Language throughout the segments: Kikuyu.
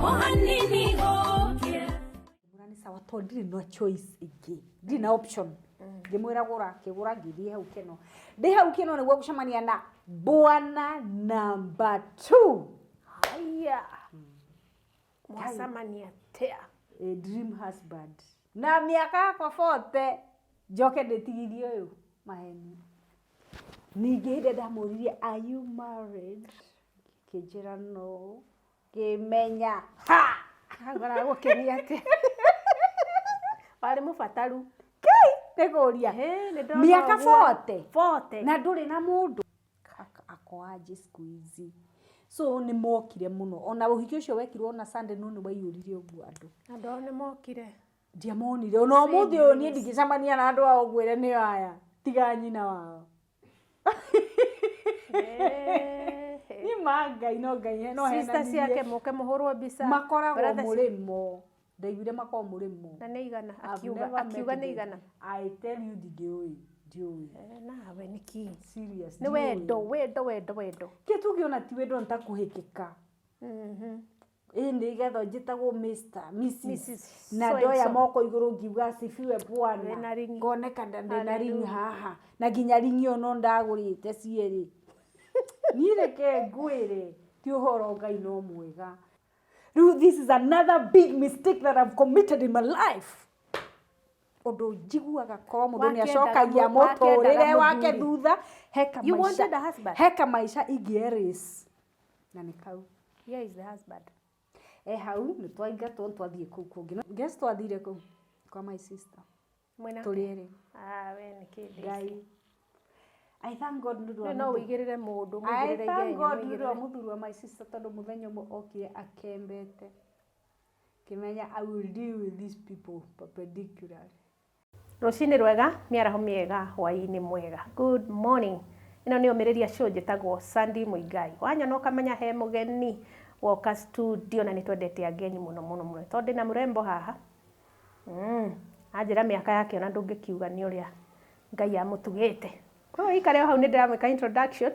O hanini gũkĩra. Ngĩmwĩra nĩ sawa, tondũ ndirĩ na choice ĩngĩ, ndirĩ na option. Ngĩmwĩra gũra, akĩgũra, ngĩthiĩ hau Keno. Ndĩ hau Keno nĩguo ngũcemania na bwana number two. Haya. Mwacemania atĩa? A dream husband. Na mĩaka yakwa 40 njoke ndĩtigithie ũyũ maheni. Ningĩ hĩndĩ ĩrĩa ndamũririe, "Are you married?" Kĩnjĩra no. Ngĩmenya ha. Hau aragũkenia atĩa? Warĩ mũbataru. Nĩ kũria. Ĩ, nĩ ndona Mĩaka ũguo. 40. 40. Na ndũrĩ na mũndũ. Ako aje siku hizi? So nĩ mokire mũno. Ona ũhiki ũcio wekirwo na Sunday, no nĩ waiyũrire ũguo andũ. Andũ ao nĩ mokire. Ndiamonire. Ona ũmũthĩ ũyũ niĩ ndingĩcemania na andũ ao ngwĩre nĩo aya. Tiga nyina wao. Niĩ ma Ngai no Ngai no Sister henanirie. ciake mũke mũhũrwo mbica. Makoragwo Brother mũrĩmo. Ndaiguire makoragwo mũrĩmo. Na nĩ igana? I've Akiuga never akiuga met nĩ them. igana. I tell you, ndingĩũĩ. Ndiũĩ. Eh, nawe nĩkĩ? Serious. Nĩ Ndiũĩ. wendo, wendo, wendo, wendo. Kĩ tũngĩona ti wendo, nĩ ta kũhĩkĩka. Ĩ nĩgetha njĩtagwo Mr. Mrs. Mrs. Na So and ndoya so. moko igũrũ ngiuga asifiwe Bwana. Wĩna ringi. Ngoneka ndĩna ringi Hallelujah. haha. Na nginya ringi ĩyo no ndagũrĩte cierĩ. Niĩ reke ngwĩre ti ũhoro, Ngai no mwega. Rĩu this is another big mistake that I've committed in my life. Ũndũ njiguaga korwo mũndũ nĩ Wakĩendaga acokagia wakĩendaga mũtũrĩre wake mũthuri. thutha, heka You maica wanted a husband? heka maica ingĩ erase. Na nĩ kau. Here is the husband. E hau nĩ twaingatwo, nĩ twathiĩ kũu kũngĩ. Guess twathire kũu kwa my sister. Mwĩna? Tũrĩ erĩ. Ah, we nĩkĩ? Ngai. I thank God nĩ ũndũ wa No ũigĩrĩre mũndũ I mũigĩrĩre thank igenyo God nĩ ũndũ wa mũigĩrĩre. mũthuri wa my sister, tondũ mũthenya ũmwe okire akembete. Kĩmenya I will deal with these people perpendicularly. Rũcinĩ rwega, mĩaraho mĩega, hwaĩ-inĩ mwega. Good morning. Ĩno nĩ Ũmĩrĩria Show, njĩtagwo Sandy Mũigai. Wanyona ũkamenya he mũgeni woka studio, na nĩ twendete ageni mũno mũno mũno. Tondũ ndĩna mũrembo haha. Anjĩra mĩaka yake ona ndũngĩkiuga nĩ ũrĩa Ngai amũtugĩte. Koguo ikare o hau, nĩ ndĩramwĩka introduction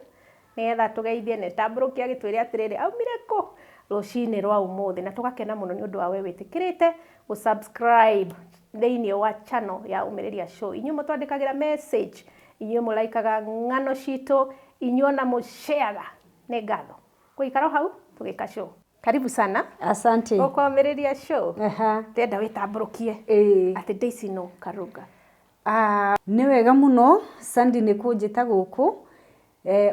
nĩgetha tũgeithie na ĩtambũrũke agĩtwĩre atĩrĩrĩ aumire kũ rũcinĩ rwa ũmũthĩ, na tũgakena mũno nĩ ũndũ wa we wĩtĩkĩrĩte gũ-subscribe thĩinĩ wa channel ya Ũmĩrĩria Show. Inyuĩ mũtwandĩkagĩra message, inyuĩ mũlaikaga ng'ano citũ, inyuĩ ona mũshareaga, nĩ ngatho. Gũikara o hau tũgĩka show. Karibu sana. Asante. Gũkũ Show. Ndĩrenda wĩtambũrũkie atĩ Daisy no Karuga. Ah, nĩ wega mũno Sandy nĩ kũnjĩta gũkũ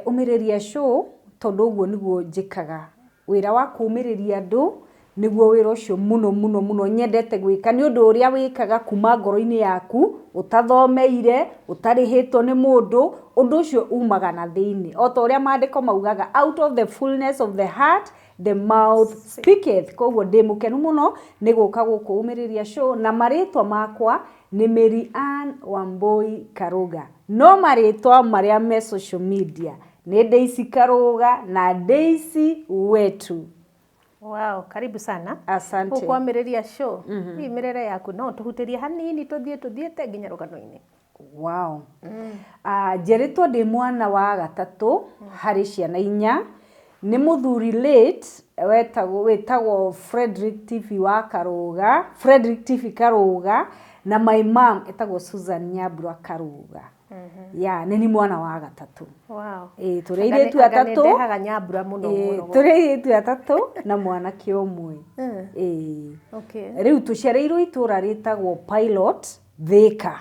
Ũmĩrĩria Show, tondũ ũguo nĩguo njĩkaga wĩra wa kũũmĩrĩria andũ. Nĩguo wĩra ũcio mũno mũno mũno nyendete gwĩka, nĩ ũndũ ũrĩa wĩkaga kuma ngoro-inĩ yaku, ũtathomeire, ũtarĩhĩtwo nĩ mũndũ. Ũndũ ũcio umaga na thĩinĩ, o ta ũrĩa maandĩko maugaga, "Out of the fullness of the heart the mouth speaketh." Koguo ndĩ mũkenu mũno nĩ gũka gũkũ Ũmĩrĩria Show, na marĩtwa makwa nĩ Mary Ann Wambui Karuga, no marĩtwa marĩa me social media nĩ Daisy Karuga na Daisy Wetu. Wow, karibu sana. Asante. Gũkwamĩrĩria show. Hihi mĩrere yaku no tũhutĩrie hanini, tũthiĩ tũthiĩte nginya rũgano-inĩ? Wow. Njeretwo ndĩ mwana wa gatatũ harĩ ciana inya nĩ mũthuri late wetagwo Frederick TV wa Karuga, Frederick TV Karuga, na my mom etagwo Susan Nyambura Karuga. Ya nĩ ni mwana wa gatatũ. Ĩĩ, tũrĩ airĩtu Anga nĩ atatũ. ndehaga nyambura mũno Ĩĩ, mũno. Tũrĩ airĩtu atatũ na mwanake ũmwe. Ĩĩ. Rĩu tũciarĩirwo itũra rĩtagwo Pilot, Thĩka,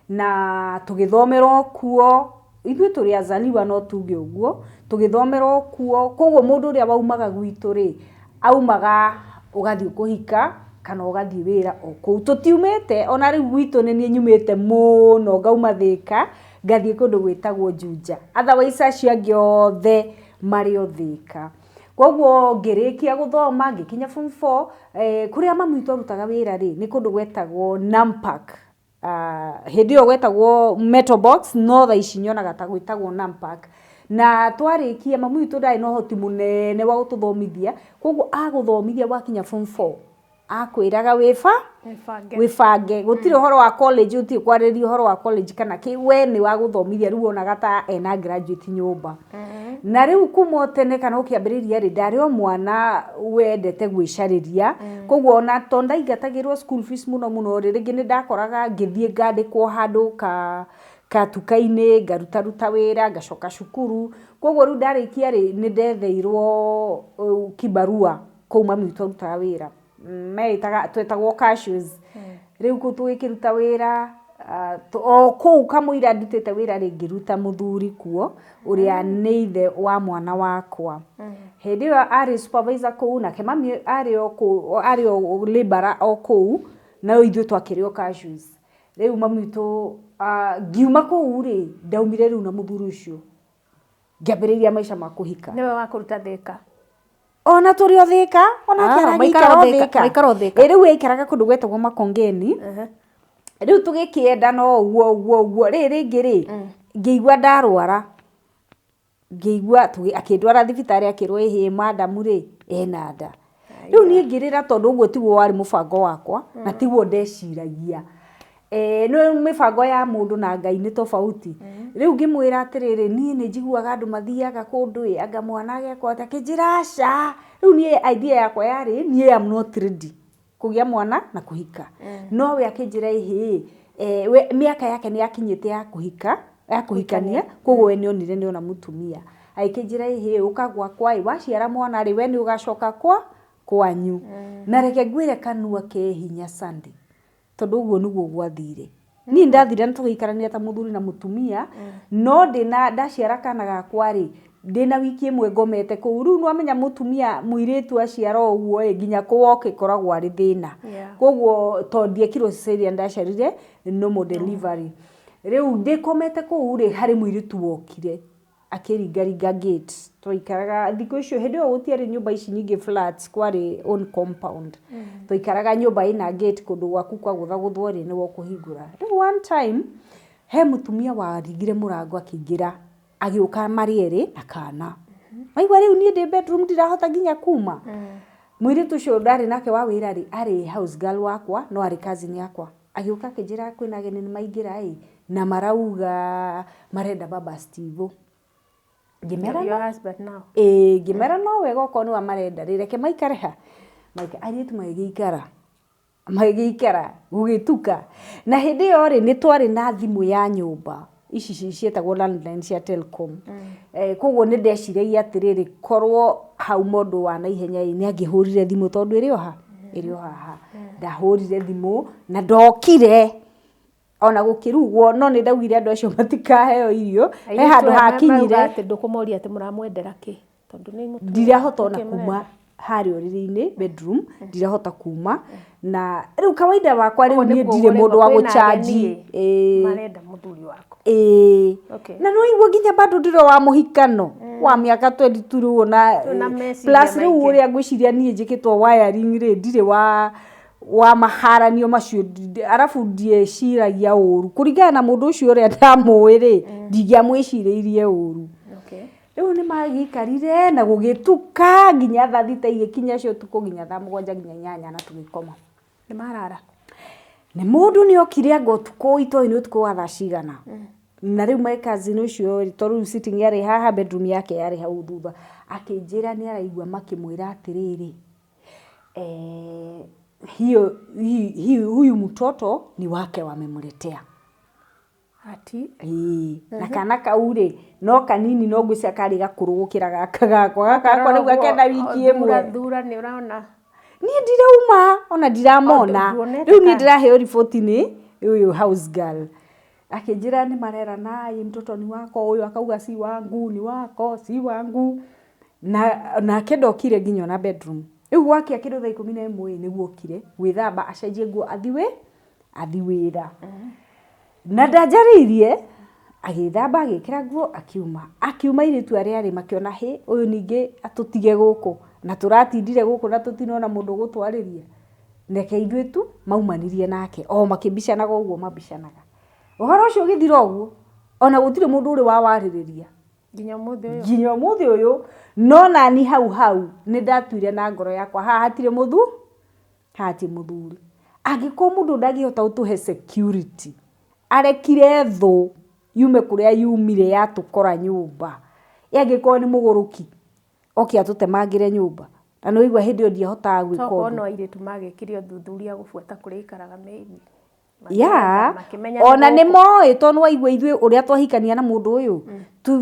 na tũgĩthomera o kuo. Ithuĩ tũrĩ azaliwa, no tuge ũguo, tũgĩthomera o kuo. Koguo mũndũ ũrĩa waumaga gwitũ rĩ, aumaga ũgathiĩ kũhika kana ũgathiĩ wĩra o kũu. Tũtiumĩte ona rĩu gwitũ, nĩ niĩ nyumĩte mũno, ngauma Thĩka ngathiĩ kũndũ gwĩtagwo Juja, otherwise acio angĩ othe marĩ o Thĩka. Koguo ngĩrĩkia gũthoma, ngĩkinya form 4, kũrĩa mami witũ arutaga wĩra rĩ, nĩ kũndũ gwetagwo Nampak. Hĩndĩ ĩyo gwetagwo Metal Box, no thaa ici nyonaga ta gwĩtagwo Nampak. Na twarĩkia, mami witũ ndarĩ na ũhoti mũnene wa gũtũthomithia, koguo agũthomithia wakinya form 4. Akwĩraga wĩba Wĩbange. Wĩbange, gũtirĩ ũhoro wa college, gũtirĩ kwarĩrĩria ũhoro wa college kana kĩ, we nĩ wa gũthomithia. Rĩu wonaga ta ena graduate nyũmba. Na rĩu kuma o tene kana ũkĩambĩrĩria rĩ, ndarĩ o mwana wendete gwĩcarĩria, koguo ona to ndaingatagĩrwo school fees mũno mũno rĩ, rĩngĩ nĩ ndakoraga ngĩthiĩ ngandĩkwo handũ ka katuka-inĩ, ngarutaruta wĩra, ngacoka cukuru. Koguo rĩu ndarĩkia rĩ, nĩ ndetheirwo kibarua kũu mami witũ arutaga wĩra. Meĩtaga, twetagwo cashews. Rĩu kũu tũgĩkĩruta wĩra o kũu kamũira ndutĩte wĩra rĩ, ngĩruta mũthuri kuo, ũrĩa nĩ ithe wa mwana wakwa. Hĩndĩ ĩyo arĩ supervisor kũu, nake mami arĩ o kũu, arĩ o labourer o kũu, no ithuĩ twakĩrĩ o cashews. Rĩu mami witũ, ngiuma kũu rĩ, ndaumire rĩu na mũthuri ũcio, ngĩambĩrĩria maica ma kũhika. Nĩwe wa kũruta Thĩka? Ona tũrĩ o Thĩka onake. Ah, aragĩikara maikara o o Thĩka, Thĩka. maikara o Thĩka. Ĩ, rĩu aikaraga kũndũ gwetagwo Makongeni. Rĩu tũgĩkĩenda no ũguo ũguo ũguo rĩ, rĩngĩ rĩ, ngĩigua ndarwara, ngĩigua akĩndwara thibitarĩ, akĩrwo ĩhĩ, madam rĩ, ena nda. Rĩu niĩ ngĩrĩra, tondũ ũguo tiguo warĩ mũbango wakwa na tiguo ndeciragia. No mĩbango ya mũndũ na Ngai nĩ tofauti. Rĩu ngĩmwĩra atĩrĩrĩ, niĩ nĩ njiguaga andũ mathiaga kũndũ ĩ, anga mwana agekwo atĩa? Akĩnjĩra aca. Rĩu niĩ idea yakwa yarĩ niĩ am not ready kũgĩa mwana na kũhika, no we akĩnjĩra ĩhĩ, we mĩaka yake nĩ yakinyĩte ya kũhika, ya kũhikania, koguo we nĩonire nĩona mũtumia. Agĩkĩnjĩra ĩhĩ, ũka gwakwa ĩ, waciara mwana rĩ, we nĩ ũgacoka kwa kwanyu. Na reke ngwĩre, kanua ke hinya Sunday, tondũ ũguo nĩguo gwathire. Niĩ ndathire na tũgĩikarania ta mũthuri na mũtumia, no ndĩna ndaciara kana gakwa rĩ, ndĩna wiki ĩmwe ngomete kũu. Rĩu nĩwamenya mũtumia mũirĩtu aciara o ũguo ĩ, nginya kũwoka ĩkoragwo arĩ thĩna. Koguo to ndiekirwo cesarean, ndaciarire normal delivery. Rĩu ndĩkomete kũu rĩ, harĩ mũirĩtu wokire akĩringaringa gate. Twaikaraga thikũ icio, hĩndĩ ĩyo gũtiarĩ nyũmba ici nyingĩ flats, kwarĩ own compound. Twaikaraga nyũmba ĩna gate, kũndũ gwaku kwagũthagũthwo rĩ, nĩwe ũkũhingũra. Rĩu one time he mũtumia waringire mũrango, akĩingĩra, agĩũka marĩ erĩ na kana. Maigua rĩu niĩ ndĩ bedroom, ndirahota nginya kuma. Mũirĩtu ũcio ndarĩ nake wa wĩra rĩ, arĩ house girl wakwa, no arĩ cousin yakwa. Agĩũka akĩnjĩra kwĩna ageni nĩ maingĩra ĩ, na marauga marenda baba Steve. Ngĩmera Your husband now. Ĩĩ, ngĩmera no wega, okorwo nĩwe marenda rĩ, reke maikare ha maika. Airĩtu magĩgĩikara, magĩgĩikara gũgĩtuka. Na hĩndĩ ĩyo rĩ, nĩ twarĩ na thimũ ya nyũmba ici ciĩtagwo landline cia Telcom. Koguo nĩ ndeciragia atĩrĩrĩ, korwo hau mũndũ wa naihenya ĩ, nĩ angĩhũrire thimũ, tondũ ĩrĩ o ha, ĩrĩ o haha. Ndahũrire thimũ na ndokire ona gũkĩrugwo, no nĩ ndaugire andũ acio matikaheo irio. He handũ hakinyire Atĩ ndũkũmoria atĩ mũramwendera kĩ, tondũ nĩ mũtumia. Ndirahota ona Nĩkĩ kuma mũrenda? harĩa ũrĩrĩ-inĩ bedroom, ndirahota kuma. Na rĩu kawaida wakwa rĩu Ũguo niĩ nĩkuo ndirĩ mũndũ wa kwĩna gũchanji. ageni Ĩĩ. marenda mũthuri waku. Ĩĩ. Okay. Na nĩ waigua nginya bado ndĩrĩ wa mũhikano wa mĩaka 22 rĩu ona Twĩna meciria plus rĩu maingĩ. ũrĩa ngwĩciria niĩ njĩkĩtwo wiring rĩ, ndirĩ wa maharanio macio, arabu ndieciragia ũru kũringana na mũndũ ũcio ũrĩa ndamũĩ rĩ, ndingĩamwĩcirĩirie ũru. Rĩu nĩ magĩikarire na gũgĩtuka nginya thaa 6 igĩkinya cia ũtukũ, nginya thaa 7, nginya 8, na tũgĩkoma. Nĩ marara. Nĩ mũndũ nĩ okire anga ũtukũ, itoĩ nĩ ũtukũ wa thaa cigana. Na rĩu my cousin ũcio rĩ, tondũ rĩu sitting yarĩ haha, bedroom yake yarĩ hau thutha, akĩnjĩra nĩ araigua makĩmwĩra atĩrĩrĩ, hiyo huyu mtoto ni wake, wamemletea. Ati? Ĩĩ, na kana kau rĩ, no kanini, no ngwĩciria karĩ gakũrũ gũkĩra gaka gakwa. Gaka gakwa rĩu gakena wiki ĩmwe. Thura nĩ ũraona. Niĩ ndirauma ona ndiramona. O, nduonete Rĩu niĩ kana? ndĩraheo riboti nĩ ũyũ house girl, akĩnjĩra nĩ marerana ĩ, mtoto ni wako, ũyũ akauga si wangu, ni wako, si wangu. Na nake ndokire nginya ona bedroom. Rĩu gwakĩa kĩndũ thaa 11 ĩ, nĩguo okire gwĩthamba, acenjie nguo, athi wĩra. Na ndanjarĩirie, agĩthamba, agĩkĩra nguo, akiuma. Akiuma, airĩtu arĩa arĩ makĩona hĩ, ũyũ ningĩ atũtige gũkũ na tũratindire gũkũ na tũtinona mũndũ ũgũtwarĩria, reke ithuĩ tu maumanirie nake o makĩmbicanaga ũguo mambicanaga. Ũhoro ũcio ũgĩthira ũguo, ona gũtirĩ mũndũ ũrĩ wawarĩrĩria. Nginya ũmũthĩ ũyũ. Nginya ũmũthĩ ũyũ. No nani hau hau nĩ ndatuire na ngoro yakwa, haha hatirĩ mũthu. Haha ti mũthuri. Angĩkorwo mũndũ ndangĩhota gũtũhe security, arekire thũ yume kũrĩa yumire yatũkora nyũmba. Ĩ angĩkorwo nĩ mũgũrũki, oke atũtemangĩre nyũmba. Na nĩ waigua hĩndĩ ĩyo ndiahotaga gwĩka Tokorwo ũndũ. no airĩtu magĩkire ũthuthuria gũbuata kũrĩa aikaraga maybe. Ya, Makĩmenya ona nĩ nĩ gũkũ. moĩ tondũ nĩ waigua ithuĩ ũrĩa twahikania na mũndũ ũyũ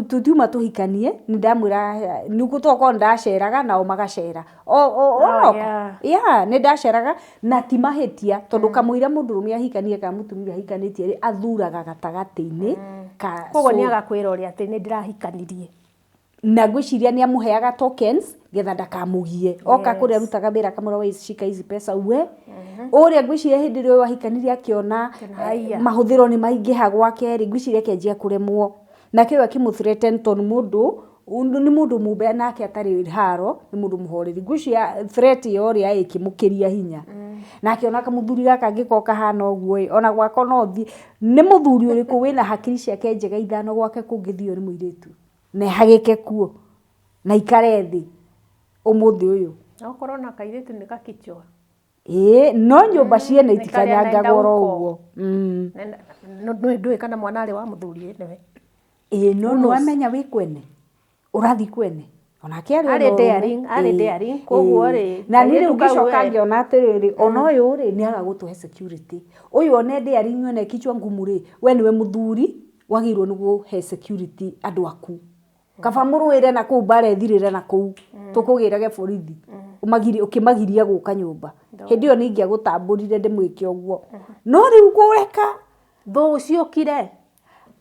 tutiuma tũhikanie nĩ ndamwĩra nĩguo tokorwo nĩ ndaceraga nao magacera. Oh, yeah. Ya, nĩ ndaceraga na ti mahĩtia tondũ kamũira mũndũrũme ahikanie kana mũtumia ahikanĩtie rĩ athuraga gatagatĩ-inĩ ka Koguo nĩ agakwĩra ũrĩa atĩ nĩ ndĩrahikanirie. Na ngwĩciria nĩ amũheaga tokens getha ndakamũgie oka kũrĩa arutaga wĩra akamwĩra, "We shika hizi pesa uwe ũrĩa." Ngwĩciria hĩndĩ ĩrĩa ũyũ ahikanirie akĩona Haiya. Mahũthĩro nĩ maingĩha gwake rĩ, ngwĩciria akĩanjia kũremwo nake ũyũ akĩmũ-threaten tondũ mũndũ nĩ mũndũ mũmbe nake atarĩ haro, nĩ mũndũ mũhoreri. Ngwĩciria threat ĩyo rĩ ĩkĩmũkĩria hinya na akĩona kamũthuri gaka angĩkorwo kahana ũguo ĩ ona gwakwa no thiĩ. Nĩ mũthuri ũrĩkũ wĩna hakiri ciake njega ithano gwake kũngĩthio nĩ mũirĩtu na ehagĩke kuo na ikare thĩ ũmũthĩ ũyũ? Na ũkorwo na kairĩtu nĩ gakichwa. Ĩĩ, no nyũmba ciene Nĩ karĩa itikanyangagwo oro nenda huko. ũguo. Ndũĩ kana mwana arĩ wa mũthuri anyway. Ĩĩ, no nĩ wamenya wĩ kwene ũrathiĩ kwene onake arĩ Arĩ ona ũrũme. daring, arĩ daring, koguo rĩ, Na niĩ rĩu kairĩtu kau ngĩcoka we. Ngĩona atĩrĩrĩ, ona ũyũ rĩ nĩ aga gũtũhe security, ũyũ one daring, one kichwa ngumu rĩ, we nĩwe mũthuri wagĩrĩirwo nĩ gũhe security andũ aku. Kaba mũrũĩre na kũu mbara ĩthirĩre na kũu tũkũgĩrage borithi ũmagirie ũkĩmagiria gũka nyũmba. Hĩndĩ ĩyo nĩ ingĩagũtambũrire ndĩmwĩke ũguo, no rĩu kũreka Thũ ciũkire.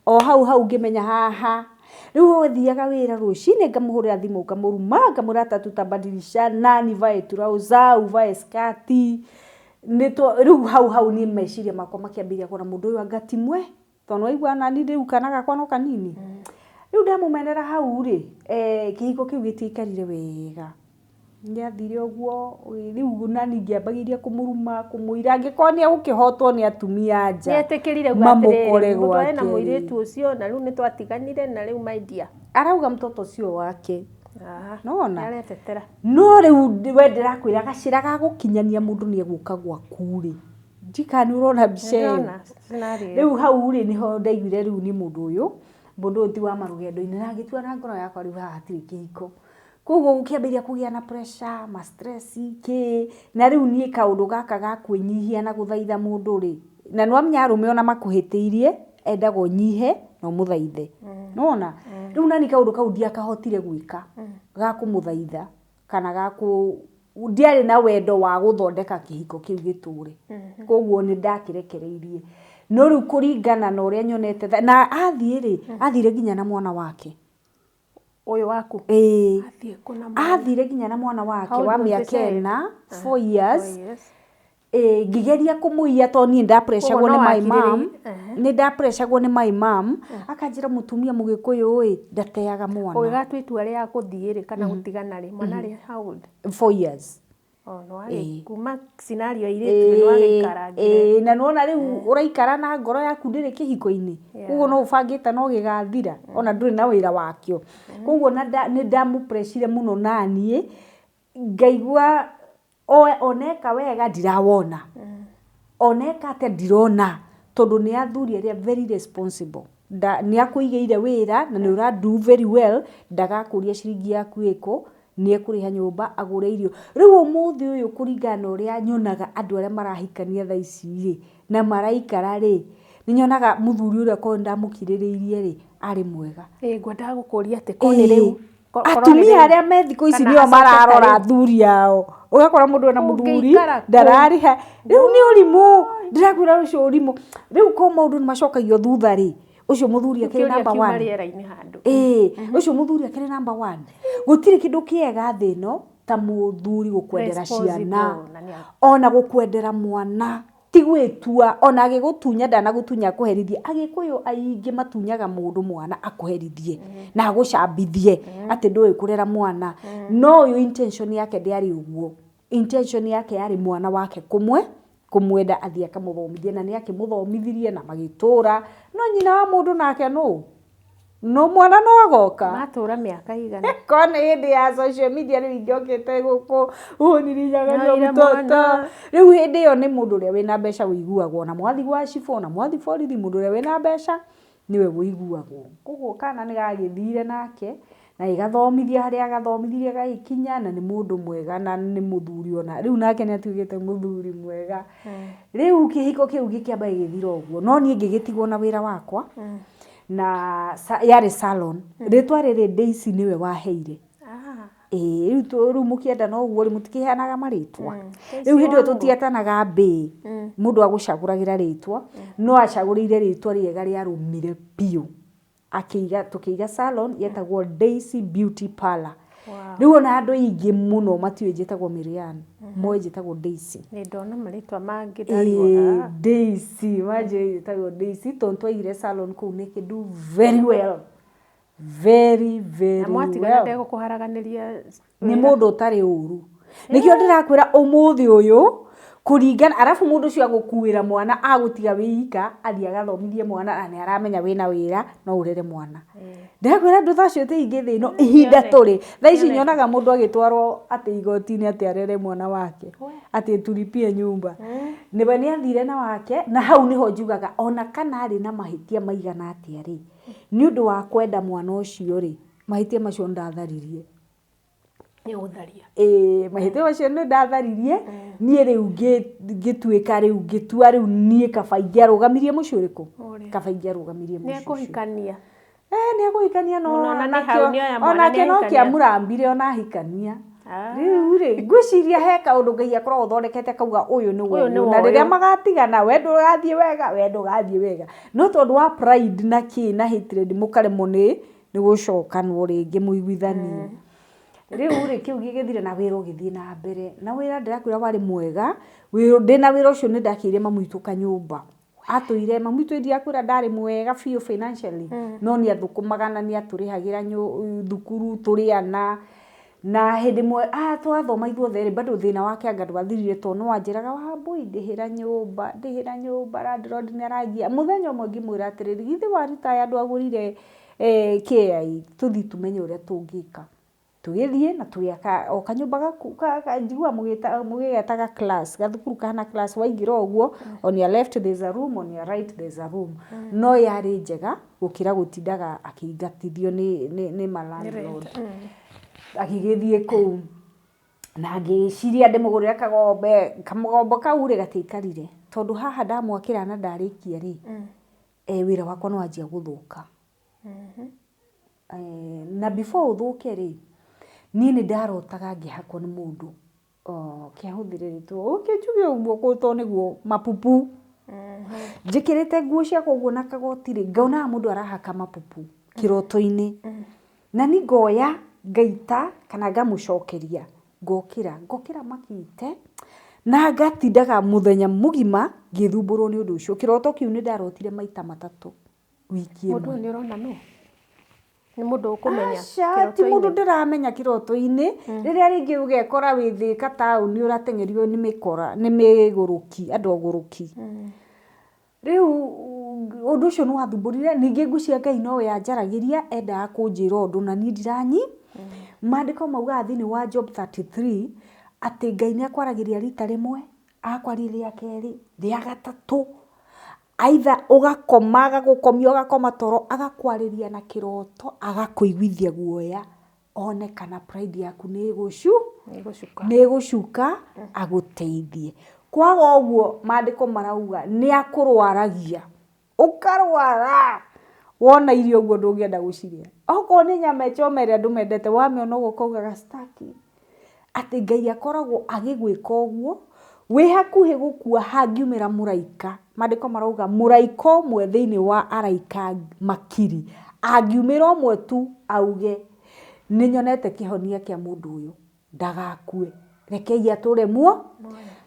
O hau hau ngĩmenya haha rĩu ũthiaga wĩra rũcinĩ, ngamũhũrĩra thimũ, ngamũruma, ngamwĩra ata tutabadilishana, nivae trouser uvae skati. Rĩu hau hau niĩ meciria makwa makĩambĩrĩria kuona mũndũ ũyũ anga ti mwe tondũ nĩwaigua nani rĩu kana gakwa no kanini. Rĩu ndamũmenera hau rĩ, kĩhiko kĩu gĩtiaikarire wega, gĩathire ũguo. Rĩu nani ngĩambagĩrĩria kũmũruma, kũmũira angĩkorwo nĩ egũkĩhotwo nĩ atumia a nja Nĩetĩkĩrire uga mamũkore atĩrĩrĩ, mũtware na gwake rĩ. Mũirĩtu ũcio na rĩu nĩtwatiganire na rĩu my dear. Arauga mtoto sio wake. Ah, Nĩwona? nĩaretetera. No rĩu we ndĩrakwĩra gacĩra ga gũkinyania mũndũ nĩ egũka gwaku rĩ, ndikana nĩ ũrona mbica ĩyo. Nĩndĩrona scenario ĩyo. Rĩu hau rĩ nĩho ndaiguire rĩu nĩ mũndũ ũyũ ti wa marũgendo-inĩ na ngĩtua na ngoro yakwa rĩu haha hatirĩ kĩhiko. Koguo gũkĩambĩrĩria kũgĩa na pressure, ma stress kĩ, na rĩu niĩ kaũndũ gaka ga kwĩnyihia na gũthaitha mũndũ rĩ, na nĩwamenya arũme ona makũhĩtĩirie endaga ũnyihe na ũmũthaithe. Nĩwona? Rĩu nani kaũndũ kau ndiakahotire gwĩka ga kũmũthaitha kana ga kũ ndiarĩ na wendo wa gũthondeka kĩhiko kĩu gĩtũre. Koguo nĩ ndakĩrekereirie. No rĩu kũringana na ũrĩa nyonete na athiĩ rĩ, athire nginya na mwana wake. Ũyũ waku? Ĩĩ. Athiĩ kũ na mwana? Athire nginya na mwana wake How old wa was the mĩaka child? 4, 4 years. 4 years. Ĩĩ, ngĩgeria kũmũiya tondũ niĩ ndapreciagwo Koguo nĩ no my mom. wakirĩrĩirie. Nĩ ndapreciagwo nĩ my mom, akanjĩra mũtumia mũgĩkũyũ ĩ ndateaga mwana. Ũgĩgatua itua rĩa gũthiĩ rĩ kana gũtigana rĩ, mwana arĩ how old? 4 years. Oh, nĩwagĩ kuma scenario airĩtu rĩ nĩwagĩikarangire. Ĩĩ, na nĩwona rĩu ũraikara na ngoro yaku ndĩrĩ kĩhiko-inĩ. Koguo no ũbangĩte no gĩgathira ona ndũrĩ na wĩra wakĩo. Koguo nĩ ndamũprecire mũno naniĩ ngaigua oneka wega ndirawona, oneka atĩa ndirona, tondũ nĩ athuri arĩa very responsible. Nĩ akũigĩire wĩra na nĩ ũra do very well, ndagakũria ciringi yaku ĩkũ, nĩ ekũrĩha nyũmba, agũre irio. Rĩu ũmũthĩ ũyũ kũringana na ũrĩa nyonaga andũ arĩa marahikania thaa ici rĩ na maraikara rĩ, nĩ nyonaga mũthuri ũrĩa korwo ndamũkirĩrĩirie rĩ arĩ mwega. Ĩĩ, ngwendaga gũkũria atĩ ko nĩ rĩu korwo nĩ Atumia rĩu, arĩa me thikũ ici kana nĩo acoke ta mararora rĩu. athuri ao, ũgakora mũndũ ena mũthuri Ũngĩikara kũ? ndararĩha. Rĩu nĩ ũrimũ, ndĩrakwĩra ũcio ũrimũ. Rĩu ko maũndũ nĩ macokagio thutha rĩ, ũcio mũthuri akĩrĩ Kĩũria number kiuma one. Rĩera-inĩ handũ. Ĩĩ, ũcio mũthuri akĩrĩ number one. Gũtirĩ kĩndũ kĩega thĩ ĩno ta mũthuri gũkwendera ciana Responsible, na nĩ ona gũkwendera mwana, ti gwĩtua ona agĩgũtunya ndanagũtunya akũherithie. Agĩkũyũ aingĩ matunyaga mũndũ mwana akũherithie na agũcambithie atĩ ndũĩ kũrera mwana. No ũyũ intention yake ndĩarĩ ũguo. Intention yake yarĩ mwana wake kũmwe kũmwenda athiĩ akamũthomithie, na nĩ akĩmũthomithirie na magĩtũra. No nyina wa mũndũ nake nũ No mwana no agoka. Matũra mĩaka igana. Korwo nĩ hĩndĩ ya social media rĩu ingĩokĩte gũkũ ũnirinyagario Nyoire mtoto. mwana. Rĩu hĩndĩ ĩyo nĩ mũndũ ũrĩa wĩna mbeca wĩiguagwo, ona mwathi gwa cibũ, ona mwathi borithi, mũndũ ũrĩa wĩna mbeca nĩwe wĩiguagwo. Koguo kana nĩ gagĩthire nake na gĩgathomithia harĩa agathomithirie gagĩkinya, na nĩ mũndũ mwega na nĩ mũthuri ona rĩu nake nĩ atuĩkĩte mũthuri mwega. Rĩu kĩhiko kĩu gĩkĩamba gĩgĩthira ũguo, no niĩ ngĩgĩtigwo na wĩra wakwa na yarĩ salon. Rĩtwa rĩrĩ Daisy nĩwe waheire. Ĩĩ rĩu rĩu mũkĩendana ũguo rĩ, mũtikĩheanaga marĩtwa. Rĩu hĩndĩ ĩyo tũtietanaga mbĩ, mũndũ agũcagũragĩra rĩtwa, no acagũrĩire rĩtwa rĩega rĩarũmire biũ. Akĩiga, tũkĩiga salon yetagwo Daisy Beauty Parlour. Rĩu ona andũ aingĩ mũno matiũĩ njĩtagwo Miriam, moĩ njĩtagwo Daisy. Nĩ ndona marĩtwa mangĩ Ĩĩ, ndarigwo. Daisy, manjĩrĩire njĩtagwo Daisy tondũ twaigire salon kũu na ĩkĩ do very well. Very, very Na mwatigana well. ndegũkũharaganĩria. Nĩ mũndũ ũtarĩ ũru. Nĩkĩo ndĩrakwĩra ũmũthĩ ũyũ kũringana, arabu mũndũ ũcio agũkuĩra mwana agũtiga wĩ ika, athiĩ agathomithie mwana na nĩ aramenya wĩna wĩra no ũrere mwana. Ndĩrakwĩra andũ ta acio ti aingĩ thĩ ĩno ihinda tũrĩ. Thaa ici nyonaga mũndũ agĩtwarwo atĩ igoti-inĩ atĩ arere mwana wake, atĩ tulipie nyumba. Nĩwe nĩ athire na wake, na hau nĩho njugaga ona kana arĩ na mahĩtia maigana atĩa rĩ, nĩ ũndũ wa kwenda mwana ũcio rĩ, mahĩtia macio nĩndatharirie. Nĩ ũgũtharia. Ĩĩ, mahĩtia macio nĩ ndatharirie, niĩ rĩu ngĩtuĩka rĩu ngĩtua rĩu niĩ kaba ingĩarũgamirie mũciĩ ũrĩkũ? Ũrĩa. Kaba ingĩarũgamirie Nĩ mũciĩ ũcio. ekũhikania. Nĩ ekũhikania no Mũno, ona nĩ hau nĩoya mwana onake no nĩahikania. kĩamũrambire ona ahikania. Rĩu rĩ, ngwĩciria he kaũndũ Ngai akoragwo athondekete akauga ũyũ nĩ Ũyũ nĩ ũyũ, wa na rĩrĩa ũyũ. magatigana we ndũgathiĩ wega, we ndũgathiĩ wega. No tondũ wa pride na kĩ na hatred mũkaremwo nĩ gũcokanwo rĩngĩ mũiguithanie. Rĩu rĩ, kĩu gĩgĩthira na wĩra ũgĩthiĩ na mbere. Na wĩra ndĩrakwĩra warĩ mwega, ndĩna wĩra ũcio nĩ ndakĩire mami witũ kanyũmba. Atũire, mami witũ ndirakwĩra ndarĩ mwega biũ financially, no nĩ athũkũmaga na nĩ atũrĩhagĩra thukuru tũrĩ ana. Na hĩndĩ ĩmwe twathoma ithuothe rĩ, bado thĩna wake anga ndwathirire tondũ no anjĩraga Wambui ndĩhĩra nyũmba, ndĩhĩra nyũmba, landlord nĩ arangia. Mũthenya ũmwe ngĩmwĩra atĩrĩrĩ, githĩ wa retire ndwagũrire kĩai, tũthiĩ tũmenye ũrĩa tũngĩka. Tũgĩthiĩ na tũgĩaka o kanyũmba gaku, njiguaga mũgĩgetaga class, gathukuru kahana class, waingĩra ũguo, on your left there's a room, on your right there's a room. No yarĩ njega gũkĩra gũtindaga akĩingatithio nĩ ma landlord. Agĩgĩthiĩ kũu na ngĩciria ndĩmũgũrĩre kagombe, kamũgombo kau rĩ gatiaikarire tondũ haha ndamwakĩra na ndarĩkia rĩ, wĩra wakwa nĩ wanjia gũthũka. Na before ũthũke rĩ, niĩ nĩ ndarotaga ngĩhakwo nĩ mũndũ. Kĩahũthĩre rĩtwa, ũke njuge ũguo tondũ nĩguo mapupu. Njĩkĩrĩte nguo ciakwa ũguo na kagoti rĩ, ngonaga mũndũ arahaka mapupu kĩroto-inĩ. Na niĩ ngoya ngaita kana ngamũcokeria, ngokĩra, ngokĩra makĩte na ngatindaga mũthenya mũgima ngĩthumbũrwo nĩ ũndũ ũcio. Kĩroto kĩu nĩ ndarotire maita matatũ wiki Mũndũ ĩmwe. ũyũ nĩ ũrona nũ? Nĩ mũndũ ũkũmenya Aca, ti mũndũ kĩroto-inĩ? ndĩramenya kĩroto-inĩ. Rĩrĩa rĩngĩ ũgekora wĩ Thĩka taũni ũrateng'erio nĩ mĩkora, nĩ mĩgũrũki, andũ agũrũki. Rĩu ũndũ ũcio nĩ wathumbũrire, ningĩ ngwĩciria Ngai nowe anjaragĩria, endaga kũnjĩra ũndũ na niĩ ndiranyi. Maandĩko maugaga thĩinĩ wa Job 33, atĩ Ngai nĩ akwaragĩria rita rĩmwe, agakwaria rĩa kerĩ, rĩa gatatũ, either ũgakoma agagũkomia ũgakoma toro, agakwarĩria na kĩroto, agakũiguithia guoya, one kana pride yaku nĩ Nĩ ĩgũcuka. nĩ ĩgũcuka, agũteithie. Kwaga ũguo maandĩko marauga nĩ akũrwaragia, ũkarwara, wona irio ũguo ndũngĩenda gũcirĩa. Okorwo nĩ nyama choma ĩrĩa andũ mendete, wamĩona ũguo ũkaugaga staki. Atĩ Ngai akoragwo agĩgwĩka ũguo, wĩ hakuhĩ gũkua hangiumĩra mũraika. Maandĩko marauga mũraika ũmwe thĩinĩ wa araika makiri, angiumĩra ũmwe tu auge nĩ nyonete kĩhonia kĩa mũndũ ũyũ, ndagakue, rekei atũre muo.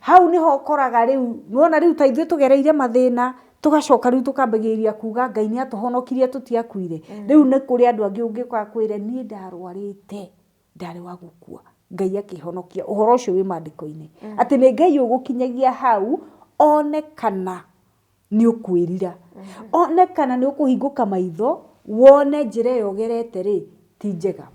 Hau nĩho ũkoraga rĩu, nĩwona rĩu ta ithuĩ tũgereire mathĩna, tũgacoka rĩu tũkambĩrĩria kuga Ngai nĩ atũhonokirie tũtiakuire. Rĩu nĩ kũrĩ andũ angĩ ũngĩũka akwĩre niĩ ndarwarĩte, ndarĩ wa gũkua, Ngai akĩhonokia. Ũhoro ũcio wĩ maandĩko-inĩ. Atĩ nĩ Ngai ũgũkinyagia hau, one kana nĩ ũkwĩrira. One kana nĩ ũkũhingũka maitho, Wone njĩra ĩyo ũgerete rĩ ti njega,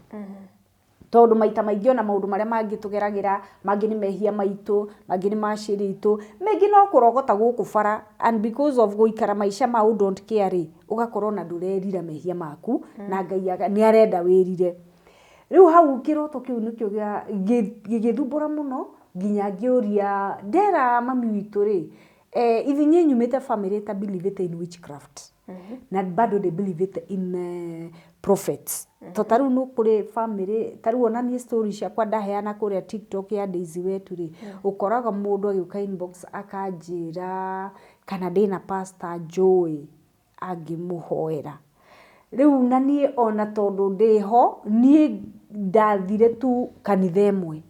tondũ maita maingĩ ona maũndũ marĩa mangĩ tũgeragĩra, mangĩ nĩ mehia maitũ, mangĩ nĩ macĩrĩ itũ, mengĩ no kũrogota gũkũ bara, and because of gũikara maica ma u don't care rĩ, ũgakorwo ona ndũrerira mehia maku, na Ngai nĩ arenda wĩrire. Rĩu hau kĩroto kĩu nĩkĩo gĩgĩthumbũra mũno, nginya ngĩũria ndera mami witũ rĩ, ithuĩ niĩ nyumĩte family ĩta believe in witchcraft na bado they believe in prophets. To ta rĩu nĩ kũrĩ family, ta rĩu ona niĩ story ciakwa ndaheana kũrĩa TikTok ya Daisy Wetu rĩ, ũkoraga mũndũ agĩũka inbox akanjĩra kana ndĩna pastor njũĩ angĩmũhoera. Rĩu na niĩ ona tondũ ndĩho, niĩ ndathire tu kanitha ĩmwe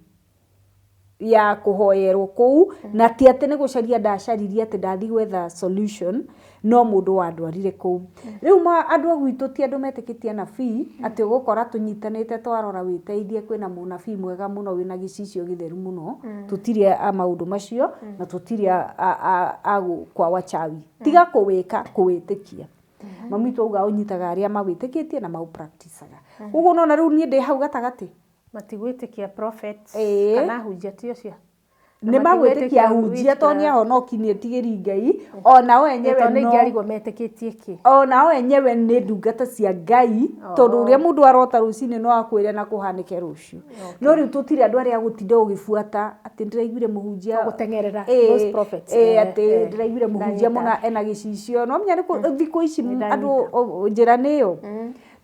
ya kũhoerwo kũu, na ti atĩ nĩ gũcaria ndacaririe atĩ ndathiĩ gwetha solution, no mũndũ wandwarire kũu. Rĩu andũ a gwitũ ti andũ metĩkĩtie anabii, atĩ ũgũkora tũnyitanĩte twarora wĩteithie kwĩna mũnabii mwega mũno wĩna gĩcicio gĩtheru mũno. Tũtirĩ a maũndũ macio, na tũtirĩ a kwa wachawi. Tiga kũwĩka, kũwĩtĩkia. Mami witũ auga ũnyitaga arĩa mawĩtĩkĩtie na maũpracticaga. Ũguo nona rĩu niĩ ndĩ hau gatagatĩ. Matigwĩtĩkia prophets kana hunjia ti ũcio. Nĩ magwĩtĩkia hunjia tondũ nĩ ahonoki, nĩ etigĩri Ngai, onao enyewe no ingĩarigwo metĩkĩtie kĩ. Onao enyewe nĩ ndungata cia Ngai, tondũ ũrĩa mũndũ arota rũcinĩ no akwĩre na kũhanĩke rũciũ. No rĩu tũtirĩ andũ arĩa gũtinda ũgĩbuata atĩ ndĩraiguire mũhunjia gũteng'erera those prophets. Atĩ ndĩraiguire mũhunjia mũna ena gĩcicio. No menya nĩ thikũ ici andũ njĩra nĩ ĩyo.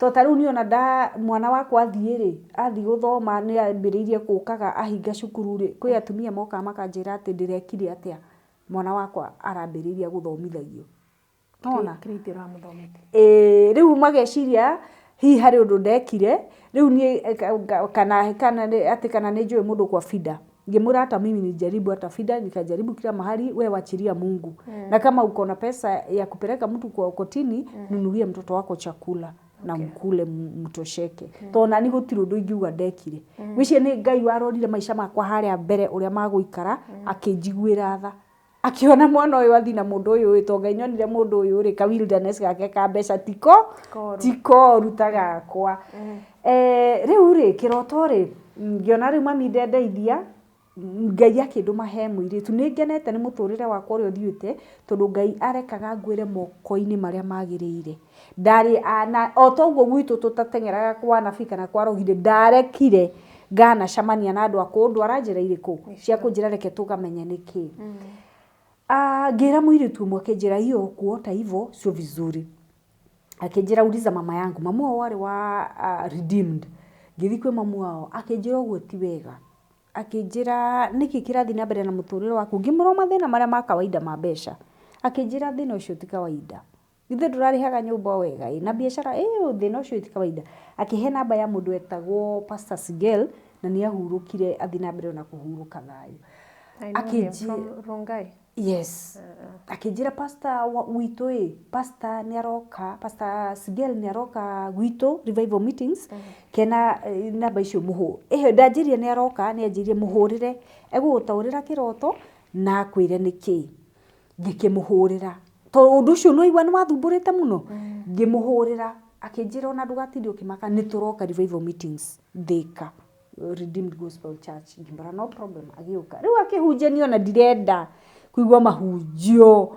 To ta rĩu niĩ ona nda mwana wakwa athiĩ rĩ, athiĩ gũthoma nĩ ambĩrĩirie gũkaga ahinga cukuru rĩ, kwĩ atumia mokaga makanjĩra atĩ ndĩrekire atĩa mwana wakwa arambĩrĩria gũthomithagio. Nona? Rĩu mageciria hihi harĩ ũndũ ndekire, rĩu niĩ kana kana atĩ kana nĩ njũĩ mũndũ kwa FIDA. Ngĩmwĩra hata mimi nilijaribu hata FIDA, nikajaribu kila mahali, we wachilia Mungu. Na kama uko na pesa ya kupeleka mtu kwa kotini, nunulia mtoto wako chakula na mkule mtosheke. Tondũ nani gũtirĩ ũndũ ingiuga ndekire. Ngwĩciria nĩ Ngai warorire maica makwa harĩa mbere ũrĩa magũikara, akĩnjiguĩra tha. Akĩona mwana ũyũ athiĩ na mũndũ ũyũ ĩ, tondũ Ngai nĩonire mũndũ ũyũ rĩ, ka wilderness gake ka mbeca tiko koru ta gakwa. Rĩu rĩ, kĩroto rĩ, ngĩona rĩu mami ndendeithia, Ngai akĩndũma he mũirĩtu. Nĩ ngenete nĩ mũtũrĩre wakwa ũrĩa ũthiĩte, tondũ Ngai arekaga ngwĩre moko-inĩ marĩa magĩrĩire. Ndarĩ o toguo gwitũ tũtateng'eraga kwa anabii kana kwa rogi rĩ, ndarekire nganacemania na andũ a kũndwara njĩra irĩkũ cia kũnjĩra reke tũkamenye nĩkĩ. Ngĩra mũirĩtu ũmwe akĩnjĩra hiyo kuota hivyo sio vizuri. Akĩnjĩra uliza mama yangu, mamu wao warĩ wa Redeemed. Ngĩthiĩ kwĩ mamu wao akĩnjĩra ũguo ti wega. Akĩnjĩra nĩkĩ kĩrathiĩ na mbere na mũtũrĩre waku, ngĩmwĩra mathĩna marĩa ma kawaida ma mbeca. Akĩnjĩra thĩna ũcio ti kawaida. Githĩ ndũrarĩhaga nyũmba wega ĩ na biacara ĩ thĩna ũcio ti kawaida. Akĩhe namba ya mũndũ wetagwo Pastor Sigel na nĩ ahurũkire athiĩ na mbere na kũhurũka thayũ. Rongai. Yes. Akĩnjĩra pastor witũ ĩ, pastor nĩ aroka, Pastor Sigel nĩ aroka gwitũ revival meetings, kena namba icio mũhũ. Ĩhĩ ndanjĩrire nĩ aroka, nĩ anjĩrire mũhũrĩre, egũgũtaũrĩra kĩroto na akwĩre nĩkĩ. Ngĩkĩmũhũrĩra. Tondũ ũndũ ũcio nĩ waigua nĩ wathumbũrĩte mũno. Ngĩmũhũrĩra, akĩnjĩra ona ndũgatinde ũkĩmaka nĩ tũroka revival meetings Thika. Redeemed Gospel Church. Ngĩmwĩra no problem, agĩũka. Rĩu akĩhunjia niĩ ona ndirenda kũigua mahunjio.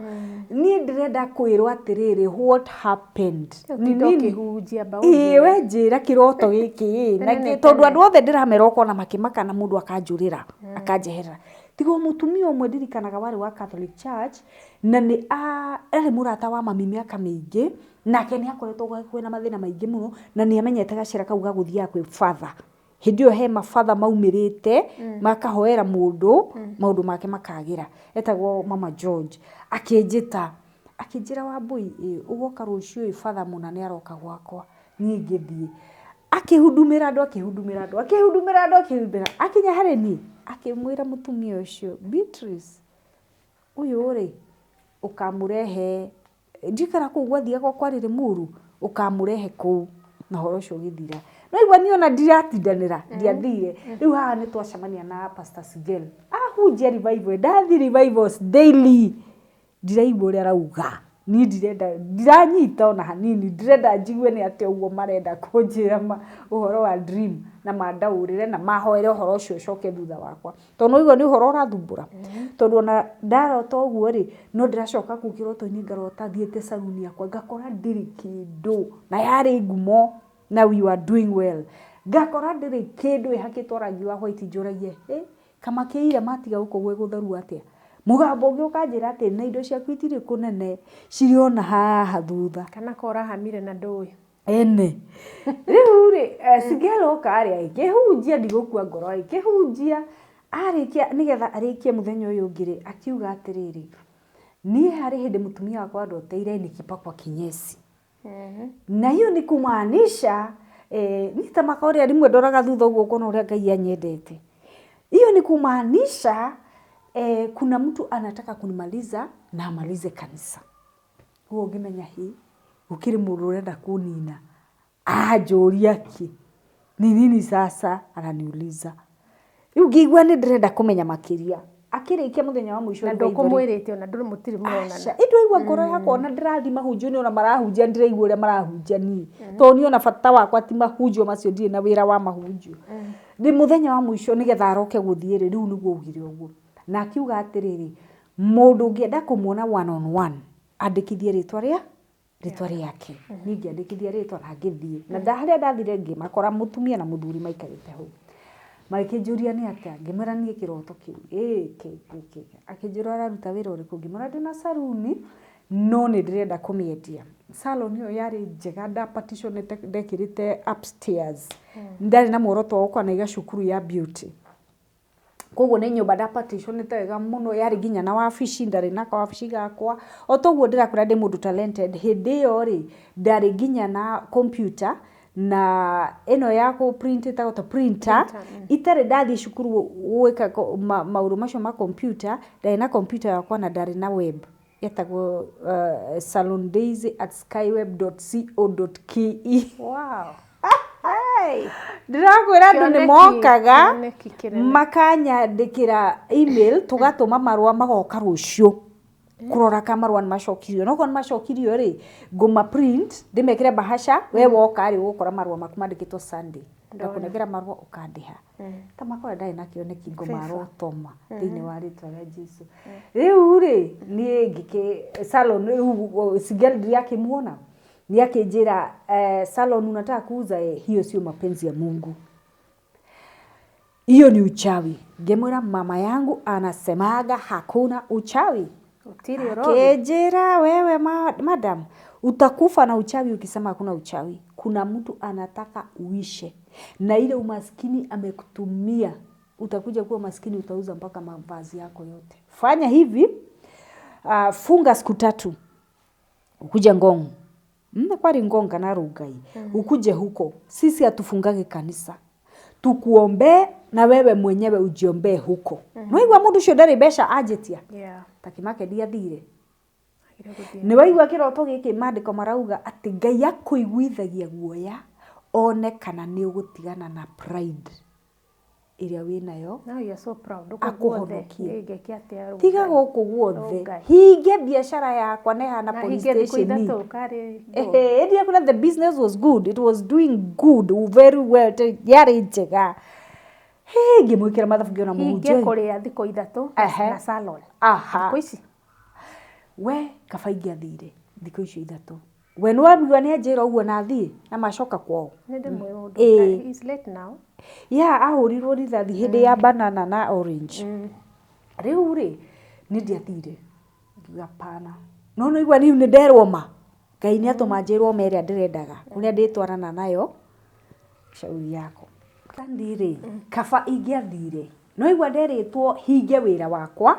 Niĩ ndĩrenda kwĩrwo atĩrĩrĩ, what happened? Ũtinda ũkĩhunjia mbaũ. Ĩĩ we njĩra kĩroto gĩkĩ ĩ, tondũ andũ othe ndĩramera ũkona makĩmaka na mũndũ akanjũrĩra, akanjeherera. Tiga o mũtumia ũmwe ndirikanaga warĩ wa Catholic Church, na nĩ arĩ mũrata wa mami mĩaka mĩingĩ, nake nĩ akoretwo kwĩna mathĩna maingĩ mũno, na nĩ amenyete gacĩra kau ga gũthiaga kwĩ father. Hĩndĩ ĩyo he mabatha maumĩrĩte, makahoera mũndũ, maũndũ make makagĩra. Etagwo Mama George. Akĩnjĩta, akĩnjĩra Wambũi ĩ, ũgoka rũciũ ĩ, batha mũna nĩ aroka gwakwa. Niĩ ngĩthiĩ. Akĩhudumĩra andũ, akĩhudumĩra andũ, akĩhudumĩra andũ, akĩhudumĩra. Akinya harĩ niĩ, akĩmwĩra mũtumia ũcio, Beatrice, ũyũ rĩ, ũkamũrehe, ndikara kũu gwathiagwo kwarĩ Limuru, ũkamũrehe kũu. Na ũhoro ũcio ũgĩthira. No igua niĩ ona ndiratindanĩra, ndiathire. Rĩu haha nĩ twacemania na Pastor Sigel. Ahunjia revival, ndathiĩ revivals daily. Ndiraigua ũrĩa arauga. Niĩ ndirenda, ndiranyita ona hanini, ndĩrenda njigue nĩ atĩa ũguo marenda kũnjĩra ũhoro wa dream na mandaũrĩre na mahoere ũhoro ũcio ũcoke thutha wakwa. Tondũ nĩ waigua nĩ ũhoro ũrathumbũra. Tondũ ona ndarota ũguo rĩ, no ndĩracoka kũu kĩroto-inĩ ngarota thiĩte saruni yakwa ngakora ndĩrĩ kĩndũ na yarĩ ngumo na we were doing well. Ngakora ndĩrĩ kĩndũ ĩhakĩtwo rangi wa white njũragie, hĩ, kamakĩire matiga gũkũ gwĩ gũtheru atĩa? Mũgambo ũngĩ ũkanjĩra atĩ na indo ciaku itirĩ kũnene, cirĩ ona haha thutha. Kana ko ũrahamire na ndũĩ. Ene. Rĩu rĩ, Sigela oka rĩ, agĩkĩhunjia, ndigũkua ngoro, agĩkĩhunjia, arĩkia, nĩgetha arĩkie mũthenya ũyũ ũngĩ rĩ, akiuga atĩrĩrĩ, niĩ harĩ hĩndĩ mũtumia wakwa andoteire nikipakwa kinyesi. Na hiyo ni kumaanisha, niĩ ta maka ũrĩa rĩmwe ndoraga thutha ũguo ngona ũrĩa Ngai anyendete. Hiyo ni kumaanisha, kuna mtu anataka kunimaliza na amalize kanisa. Ũguo ngĩmenya hĩ, gũkĩrĩ mũndũ ũrenda kũnina. Anjũria kĩ? Ni nini sasa ananiuliza. Rĩu ngĩigua nĩ ndĩrenda kũmenya makĩria. Akĩrĩkia mũthenya wa mũico Na rĩu aithori. Ndũkũmwĩrĩte ona ndũrĩ mũtirĩ mũronana. Aca, ĩndĩ waigua ngoro yakwa ona ndĩrathiĩ mahunjio-inĩ ona marahunjia ndĩraigua ũrĩa marahunjia niĩ. Tondũ niĩ ona bata wakwa ti mahunjio macio, ndirĩ na wĩra wa mahunjio. Nĩ mũthenya wa mũico nĩgetha aroke gũthiĩ rĩ, rĩu nĩguo augire ũguo. Na akiuga atĩrĩrĩ, mũndũ ũngĩenda kũmuona one on one, andĩkithie rĩtwa rĩa rĩtwa rĩake. Niĩ ngĩandĩkithia rĩtwa na ngĩthiĩ. Na harĩa ndathire ngĩmakora mũtumia na mũthuri maikarĩte hau. Magĩkĩnjũria nĩ atĩa, ngĩmwĩra niĩ kĩroto kĩu, ĩ kĩ kĩ kĩ. Akĩnjĩra ũraruta wĩra ũrĩkũ, ngĩmwĩra ndĩna saruni, no nĩ ndĩrenda kũmĩendia. Salon ĩyo yarĩ njega, nda partitionĩte, ndekĩrĩte upstairs. Ndarĩ na muoroto wa gũkorwo na cukuru ya beauty. Koguo nĩ nyũmba nda partitionĩte wega mũno, yarĩ nginya na wabici, ndarĩ na kawabici gakwa. O toguo ndĩrakwĩra ndĩ mũndũ talented, hĩndĩ ĩyo rĩ, ndarĩ nginya na computer, na ĩno ya kũ print ĩtagwo ta printer, itarĩ ndathiĩ cukuru gwĩka maũndũ macio ma computer, ndarĩ na computer yakwa na ndarĩ na web. Yetagwo salondaisy@skyweb.co.ke. Wow. Hey. Ndĩrakwĩra andũ nĩ Kĩoneki, mokaga kĩoneki kĩnene. Makanyandĩkĩra email, tũgatũma marũa magoka rũciũ kũrora ka marũa nĩ macokirio, no korwo nĩ macokirio rĩ, ngũma print ndĩmekĩre bahasha, we woka rĩ ũgũkora marũa maku mandĩkĩtwo Sunday, ngakũnengera marũa ũkandĩha. Ta makora ndarĩ na kĩoneki ngoma arotoma thĩinĩ wa rĩtwa rĩa Jesu. Rĩu rĩ, niĩ ngĩkĩ salon rĩu Sigel ndirakĩmuona, nĩ akĩnjĩra, "Salon unataka kuuza, hiyo sio mapenzi ya Mungu, hiyo ni uchawi." Ngĩmwĩra mama yangu anasemaga hakuna uchawi. Gũtirĩ ũrogi. Akĩnjĩra, "Wewe madam, utakufa na uchawi ukisema hakuna uchawi. Kuna mtu anataka uishe na ile umaskini amekutumia, utakuja kuwa maskini, utauza mpaka mavazi yako yote. Fanya hivi, funga siku 3 ukuje Ngong." Kwari Ngong kana Rongai, "Ukuje huko, sisi hatufungage kanisa, tukuombee na wewe mwenyewe ujiombee huko." Mm. Waigua mũndũ ũcio ndarĩ mbeca anjĩtia. Takimake ndiathire. Agĩrĩire gũthiĩ. Nĩ waigua kĩroto gĩkĩ, maandĩko marauga atĩ Ngai akũiguithagia guoya one kana nĩ ũgũtigana na pride ĩrĩa wĩnayo. Now you are so proud. Gũkũ guothe. Akũhonokie. Ĩ, ngeke atĩa Rongai? Tiga gũkũ guothe. Rongai. Hinge biacara yakwa nĩ hana Na police hinge thikũ station. 3 karĩ Ehe, ndiakwĩra the business was good, it was doing good, very well, yarĩ njega. Hĩ, ngĩmwĩkĩra mathabu ngĩona hinge mũhunjia ũyũ. kũrĩa thikũ 3 na salon. Thikũ ici. We kaba ingĩathire thikũ icio 3. We nĩ wamigua nĩ anjĩra ũguo na athiĩ na macoka kwao. Nĩ ndĩmũĩ mũndũ. Ĩĩ. He's late now. Ya ahũrirwo rithathi hĩndĩ ya banana na orange. Rĩu rĩ, niĩ ndiathire. Ngiuga pana. No nĩ igua rĩu nĩ nderwo ma. Ngai nĩ atũma njĩrwo ma ĩrĩa ndĩrendaga. Kũrĩa ndĩtwarana nayo, shauri yako. Sunday rĩ, kaba ingĩathire. No igua nderĩtwo hinge wĩra wakwa,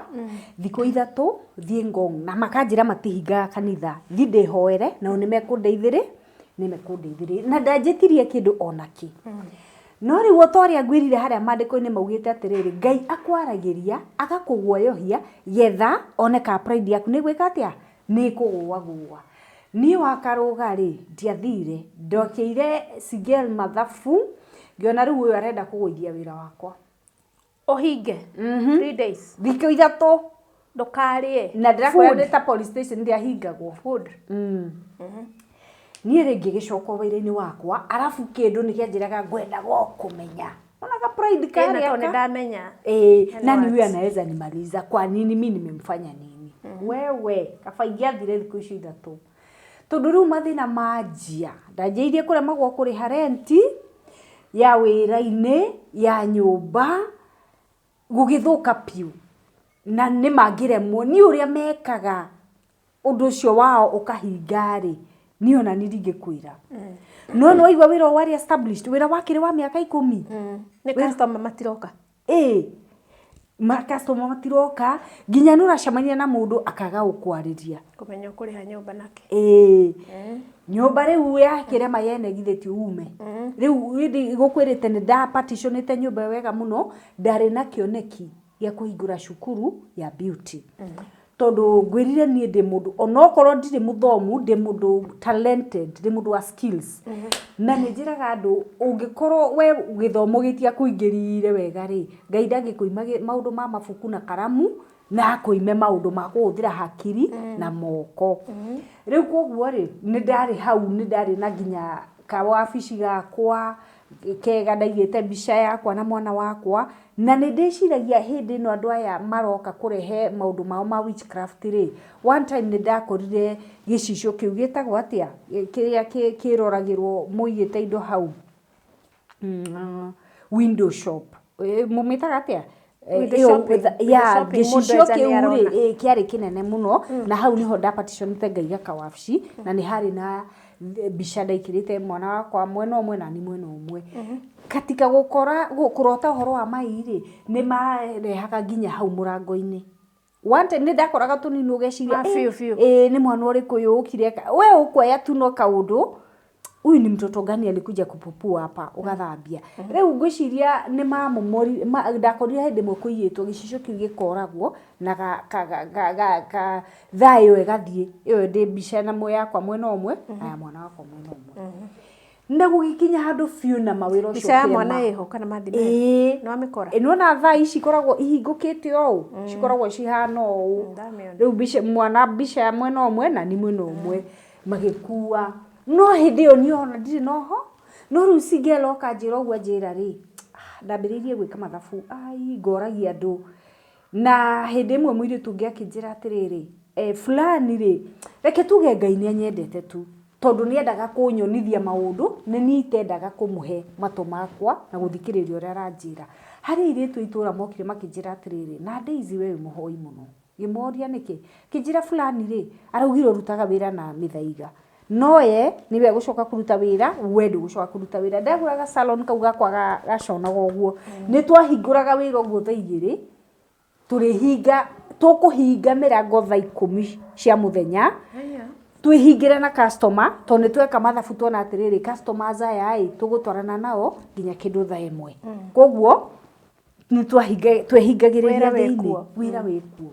thikũ 3 thiĩ Ngong, na makanjĩra matihingaga kanitha, thiĩ ndĩhoere, nao nĩ mekũndeithĩrĩ, nĩ mekũndeithĩrĩria. Na ndanjĩtirie kĩndũ ona kĩ. No rĩu o ta ũrĩa ngwĩrire harĩa maandĩko-inĩ maugĩte atĩrĩrĩ, Ngai akwaragĩria, agakũguoyohia, getha one ka pride yaku nĩ gwĩka atĩa? Nĩ kũgũagũa. Niĩ wakarũga rĩ, ndiathire, ndokĩire Sigel mathabu, ngĩona rĩu ũyũ arenda kũgũithia wĩra wakwa. Ũhinge. 3 days. Thikũ 3. Ndũkarĩe. Na ndĩrakwĩra Food. nĩ ta police station ndĩahingagwo. Food. Niĩ rĩ ngĩgĩcoka wĩra-inĩ wakwa, arabu kĩndũ nĩ kĩanjĩraga ngwendaga o kũmenya, onaga pride Ĩ, na karĩa tondũ nĩ ndamenya. Eh, And nani what? huyu anaweza nimaliza? Kwa nini mi nimemfanya nini? Wewe kaba ingĩathire thikũ icio 3, tondũ rĩu mathĩna manjia, ndanjĩirie kũremagwo kũrĩha renti ya wĩra-inĩ, ya nyũmba, gũgĩthũka piũ, na nĩ mangĩremwo niĩ ũrĩa mekaga ũndũ ũcio wao ũkahinga rĩ, niĩ ona niĩ ndingĩkwĩra. No nĩ waigua wĩra warĩ established, wĩra wakĩrĩ wa mĩaka 10. Nĩ customer matiroka. Ĩĩ, makastoma matiroka, nginya nĩ ũracemania na mũndũ akaga gũkwarĩria. Kũmenya ũkũrĩha nyũmba nake. Ĩĩ, nyũmba rĩu yakĩrema yene githĩ ti ume. Rĩu gũkwĩrĩte nĩ ndapartitionĩte nyũmba ĩyo wega mũno, ndarĩ na kĩoneki gĩa kũhingũra cukuru ya beauty. Tondũ ngwĩrire niĩ ndĩ mũndũ, onokorwo ndirĩ mũthomu, ndĩ mũndũ talented, ndĩ mũndũ wa skills. Na nĩ njĩraga andũ, ũngĩkorwo we gĩthomo gĩtiakũingĩrire wega rĩ, Ngai ndangĩkũima maũndũ ma mabuku na karamu, na akũime maũndũ ma kũhũthĩra hakiri na moko. Rĩu koguo rĩ, nĩ ndarĩ hau, nĩ ndarĩ na nginya kawabici gakwa kega, ndaigĩte mbica yakwa na mwana wakwa, na nĩ ndĩciragia hĩndĩ ĩno andũ aya maroka kũrehe maũndũ mao ma witchcraft rĩ, one time nĩ ndakorire gĩcicio kĩu gĩtagwo atĩa, kĩrĩa kĩroragĩrwo mũigĩte indo hau, window shop, mũmĩtaga atĩa? Window Ĩyo, shopping. Window ya, shopping, mũndũ gĩcicio enja nĩ kĩu rĩ, arona. kĩarĩ kĩnene mũno, na hau nĩho ndapartitionĩte ngaiga kawabici, na nĩ harĩ na mbica ndaikĩrĩte mwana wakwa mwena ũmwe na niĩ mwena ũmwe. Katika gũkora kũrota ũhoro wa mai rĩ, nĩ marehaga nginya hau mũrango-inĩ. One time nĩ ndakoraga tũnini ũgeciria, Ma biũ biũ. Nĩ mwana ũrĩkũ ũyũ ũkire we ũkuoya tu no kaũndũ, huyu ni mtoto gani alikuja kupupua hapa, ũgathambia. Rĩu ngwĩciria nĩ mamomori, ndakorire hĩndĩ ĩmwe kũiyĩtwo gĩcicio kĩu gĩkoragwo na thaa ĩyo ĩgathiĩ, ĩyo ndĩ mbica na yakwa mwena ũmwe na ya mwana wakwa mwena ũmwe. Na gũgĩkinya handũ biũ na mawĩra ũcio Mbica ya ũkĩrema. mwana ĩho kana mathi nayo? Ĩĩ. Nĩ wamĩkora? Ĩ, nĩwona thaa ici ikoragwo ihingũkĩte ũũ, cikoragwo cihana ũũ. Ndamĩona. Rĩu mbica, mwana mbica ya mwena ũmwe na ni mwena ũmwe magĩkua. No hĩndĩ ĩyo niĩ ona ndirĩ na ũho, no rĩu Singela oka anjĩra ũguo anjĩra rĩ, ndambĩrĩirie gwĩka mathabu, ai ngoragia andũ. Na hĩndĩ ĩmwe mũirĩtu ũngĩ akĩnjĩra atĩrĩrĩ, fulani rĩ, reke tuge Ngai nĩ anyendete tu, tondũ nĩendaga kũnyonithia maũndũ, nĩ niĩ itendaga kũmũhe matũ makwa na gũthikĩrĩria ũrĩa aranjĩra. Harĩ airĩtu a itũũra mokire makĩnjĩra atĩrĩrĩ, na Daisy we wĩ mũhoi mũno. Ngĩmoria nĩkĩ? Kĩnjĩra fulani rĩ, araugire ũrutaga wĩra na mĩthaiga. No ye nĩwe egũcoka kũruta wĩra, we ndũgũcoka kũruta wĩra. Ndagũraga salon kau gakwa gaconaga ũguo. Nĩ twahingũraga wĩra ũguo thaa 2, tũrĩhinga, tũkũhinga mĩrango thaa 10 cia mũthenya, twĩhingĩre na customer, tondũ nĩ tweka mathabu tuona atĩrĩrĩ, customers aya ĩ, tũgũtwarana nao nginya kĩndũ thaa 1. Koguo nĩ twehingagĩrĩria Wĩra thĩinĩ. wĩkuo. Wĩra wĩkuo.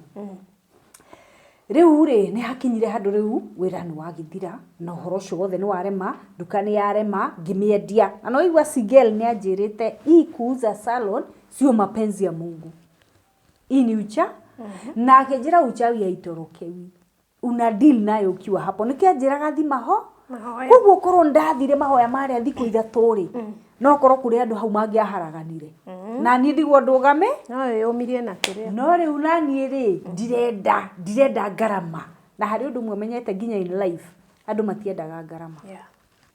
Rĩu rĩ, nĩ hakinyire handũ rĩu wĩra nĩ wagĩthira, na ũhoro ũcio wothe nĩ warema, nduka nĩ yarema, ngĩmĩendia. Na no waigua Sigel nĩ anjĩrĩte, hii kuuza salon sio mapenzi ya Mungu. Hii ni ucha. Na akĩnjĩra uchawi haitorokewi. Una deal nayo ukiwa hapo. Nĩkĩo anjĩraga thi maho? Mahoya. Koguo korwo ndathire mahoya marĩa thikũ 3 rĩ, no korwo kũrĩ andũ hau mangĩaharaganire. Na niĩ ndigwo ndũgame. No wĩyũmirie na kĩrĩa. No rĩu na niĩ rĩ, ndirenda ngarama. Na harĩ ũndũ ũmwe menyete nginya in life, andũ matiendaga ngarama.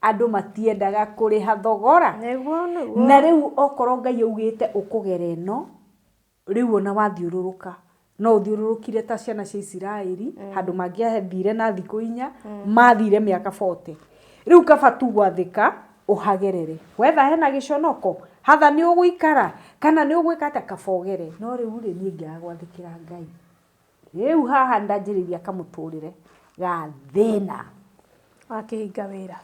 Andũ matiendaga kũrĩha thogora. Nĩguo, nĩguo. Na rĩu okorwo Ngai augĩte ũkũgera ĩno, rĩu ona wathiũrũrũka, no ũthiũrũrũkire ta ciana cia Isiraeli, handũ mangĩathire na thikũ 4, mathire mĩaka 40. Rĩu kaba tu gwathĩka, ũhagerere. Wetha hena gĩconoko, hatha nĩ ũgũikara, kana nĩ ũgwĩka atĩa, kaba ũgere. No rĩu rĩ, niĩ ngĩaga gwathĩkĩra Ngai. Rĩu haha ndanjĩrĩria kamũtũrĩre ga thĩna. Wakĩhinga wĩra.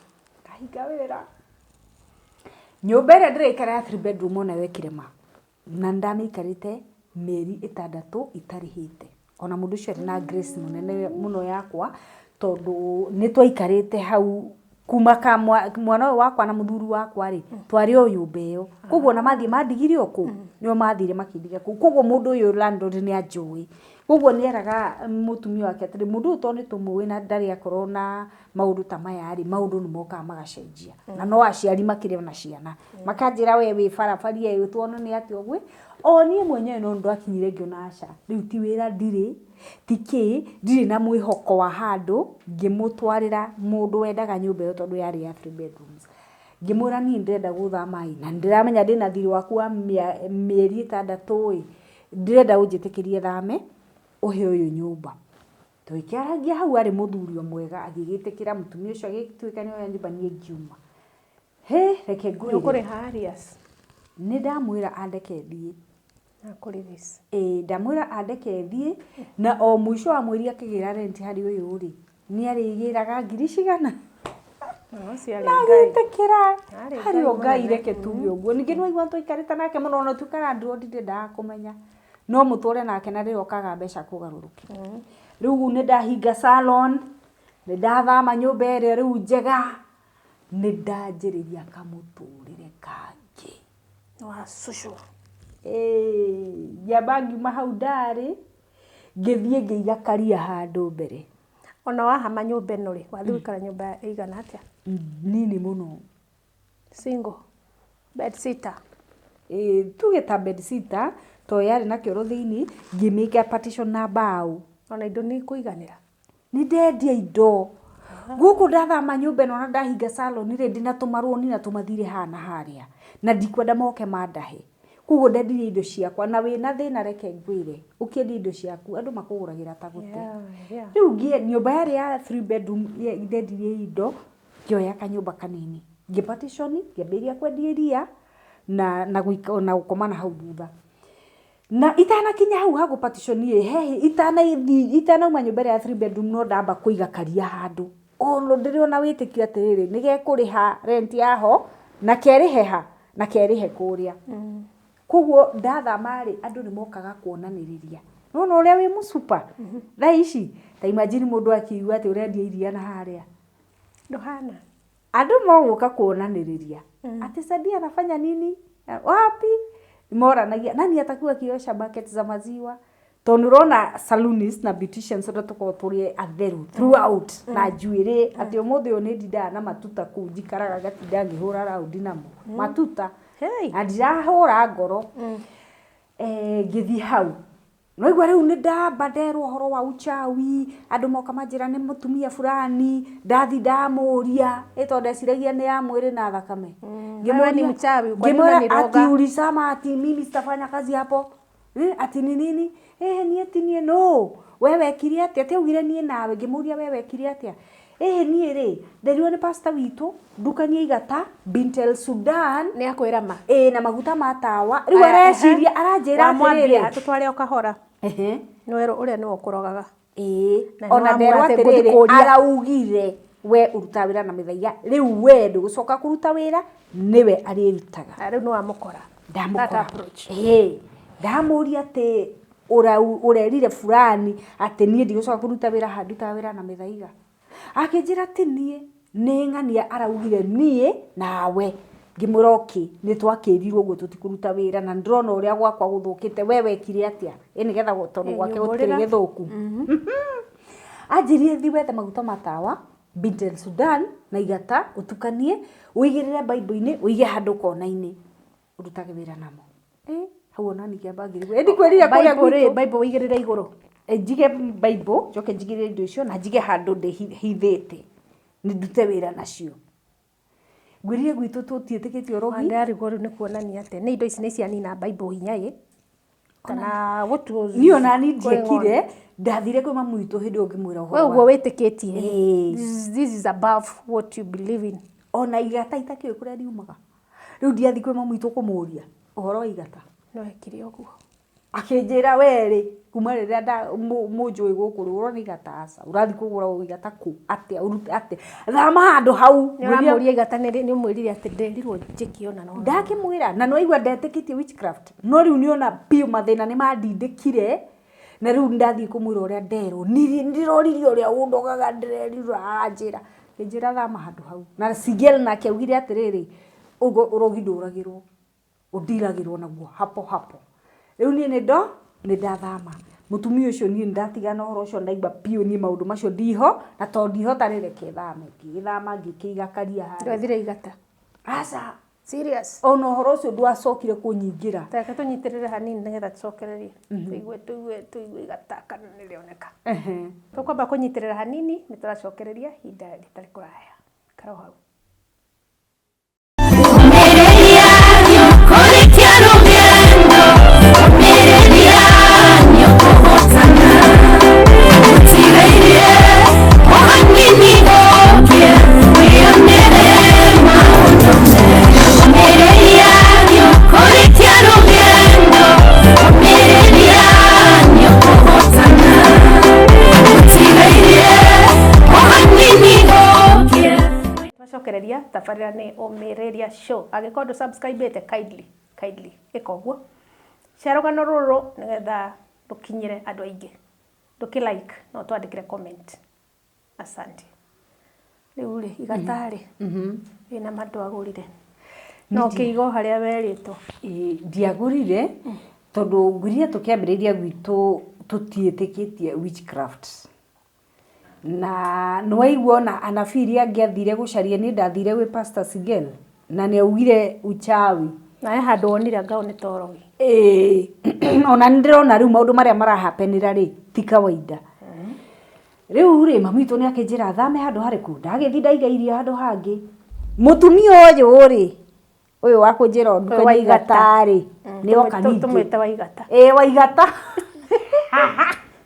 Ngahinga wĩra. Nyũmba ĩrĩa ndĩraikara ya 3 bedroom ona wekire ma. Na ndamĩikarĩte mĩeri 6 itarĩhĩte. Ona mũndũ ũcio arĩ na grace mũnene mũno yakwa, tondũ nĩ twaikarĩte hau kuma ka mwana ũyũ wakwa na mũthuri wakwa rĩ, twarĩ o nyũmba ĩyo. Koguo ona mathiĩ mandigire o kũu, nĩo mathire makĩndiga kũu. Koguo mũndũ ũyũ landlord nĩ anjũĩ. Koguo nĩ eraga mũtumia wake atĩrĩ, mũndũ ũyũ tondũ nĩ tũmũĩ na ndarĩ akorwo na maũndũ ta maya rĩ, maũndũ nĩ mokaga magacenjia. Na no aciari makĩrĩ ona ciana. Makanjĩra we wĩ barabari ĩyo tuone nĩ atĩa ũguo. O niĩ mwenyewe no ndakinyire ngĩona aca, rĩu ti wĩra ndirĩ, ti kĩ, ndirĩ na mwĩhoko wa handũ, ngĩmũtwarĩra mũndũ wendaga nyũmba ĩyo tondũ yarĩ ya three bedrooms. Ngĩmwĩra niĩ ndĩrenda gũthama ĩ, na nĩndĩramenya ndĩna thirĩ waku wa mĩeri 6 ĩ, ndĩrenda ũnjĩtĩkĩrie thame, ũhe ũyũ nyũmba. Tũgĩkĩarangia hau arĩ mũthuri o mwega, agĩgĩtĩkĩra mũtumia ũcio agĩtuĩka nĩ oya nyũmba niĩ ngiuma. Hĩ, reke ngwĩre. Nĩũkũrĩha arrears? Nĩ ndamwĩra andeke thiĩ. Na kũ-release. Ĩĩ, ndamwĩra andeke thiĩ, na o mũico wa mweri akĩgĩra rent harĩ ũyũ rĩ, nĩ arĩgĩraga ngiri cigana? Ũcio arĩ Na Ngai. agĩtĩkĩra. Arĩ Harĩ o Ngai Ngai mũnene. reke tuge ũguo. Ningĩ nĩ waigua twaikarĩte nake mũno ona tuĩka landlord ndendaga kũmenya. No mũtũre nake na rĩrĩa ũkaga mbeca kũgarũrũke. Rĩu nĩ ndahinga salon, nĩ ndathama nyũmba ĩrĩa rĩu njega, nĩ ndanjĩrĩria kamũtũrĩre kangĩ. Wa cucu. Ĩĩ, ngĩamba ngiuma hau ndarĩ, ngĩthiĩ ngĩiga karia handũ mbere. Ona wahama nyũmba ĩno rĩ, wathiĩ gũikara nyũmba ĩigana atĩa? Nini mũno. Single. Bed sitter. Ĩĩ, tuge ta bed sitter, to yarĩ na kĩoro thĩinĩ, ngĩmĩka partition na mbaũ. Ona indo nĩ ikũiganĩra? Nĩ ndendia indo. Gũkũ ndathama nyũmba ĩno na ndahinga salon rĩ, ndĩna tũmarũni na tũmathirĩ haha na harĩa. Na ndikwenda moke mandahe. Koguo ndendirie indo ciakwa na wĩna thĩna reke ngwĩre, ũkĩendia indo ciaku andũ makũgũragĩra ta gũte. Rĩu nyũmba yarĩ ya 3 bedroom ndendirie indo, ngĩoya kanyũmba kanini. Ngĩ partition, ngĩambĩrĩria kwendia iria na na na gũkoma na hau thutha. Na itanakinya hau ha gũ partition ĩ, he itanauma nyũmba ĩrĩa ya 3 bedroom no ndamba kũiga karia handũ. Ono ndĩrĩ ona wĩtĩkio atĩrĩrĩ, nĩ gekũrĩha rent yaho, na kerĩhe ha, na kerĩhe kũrĩa. Koguo ndathama rĩ, andũ nĩ mokaga kuonanĩrĩria. Nĩwona ũrĩa wĩ mũcupa? Thaa ici, ta imagine mũndũ akiigua atĩ ũrendia iria na harĩa. Ndũhana. Andũ mogũka kuonanĩrĩria. Ati Sadia anafanya nini? Wapi? Moranagia, nani atakuwa akiosha bucket za maziwa? Tondũ ũrona saloonist na beauticians ũrĩa tũkoragwo tũrĩ atheru throughout na njuĩrĩ atĩ ũmũthĩ ũyũ nĩ ndindaga na matuta kũu njikaraga ngatinda ngĩhũra raundi namo matuta. Hey. Na ndirahũra ngoro. Ngĩthiĩ hau noigua rĩu nĩ ndamba nderwo ũhoro wa uchawi, andũ moka manjĩra nĩ mũtumia fulani, ndathi ndamũria, ĩ tondũ ndeciragia nĩ ya mwĩrĩ na thakame. Wewe ni mchawi, kwa nini Ngĩmwĩra unaniroga? ati ulisema ati mimi sitafanya kazi hapo. Ati ni nini? Niĩ ti niĩ no. We wekire atĩa? Ati augire niĩ nawe, ngĩmũria we wekire atĩa? Niĩ rĩ, nderirwo nĩ pastor witũ, ndukanie igata, Bintel Sudan. Nĩ akwĩra ma. Ĩĩ, na maguta ma tawa. Rĩu areciria, aranjĩra Wamwambia, atĩrĩrĩ. tũtware o kahora. Ehe. Nĩ werũ ũrĩa nĩwe ũkũrogaga. Ĩĩ, Na nĩ ona wamwĩra nderwo atĩ atĩrĩrĩ, ngũthiĩ kũũria. araugire we ũrutaga wĩra na mĩthaiga, rĩu we ndũgũcoka kũruta wĩra, nĩwe arĩrutaga. Na rĩu nĩ wamũkora. Ndamũkora. That approach. Ĩĩ, ndamũria atĩ ũrerire fulani atĩ niĩ ndigũcoka kũruta wĩra haha, ndutaga wĩra na mĩthaiga. Akĩnjĩra ti niĩ, nĩ ng'ania araugire niĩ nawe. Ngĩmwĩra okay, nĩ twakĩrirwo ũguo tũtikũruta wĩra na ndĩrona ũrĩa gwakwa gũthũkĩte, we wekire atĩa? Ĩ nĩgetha tondũ gwake gũtikĩrĩ Nyumbũrĩra. gĩthũku. Anjĩrire thiĩ wethe maguta ma tawa, Bintel Sudan na igata ũtukanie, ũigĩrĩre Bible-inĩ, ũige handũ kona-inĩ, ũrutage wĩra namo. Hau ona niĩ ngĩamba ngĩrigwo. Ĩ ndikwĩrire kũrĩa Bible rĩ, gwitũ. Bible ũigĩrĩre igũrũ. Njige Bible, njoke njigĩrĩre indo icio na njige handũ ndĩhithĩte, nĩ ndute wĩra nacio. Ngwĩrire gwitũ tũtiĩtĩkĩtie ũrogi. Ndarigwo rĩu nĩ kuonania atĩ nĩ indo ici nĩ cianina Bible hinya ĩ. Kana what was Niĩ ona niĩ going on? ndiekire, ndathire kwĩ mamu witũ hĩndĩ ĩyo ngĩmwĩra ũhoro We wa ũguo wĩtĩkĩtie. Ĩĩ. This is above what you believe in. Ona igata itakĩũĩ kũrĩa riumaga. Rĩu ndiathiĩ kwĩ mamu witũ kũmũria ũhoro wa igata. No ekire ũguo. Akĩnjĩra we rĩ, kuma rĩrĩa mũnjũĩ gũkũ rĩ, ũrona igata aca, ũrathiĩ kũgũra igata kũ, atĩa, ũrute atĩa, thama handũ hau. Nĩ ũramũria igata nĩ ũmwĩrire atĩ nderirwo njĩke ũna na ũna. Ndakĩmwĩra, na nĩwaigua ndetĩkĩtie witchcraft, no rĩu nĩona biũ mathĩna nĩ mandindĩkire, na rĩu ndathiĩ kũmwĩra ũrĩa nderwo, ndĩroririe ũrĩa ũndogaga, ndĩrerirwo aranjĩra, akĩnjĩra thama handũ hau. Na Sigel nake augire atĩrĩrĩ, ũguo ũrogi ndũragĩrwo, ũndiragĩrwo naguo hapo hapo. Rĩu niĩ nĩ ndathama. Mũtumia ũcio niĩ nĩndatigana na ũhoro ũcio, ndaigua biũ niĩ maũndũ macio ndiho, na tondũ ndihota rĩ, reke thame. Ngĩgĩthama ngĩkĩiga karia harĩa. Ndwathire igata? Aca. Serious? Ona ũhoro ũcio ndwacokire kũnyingĩra. Reke tũnyitĩrĩre hanini nĩgetha tũcokererie. Tũigue tũigue tũigue igata kana nĩrĩoneka. Tũkwamba kũnyitĩrĩra hanini, nĩ tũracokereria ihinda rĩtarĩ kũraya. Ikara o hau. Twacokereria tabarĩra nĩ Ũmĩrĩria Show. Angĩkorwo ndũ subscribe ĩte, kindly kindly ĩka ũguo. Share rũgano rũrũ nĩgetha rũkinyĩre andũ aingĩ. Ndũkĩ like no twandĩkĩre comment. Asante. Rĩu rĩ, igata rĩ, wĩna ma ndwagũrire? No ũkĩiga o harĩa werĩtwo. Ĩĩ, ndiagũrire tondũ ngwĩrire tũkĩambĩrĩria gwitũ tũtiĩtĩkĩtie witchcraft. Na nĩwaigua ona anabii iria angĩathire gũcaria, niĩ ndathire gwĩ Pastor Sigel na nĩ augire uchawi. Na he handũ wonire anga nĩ torogi. Ĩĩ, ona nĩ ndĩrona rĩu maũndũ marĩa marahapenĩra rĩ ti kawaida. Rĩu rĩ, mami witũ nĩ akĩnjĩra thame handũ harĩkũ, ndagĩthiĩ ndaiga irio handũ hangĩ. Mũtumia ũyũ rĩ, ũyũ wa kũnjĩra ndukanie Wa igata. Igata rĩ, nĩ oka ningĩ. Tũmwĩte wa igata. Ĩĩ, wa igata.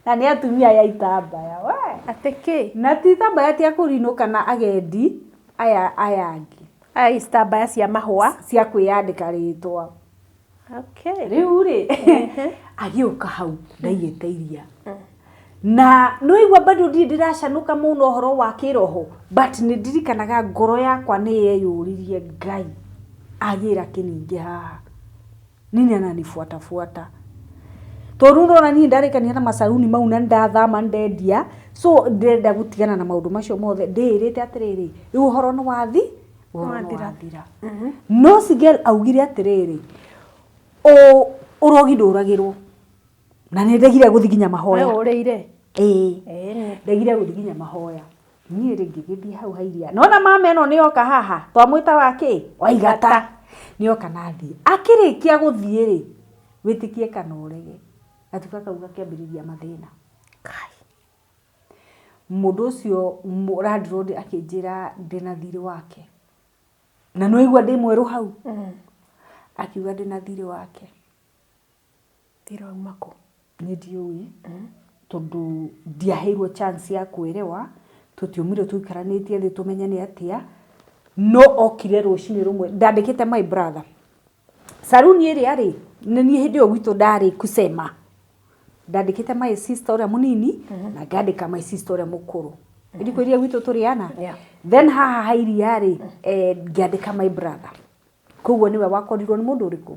Na nĩ atumia aya itambaya we. Atĩ kĩ? Na ti itambaya ti a kũrinũka na agendi aya aya angĩ. Aya itambaya cia mahũa. Cia kwĩyandĩka rĩtwa. Okay. Rĩu rĩ, agĩũka hau ndaigĩte iria. Na nĩwaigua bado ndirĩ ndĩracanũka mũno ũhoro wa kĩroho, but nĩ ndirikanaga ngoro yakwa nĩ yeyũririe, Ngai agĩra kĩningĩ haha. Nini ananifuatafuata? Tondũ rĩu ndona niĩ ndarĩkania na macaruni mau na nĩndathama ndendia, so ndĩrenda gũtigana na maũndũ macio mothe, ndĩĩrĩte atĩrĩrĩ, rĩu ũhoro nĩ wathi, ũhoro nĩ wathira. No Sigel augire atĩrĩrĩ, ũrogi ndũragĩrwo. Na nĩ ndegire gũthiĩ nginya mahoya. We ũrĩire? Ĩĩ. Ndegire gũthiĩ nginya mahoya. Niĩ rĩ ngĩgĩthiĩ hau ha iria. Nona mama ĩno nĩ yoka haha, twamwĩta wa kĩ? Wa igata. Nĩ yoka na athiĩ. Akĩrĩkia gũthiĩ rĩ, wĩtĩkie kana ũrege, gatuka kau gakĩambĩrĩria mathĩna. Kai. Mũndũ ũcio landlord akĩnjĩra ndĩna thirĩ wake. Na nĩ waigua ndĩ mwerũ hau? Akiuga ndĩna thirĩ wake. Thirĩ wauma kũ? Niĩ ndiũĩ, tondũ ndiaheirwo chance ya kwĩrewa, tũtiumire tũikaranĩtie thĩ tũmenye nĩ atĩa, no okire rũcinĩ rũmwe, ndandĩkĩte my brother. Saruni ĩrĩa rĩ, nĩ niĩ hĩndĩ ĩyo gwitũ ndarĩ kusema. Ndandĩkĩte my sister ũrĩa mũnini, na ngandĩka my sister ũrĩa mũkũrũ. Ndikwĩrire gwitũ tũrĩ ana? Yeah. Then haha ha iria rĩ, ngĩandĩka my brother. Koguo nĩwe wakorirwo nĩ mũndũ ũrĩkũ?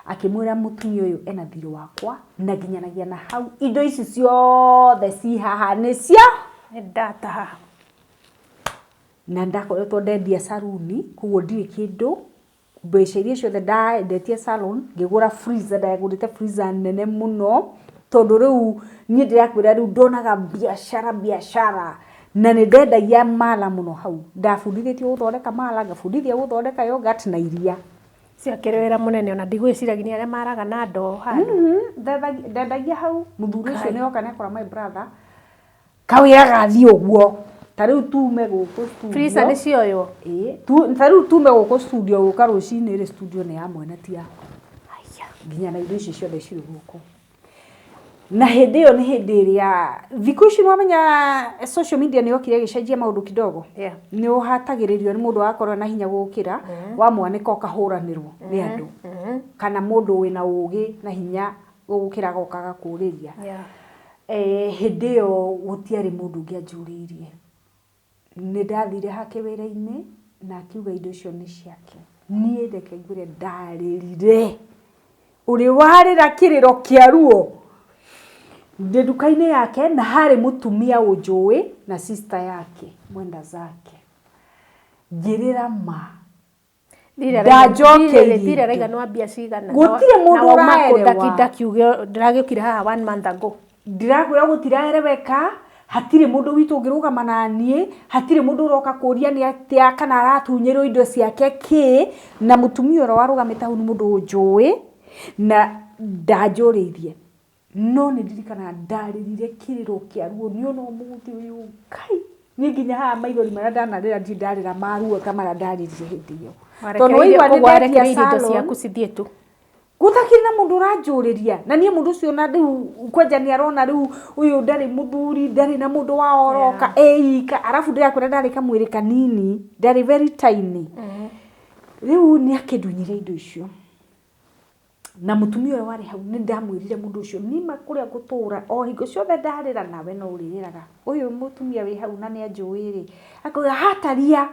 Akĩmwĩra mũtumia ũyũ ena thirĩ wakwa na nginyanagia na hau indo ici ciothe ci haha nĩ cia Nĩ ndataha. Na ndakoretwo ndendia saruni, koguo ndirĩ kĩndũ, mbeca iria ciothe ndendetie salon, ngĩgũra freezer, ndagũrĩte freezer nene mũno, tondũ rĩu niĩ ndĩrakwĩra rĩu ndonaga biacara biacara, na nĩ ndendagia mala mũno hau, ndabundithĩtio gũthondeka mala, ngabundithio gũthondeka yoghurt na iria. Ciakĩrĩ wĩra mũnene ona ndigwĩciragia nĩ arĩa maraga na ndoo handũ. Ndendagia hau, mũthuri ũcio nĩ oka nĩ akora my brother, kawĩra gathiĩ ũguo, ta rĩu tume gũkũ studio. Freezer nĩ cioywo? Ĩĩ, ta rĩu tume gũkũ studio gũka rũcinĩ rĩ, studio nĩ ya mwene ti yakwa. Nginya na indo ici ciothe cirĩ gũkũ. Na hĩndĩ ĩyo nĩ hĩndĩ ĩrĩa thikũ ici nĩwamenya social media nĩ yokire ĩgĩcenjia maũndũ kidogo. Nĩ ũhatagĩrĩrio nĩ mũndũ wakorwo na hinya gũgũkĩra, wamwanĩka ũkahũranĩrwo nĩ andũ. Kana mũndũ wĩna ũgĩ na hinya gũgũkĩra agoka agakũrĩria. Hĩndĩ ĩyo gũtiarĩ mũndũ ũngĩ anjũrĩirie. Nĩ ndathire hake wĩra-inĩ na akiuga indo icio nĩ ciake. Niĩ reke ngwĩre ndarĩrire. Ũrĩ warĩra kĩrĩro kĩa ruo. Ndĩ nduka-inĩ yake na harĩ mũtumia ũnjũĩ na sister yake mwenda zake. Ngĩrĩra ma. Ndanjokeirie Thirĩ araiga nĩ wa mbia cigana. Gũtirĩ mũndũ Na wauma kũ ũraerewa. Ndakiuge ndĩragĩũkire haha one month ago. Ndĩrakwĩra gũtiraereweka, hatirĩ mũndũ witũ ũngĩrũgama na niĩ, hatirĩ mũndũ ũroka kũria nĩ atĩa kana aratunyĩrwo indo ciake kĩ, na mũtumia ũrĩa warũgamĩte hau nĩ mũndũ ũnjũĩ na ndanjũrĩirie. No nĩ ndirikanaga ndarĩrire kĩrĩro kĩa ruo niĩ ona ũmũthĩ ũyũ Ngai, niĩ nginya haha maithori marĩa ndanarĩra ndirĩ ndarĩra ma ruo ta marĩa ndarĩrire hĩndĩ ĩyo. Tondũ waigua nĩ Koguo ndendia warekereirie indo salon, ciaku cithiĩ tu. Gũtakĩrĩ na mũndũ ũranjũrĩria, na niĩ mũndũ ũcio na rĩu kwanja nĩ arona rĩu ũyũ ndarĩ mũthuri, ndarĩ na mũndũ wao ũroka, ĩika, arabu ndĩrakwĩra ndarĩ kamwĩrĩ kanini, ndarĩ very tiny. Rĩu nĩ akĩndunyire indo icio. Na mũtumia ũrĩa warĩ hau nĩ ndamwĩrire mũndũ ũcio nima kũrĩa ngũtũra o hingo ciothe ndarĩra nawe no ũrĩrĩraga. Ũyũ mũtumia wĩ hau na nĩ anjũĩ rĩ, akauga hataria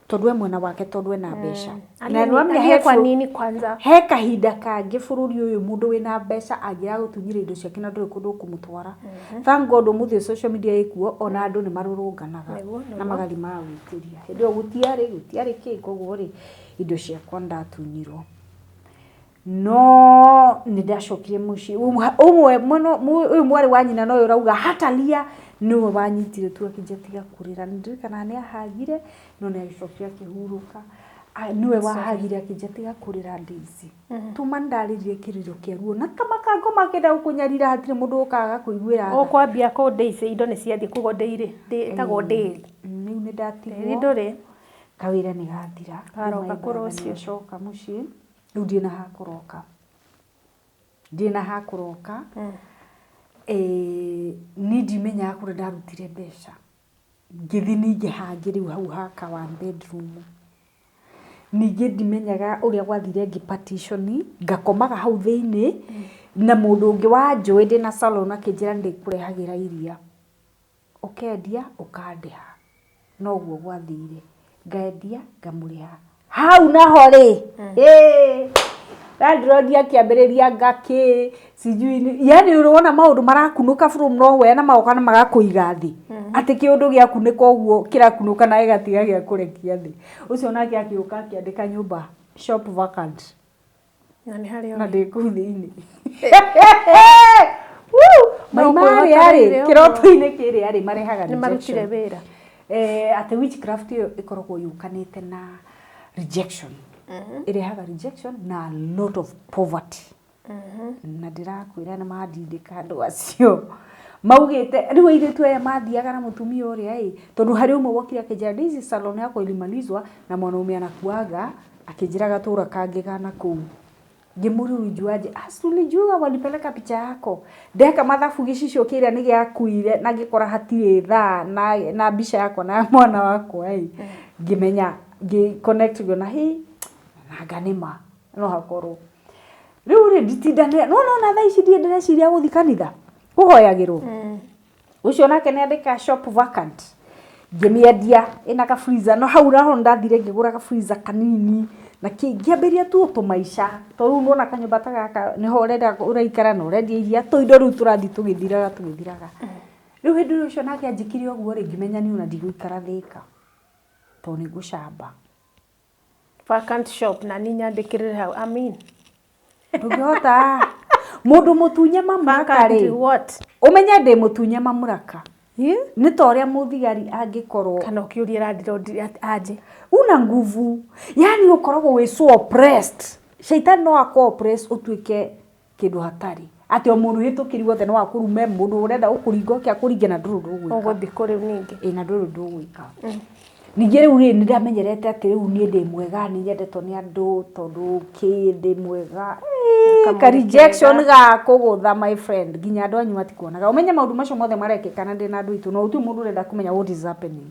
tondũ e mwena wake tondũ ena mbeca. Na nĩwamenya Alie he kwa nini kwanza? He kahinda kangĩ bũrũri ũyũ mũndũ wĩna mbeca angĩragũtunyire indo ciake na ndũrĩ kũndũ ũkũmũtwara. Thank God ũmũthĩ social media ĩkuo ona andũ nĩ marũrũnganaga na magathiĩ magagwĩtĩria. Hĩndĩ ĩyo gũtiarĩ kĩ, koguo rĩ indo ciakwa ndatunyirwo. No nĩ ndacokire mũciĩ, ũmwe mũno ũyũ mwarĩ wa nyina na ũyũ ũrauga hataria nĩwe wanyitire tu akĩnjĩra tiga kũrĩra. Nĩ ndirikanaga nĩ ahagire no nĩ agĩcokire akĩhurũka. Nĩwe wahagire akĩnjĩra tiga kũrĩra Daisy. Tuma ndarĩrire kĩrĩro kĩa ruo na ta makango makĩenda gũkũnyarira hatirĩ mũndũ ũkaga kũiguĩra tha. Ũkwambia kũ Daisy indo nĩ ciathiĩ koguo Daisy ĩtagwo Dairy. Rĩu nĩ ndatigwo. Dairy ndũrĩ. Kawĩra nĩ gathira. Karoka kũ rũciũ. Nĩacoka mũciĩ. Rĩu ndirĩ na ha kũroka. Ndirĩ na ha kũroka. Niĩ ndimenyaga kũrĩa ndarutire mbeca. Ngĩthiĩ ningĩ hangĩ rĩu hau ha ka one bedroom. Ningĩ ndimenyaga ũrĩa gwathire ngĩ partition, ngakomaga hau thĩiniĩ, na mũndũ ũngĩ wanjũĩ ndĩna salon akĩnjĩra nĩndĩkũrehagĩra iria. Ũkendia, ũkandĩha. Noguo gwathire. Ngendia, ngamũrĩha. Hau naho rĩ, landlord akĩambĩrĩria ngakĩ, sijui yani ũrona maũndũ marakunũka from nowhere na magoka na magakũiga thĩ. Atĩ kĩũndũ gĩakunĩka ũguo kĩrakunũka na gĩgatiga gĩa kũrekia thĩ. Ũcio nake akĩũka akĩandĩka nyũmba shop vacant. Na nĩ harĩa Na ũrĩ. ndĩ kũu thĩinĩ. Mai marĩa rĩ, Ũkwĩhotoreire ũguo. kĩroto-inĩ kĩrĩa rĩ, marehaga Nĩ marutire rejection. wĩra. Atĩ witchcraft ĩyo ĩkoragwo yũkanĩte na rejection. Ĩrehaga rejection na a lot of poverty. Na ndĩrakwĩra nĩ mandindĩka andũ acio. Maugĩte rĩu airĩtu aya mathiaga na mũtumia ũrĩa ĩ, tondũ harĩ ũmwe wokire akĩnjĩra Daisy salon yako ilimalizwa na mwanaume anakuaga akĩnjĩra gatũra kangĩ ga nakũu. Ngĩmũria ulijuaje? Asi ulijua walipeleka picha yako. Ndeka mathabu gĩcicio kĩrĩa nĩ gĩakuire na ngĩkora hatirĩ thaa na mbica yakwa na mwana wakwa ĩ. Ngĩmenya ngĩ connect ngĩona hĩ nanga nĩ ma no hakorwo. Rĩu rĩ nditindanĩra no nona thaa ici ndirĩ ndĩreciria gũthiĩ kanitha kũhoyagĩrwo. Ũcio nake nĩ andĩka shop vacant. Ngĩmĩendia ĩna ka freezer no hau naho ndathire ngĩgũra ka freezer kanini na kĩ ngĩambĩrĩria tu tũmaica tondũ rĩu nĩwona kanyũmba ta gaka nĩho ũrenda ũraikara na ũrendia iria tũindo rĩu tũrathiĩ tũgĩthiraga tũgĩthiraga. Rĩu hĩndĩ ĩrĩa ũcio nake anjĩkire ũguo rĩ ngĩmenya niĩ ona ndigũikara Thĩka tondũ nĩ ngũcamba. Vacant shop na niĩ nyandĩkĩrĩre hau. Amin. Ndũngĩhota. Mũndũ mũtunye mamũraka Vacant rĩ, what? ũmenye ndĩ mũtunye mamũraka. Nĩ ta ũrĩa mũthigari angĩkorwo Kana ũkĩũrie landlord aje. Una nguvu. Yani ũkoragwo wĩ so oppressed. Shaitani no akũ oppress ũtuĩke kĩndũ hatarĩ. Atĩ o mũndũ hĩtũkĩri wothe no akũrume, mũndũ ũrenda gũkũringa oke akũringe na ndũrĩ ũndũ ũgwĩka. Ũgũthiĩ kũ rĩu ningĩ? Ĩ na ndũrĩ ũndũ ũgwĩka. Ningĩ rĩu rĩ, nĩ ndamenyerete atĩ rĩu niĩ ndĩ mwega, nĩ nyendetwo nĩ andũ tondũ kĩ ndĩ mwega. Ka rejection ga kũgũtha my friend, nginya andũ anyu matikuonaga. Ũmenye maũndũ macio mothe marekĩka na ndĩ na andũ aitũ, no gũtirĩ mũndũ ũrenda kũmenya what is happening.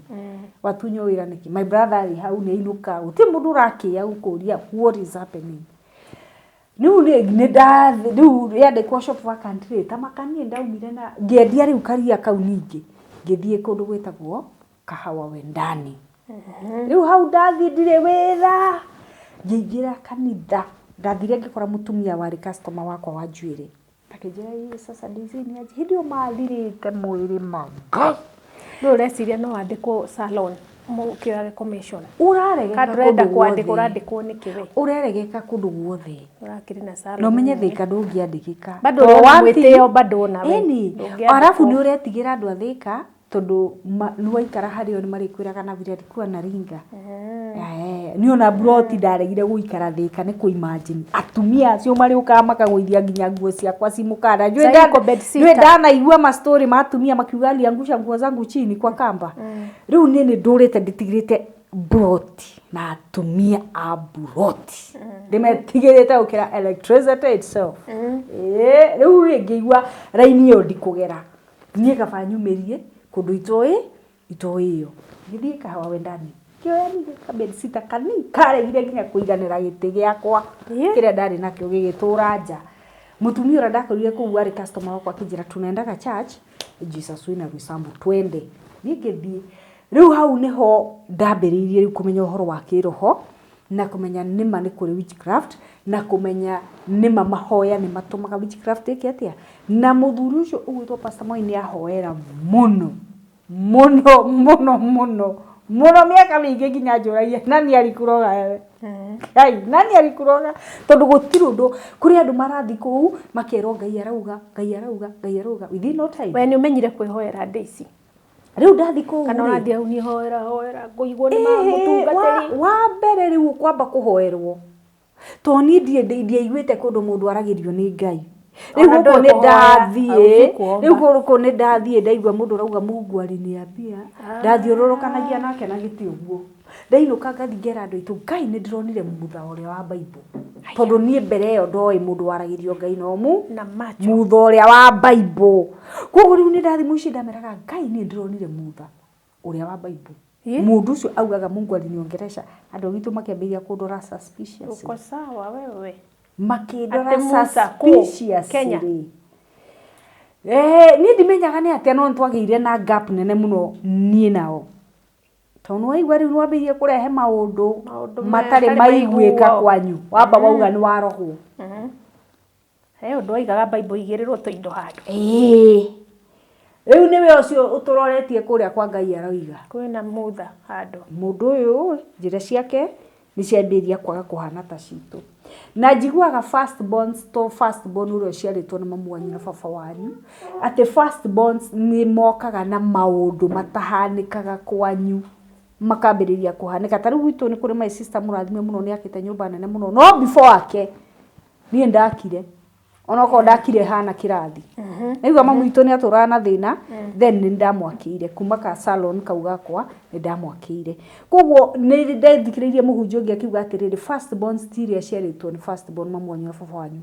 Watunywo wĩra nĩkĩ? My brother arĩ hau nĩ ainũka, gũtirĩ mũndũ ũrakĩĩa gũkũria what is happening. Rĩu rĩ, nĩ ndathi, rĩu rĩandĩkwo shop vacant rĩ, ta makanie ndaumire na ngĩendia rĩu karia kau ningĩ, ngĩthiĩ kũndũ gwĩtagwo Kahawa Wendani. Rĩu hau ndathiĩ ndirĩ wĩra, ngĩingĩra kanitha, ndathire ngĩkora mũtumia warĩ customer wakwa wa njuĩrĩ. Akĩnjĩra ĩ sasa Daisy nĩ anjĩ, hĩndĩ ĩyo mathirĩte mwĩrĩ ma Ngai. Rĩu ũreciria no wandĩkwo salon? Mũkĩoyage commission. Ũraregeka Kana ndũrenda kũndũ kwandĩkwo, guothe. ũrandĩkwo nĩkĩ we? Ũreregeka kũndũ guothe. Ũrakĩrĩ na salon Na ũmenye nene. Thĩka ndũngĩandĩkĩka. Bado To ũrĩ ona one thing- mwĩtĩo bado ona we. Ĩni, Ndũngĩandĩkwo. arabu nĩ ũretigĩra andũ a Thĩka tondũ nĩ waikara harĩo nĩ marĩkwĩraga na vile alikuwa anaringa. Eh, niĩ ona mburoti ndaregire gũikara Thĩka nĩ kũ imagine atumia acio marĩũkaga makagũithia nginya nguo ciakwa ci mũkanda. Njũĩ Sasa iko bed sitter. Njũĩ ndanaigua ma story ma atumia makiuga aliangusha nguo zangu chini kwa kamba. Rĩu niĩ nĩ ndũrĩte ndĩtigĩrĩte mburoti na atumia a mburoti ndĩmetigĩrĩte gũkĩra electricity itself. Ĩĩ, rĩu rĩ ngĩigua raini ĩyo ndikũgera, niĩ kaba nyumĩrie kũndũ itoĩ itoĩ ĩyo, ngĩthiĩ Kahawa Wendani, ngĩoya ningĩ ka bedsitter kanini karegire nginya kũiganĩra gĩtĩ gĩakwa kĩrĩa ndarĩ nakĩo gĩgĩtũra nja. Mũtumia ũrĩa ndakorire kũu arĩ customer wakwa akĩnjĩra, tunaendaga church Jesus Winner Roysambu, twende. Niĩ ngĩthiĩ. Rĩu hau nĩho ndambĩrĩirie rĩu kũmenya ũhoro wa kĩroho na kũmenya nĩma nĩ kũrĩ witchcraft na kũmenya nĩma mahoya nĩ matũmaga witchcraft ĩke atĩa. Na mũthuri ũcio ũgwĩtwo Pastor Moi nĩ ahoera mũno mũno mũno mũno mũno mĩaka mĩingĩ nginya njũragia nani alikuroga wewe? Ngai, nani alikuroga? Tondũ gũtirĩ ũndũ, kũrĩ andũ marathiĩ kũu makerwo Ngai arauga, Ngai arauga, Ngai arauga within no time. We nĩ ũmenyire kwĩhoera ndĩ ici? Rĩu ndathiĩ kũu Kana rĩ, ũrathiĩ hau niĩ hoera hoera ngũigwo nĩ Ĩĩ, mamũtungatĩri? Wa mbere rĩu ũkwamba kũhoerwo, tondũ niĩ ndiaiguĩte kũndũ mũndũ aragĩrio nĩ Ngai. Rĩu Ona gũkũ ndũĩ nĩ kũhoya, ndathiĩ, haujui kuomba. rĩu gũkũ nĩ ndathiĩ ndaigua mũndũ ũrauga Mungu aliniambia, ndathiũrũrũkanagia nake na gĩtĩ ũguo. Ndainũka ngathiĩ ngera andũ aitũ, Ngai nĩ ndĩronire mutha ũrĩa wa Bible. Tondũ niĩ mbere ĩyo ndoĩ mũndũ waragĩrio Ngai no Na macho. mutha ũrĩa wa Bible. Koguo rĩu nĩ ndathiĩ mũciĩ ndameraga Ngai niĩ ndĩronire mutha ũrĩa wa Bible. Mũndũ ũcio augaga Mungu aliniongelesha, andũ a gwitũ makĩambĩrĩria kũndora suspiciously. Uko sawa wewe. Makĩndora Atĩ Musa kũ? Kenya? suspiciously. Eh, niĩ ndimenyaga nĩ atĩa no nĩtwagĩire na gap nene mũno niĩ nao. Tondũ nĩwaigua rĩu nĩwambĩrĩirie kũrehe maũndũ Maũndũ matarĩ matarĩ maiguĩka maiguo. kwanyu. Wamba wauga nĩ warogwo. He ũndũ waigaga Bible igĩrĩrwo tũindo handũ. Ĩĩ. Rĩu nĩwe ũcio ũtũroretie kũrĩa kwa Ngai aroiga. Kwĩna mutha handũ. Mũndũ ũyũ njĩra ciake nĩ ciambĩrĩria kwaga kũhana ta citũ. Na njiguaga first borns to first born ũrĩa ũciarĩtwo nĩ mamu wanyu na baba wanyu, atĩ first borns nĩ mokaga na maũndũ matahanĩkaga kwanyu makambĩrĩria kũhanĩka. Ta rĩu gwitũ nĩ kũrĩ my sister mũrathime mũno nĩ akĩte nyũmba nene mũno, no before ake niĩ ndakire, onokorwo ndakire hana kĩrathi. Naigua mamu witũ nĩ atũraga na thĩna, then nĩ ndamwakĩire kuma ka salon kau gakwa nĩ ndamwakĩire. Koguo nĩ ndethikĩrĩirie mũhunjia ũngĩ akiuga atĩrĩrĩ, first borns ti iria ciarĩtwo nĩ first born mamu wanyu na baba wanyu.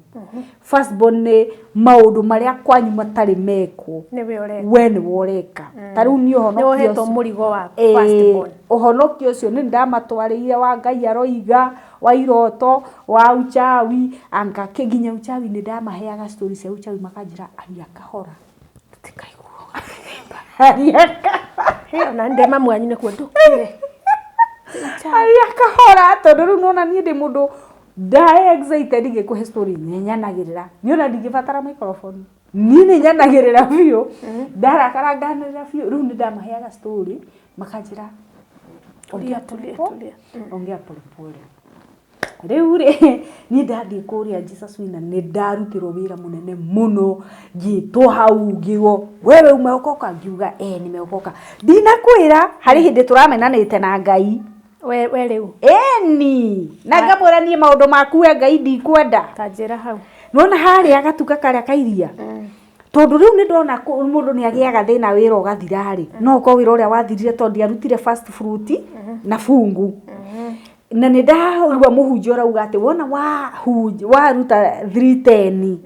First born nĩ maũndũ marĩa kwanyu matarĩ mekwo, Nĩwe ũreka. we nĩwe ũreka. Ta rĩu niĩ Nĩ ũhonokio wohetwo ũcio mũrigo wa first born. Ũhonokio ũcio nĩ ndamatwarĩire wa Ngai aroiga, wa iroto, wa uchawi, anga kĩ nginya uchawi nĩ ndamaheaga story cia uchawi makanjĩra aria kahora. Tũtikaiguaga. Aria kahora. He ona ndĩ mamu wanyu nĩkuo ndũkire. Aria kahora tondũ rĩu nona niĩ ndĩ mũndũ ndaĩ excited ngĩkũhe story nĩ nyanagĩrĩra. Niĩ ona ndingĩbatara microphone. Niĩ nĩ nyanagĩrĩra biũ. Ndarakara nganĩrĩra biũ. Rĩu nĩ ndamaheaga story makanjĩra Tulia, tulia, tulia. Ongea polepole. Rĩu rĩ niĩ ndathiĩ kũrĩa Jesus Winner nĩ ndarutĩrwo wĩra mũnene mũno, ngĩtwo hau ngĩrwo wewe umeokoka, ngiuga eh nimeokoka. Ndinakwĩra harĩ hĩndĩ tũramenanĩte na Ngai. We we rĩu Ĩni na ngamwĩra niĩ maũndũ maku we Ngai ndikwenda. ta njĩra hau. Nĩwona harĩa gatuka karĩa ka iria, tondũ rĩu nĩ ndona mũndũ nĩ agĩaga thĩna wĩra ũgathira rĩ, no ũkorwo wĩra ũrĩa wathirire tondũ ndiarutire first fruit na fungu. Na nĩ ndaigua mũhunjia ũrauga atĩ wona waruta 310,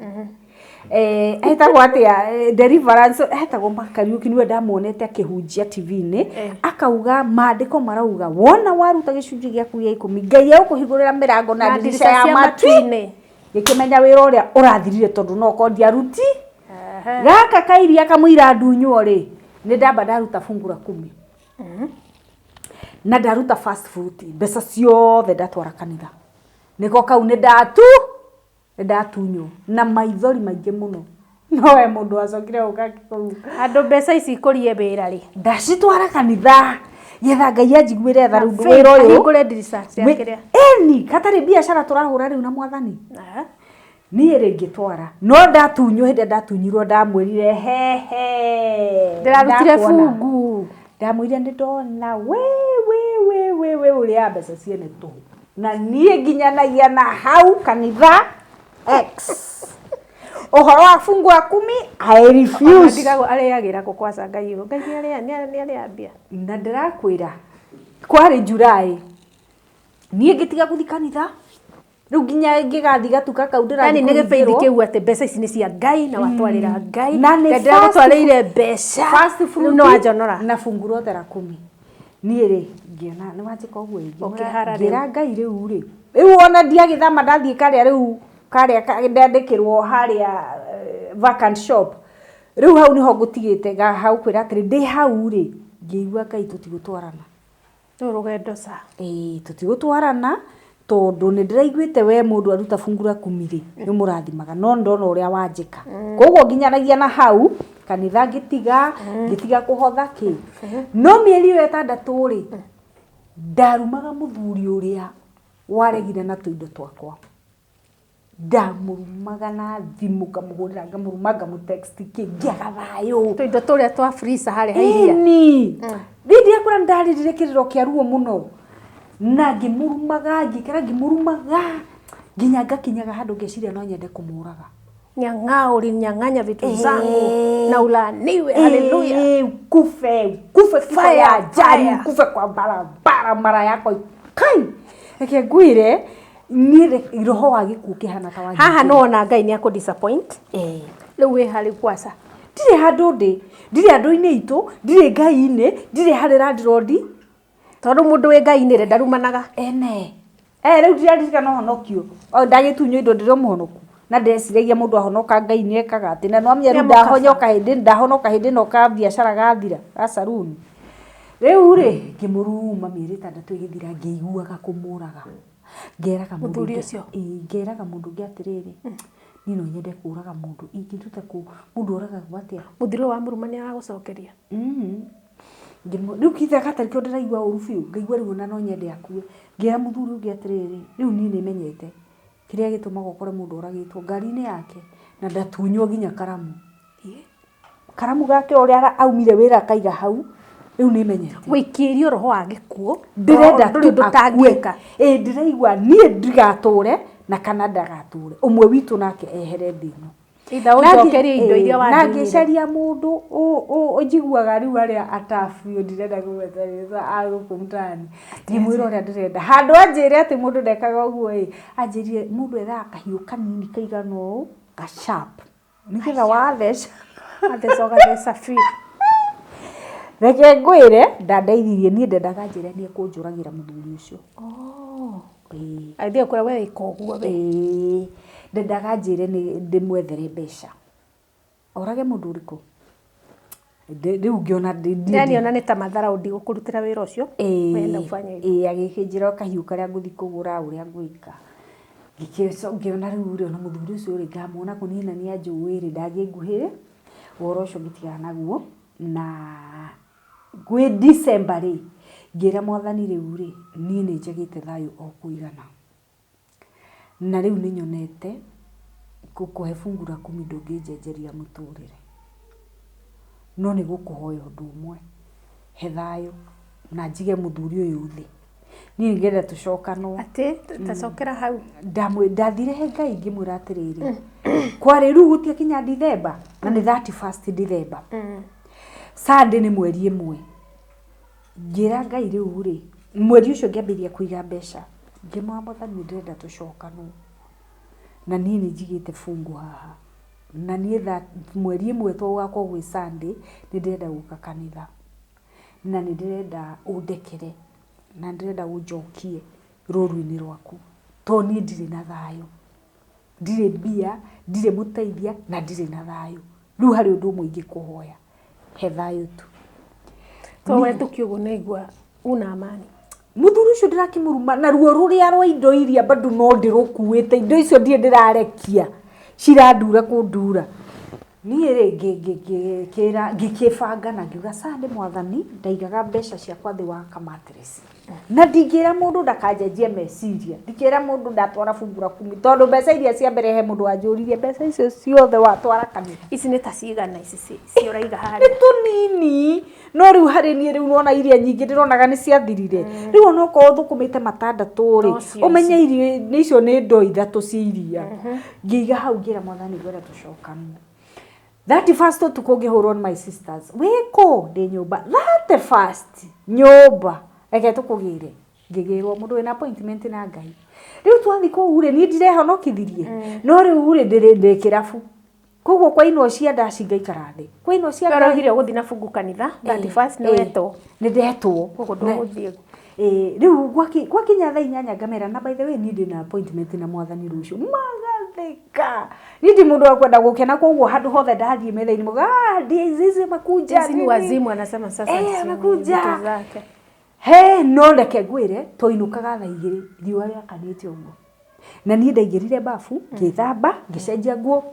etagwo atĩa, deliverance, etagwo Kariũki nĩwe ndamuonete akĩhunjia TV-inĩ, akauga maandĩko marauga wona waruta gĩcunjĩ gĩaku gĩa ikũmi, Ngai egũkũhingũrĩra mĩrango na Na ndirica ya cia matu-inĩ. matu-inĩ. Ngĩkĩmenya wĩra ũrĩa ũrathirire tondũ no ũkorwo ndiaruti. Gaka kairia kamũira ndunywo rĩ, nĩ ndamba ndaruta fungu la kumi. Na ndaruta first fruit, mbeca ciothe ndatwara kanitha. Nĩko kau nĩ ndatunywo na maithori maingĩ mũno. No we mũndũ wacokire gũka kũu. Andũ mbeca ici ikũrie wĩra rĩ. Ndacitwara kanitha getha Ngai anjiguĩre tha rĩu Faith, wĩra ũyũ. Ahingũre ndirica cia kĩrĩa. Ĩni hatarĩ biacara tũrahũra rĩu na mwathani. Ah. Niĩ rĩ ngĩtwara no ndatunywo, hĩndĩ ĩrĩa ndatunyirwo ndamwĩrire hehe, Ndĩrarutire ndakuona. bungu. Ndamwĩrire nĩ ndona we we we we we ũrĩa mbeca ciene tũhũ, na niĩ nginyanagia na hau kanitha x ũhoro wa fungu wa kumi I refuse. Ndigagwo arĩagĩra kũ kwaca Ngai ũyũ. Ngai nĩ arĩa mbia. Na ndĩrakwĩra kwarĩ July niĩ ngĩtiga gũthiĩ kanitha rĩu nginya ngĩgathiĩ gatuka kau ndĩrathiĩ Yani nĩ gĩbaithi kũhingĩrwo. kĩu atĩ mbeca ici nĩ cia Ngai na watwarĩra Ngai. Na nĩ Ngai ndĩragũtwarĩire mbeca. First Rĩu fruit nĩ wanjonora. na fungu rothe la kumi. Niĩ rĩ ngĩona nĩ wanjĩka ũguo ĩ, Ũkĩhara rĩu. ngĩra Ngai rĩu rĩ, rĩu ona ndiagĩthama ndathiĩ karĩa rĩu karĩa ndandĩkĩrwo harĩa vacant shop, rĩu hau nĩho ngũtigĩte hau kwĩra atĩrĩ ndĩ hau rĩ, ngĩigua Ngai tũtigũtwarana. Rĩu rũgendo ca. Ĩĩ tũtigũtwarana tondũ nĩ ndĩraiguĩte we mũndũ aruta fungu la kumi rĩ nĩ ũmũrathimaga, no ndona ũrĩa wanjĩka. Koguo nginyanagia na hau kanitha ngĩtiga, ngĩtiga kũhotha kĩ. No mĩeri ĩyo ĩtandatũ rĩ, ndarumaga mũthuri ũrĩa waregire na tũindo twakwa. Ndamũrumaga na thimũ, ngamũhũrĩra, ngamũruma, ngamũtext kĩ, ngĩaga thayũ. Tũindo tũrĩa twa freezer harĩa ha iria. Ĩni. Niĩ ndiakũra nĩndarĩrire kĩrĩro kĩa ruo mũno. Na ngĩmũrumaga, ngĩikara ngĩmũrumaga, nginya ngakinyaga handũ ngeciria no nyende kũmũraga. Nyang'ao, ulinyang'anya vitu zangu na ulaaniwe. Haleluya. Ukufe, ukufe kifo Fire, ya ajali, fire. ukufe kwa barabara mara yako. Kai, reke ngwĩre, niĩ roho wa gĩkuũ kĩhana ta wa Haha nĩ wona Ngai nĩ akũ disappoint. Rĩu wĩ harĩ kwaca. Ndirĩ handũ ndĩ, ndirĩ andũ-inĩ aitũ, ndirĩ Ngai-inĩ, ndirĩ harĩ landlord. Tondũ mũndũ wĩ Ngai-inĩ rĩ ndarumanaga. Ene. Rĩu ndiraririkana ũhonokio. O ndagĩtunywo indo ndĩrĩ mũhonoku. Na ndeciragia mũndũ ahonoka Ngai nĩ ekaga atĩ, na nĩwamenya rĩu Nĩamũkaba. ndahonyoka hĩndĩ, ndahonoka hĩndĩ ĩno ka biacara gathira, ga saruni. Rĩu rĩ, ngĩmũruma mĩeri ĩtandatũ ĩgĩthira ngĩiguaga kũmũraga. Ngeraga mũndũ Mũthuri ũngĩ, ũcio? ĩĩ, ngeraga mũndũ ũngĩ atĩrĩrĩ, niĩ no nyende kũraga mũndũ, ingĩruta kũ, mũndũ oragagwo atĩa? Mũthuri ũyũ wa mũruma nĩ aragũcokeria. Rĩu kitha gatarĩ kĩo ndĩraigua ũru biũ, ngaigua rĩu ona no nyende akue. Ngĩra mũthuri ũngĩ atĩrĩrĩ, rĩu niĩ nĩmenyete kĩrĩa gĩtũmaga ũkore mũndũ oragĩtwo ngari-inĩ yake na ndatunywo nginya karamu. Karamu gake ũrĩa aumire wĩra akaiga hau, rĩu nĩmenyete. Wĩikĩirio roho wa gĩkuũ, Ndĩrenda ndũrĩ tu ũndũ akue. ũtangĩka. Ĩĩ ndĩraigua niĩ ndigatũre na kana ndagatũre. Ũmwe witũ nake ehere thĩ ĩno. Either ũnjokerie indo iria Na wandunyire. ngĩcaria mũndũ ũnjiguaga rĩu arĩa atabu ndirenda kũgweta rĩtwa a gũkũ mtaani. Ngĩmwĩra ũrĩa ndĩrenda. Handũ anjĩre atĩ mũndũ ndekaga ũguo ĩ, anjĩrire mũndũ ethaga kahiũ kanini kaigana ũũ, ga sharp. Nĩgetha watheca. Watheca ũgatheca biũ. Reke ngwĩre, ndandeithirie niĩ ndendaga anjĩre nĩ ekũnjũragĩra mũthuri ũcio. Ĩĩ. Athiĩ kũrĩa we ĩka ũguo we. Ĩĩ. Ndendaga anjĩre nĩ ndĩmwethere mbeca. Orage mũndũ ũrĩkũ? Rĩu ngĩona ndĩ Yani ona nĩ ta matharau ndigũkũrutĩra wĩra ũcio. Wenda ufanye hivyo. Ĩĩ, agĩkĩnjĩra kahiũ karĩa ngũthiĩ kũgũra, ũrĩa ngwĩka. Ngĩona rĩu rĩ, ona mũthuri ũcio rĩ, ngamuona kũ niĩ na nĩ anjũĩ rĩ, ndangĩnguhĩrĩ. Ũhoro ũcio ngĩtigana naguo. Na gwĩ December rĩ, ngĩra mwathani rĩu rĩ, niĩ nĩ njagĩte thayũ o kũigana. Na rĩu nĩ nyonete gũkũhe fungu la kumi ndũngĩnjenjeria mũtũrĩre. No nĩ gũkũhoya ũndũ ũmwe, he thayũ na njige mũthuri ũyũ thĩ. Niĩ nĩngenda tũcokanwo. Atĩ, tacokera hau. Ndathire he Ngai ngĩmwĩra atĩrĩrĩ, kwarĩ rĩu gũtiakinya December, na nĩ 31st December. Sunday nĩ mweri ĩmwe. Ngĩra Ngai rĩu rĩ, mweri ũcio ngĩambĩrĩria kũiga mbeca. Ngĩmwĩra mwathani ndĩrenda tũcokanwo. Na niĩ nĩ njigĩte fungu haha. Na niĩ mweri ĩmwe to gũgakorwo gwĩ Sunday, nĩ ndĩrenda gũka kanitha. Na nĩ ndĩrenda ũndekere. Na ndĩrenda ũnjokie rũru-inĩ rwaku. Tondũ niĩ ndirĩ na thayũ. Ndirĩ mbia, ndirĩ mũteithia, na ndirĩ na thayũ. Rĩu harĩ ũndũ ũmwe ingĩkũhoya. He thayũ tu. To wetũkia ũguo nĩaigua una amani. Mũthuri ũcio ndĩrakĩmũruma na ruo rũrĩa rwa indo iria bado no ndĩrũkuĩte. Indo icio ndirĩ ndĩrarekia. Cirandura kũndura. Niĩ rĩ ngĩkĩra ngĩkĩbanga na ngiuga ca nĩ mwathani, ndaigaga mbeca ciakwa thĩ wa kamatress na ndingĩra mũndũ ndakanjenjie meciria, ndingĩra mũndũ ndatwara fungu la kumi, tondũ mbeca iria cia mbere he mũndũ wanjũririe mbeca icio ciothe watwara kanitha. Ici nĩ ta cigana ici ciũraiga Nĩ harĩa? Tũnini, no rĩu harĩ niĩ rĩu nona iria nyingĩ ndĩronaga nĩ ciathirire. Rĩu onokorwo thũkũmĩte matandatũ rĩ, No cio. Ũmenye irio nĩ icio, nĩ ndoo 3 cia iria. Ngĩiga hau, ngĩra mwathani ngwenda tũcokanwo. 31st ũtukũ ngĩhũrwo nĩ my sisters, wĩkũ? Ndĩ nyũmba. 31st nyũmba, reke tũkũgĩre. Ngĩgĩrwo mũndũ wĩna appointment na Ngai. Rĩu twathiĩ kũu rĩ, niĩ ndirehonokithirie, no rĩu rĩ ndĩ kĩrabu, koguo kwainwo cia ndaci ngaikara thĩ, kwainwo cia Ũraugire ũgũthiĩ na fungu kanitha 31st, nĩ wetwo. Nĩ ndetwo. Koguo ndũgũthiĩ. Ĩĩ, rĩu gwakinya thaa 8 ngamera, na by the way, niĩ ndĩna appointment na mwathani rũciũ. Magatheka. Niĩ ndi mũndũ wa kwenda gũkena, koguo handũ hothe ndathiĩ metha-inĩ muga, "Ah, ndiye amekuja." Hizi ni wazimu, anasema sasa Eh, si amekuja. vitu zake. He, no reke ngwĩre, twainũkaga thaa 2 riũa rĩakanĩte ũguo, na niĩ ndaingĩrire bafu, ngĩthamba, ngĩcenjia nguo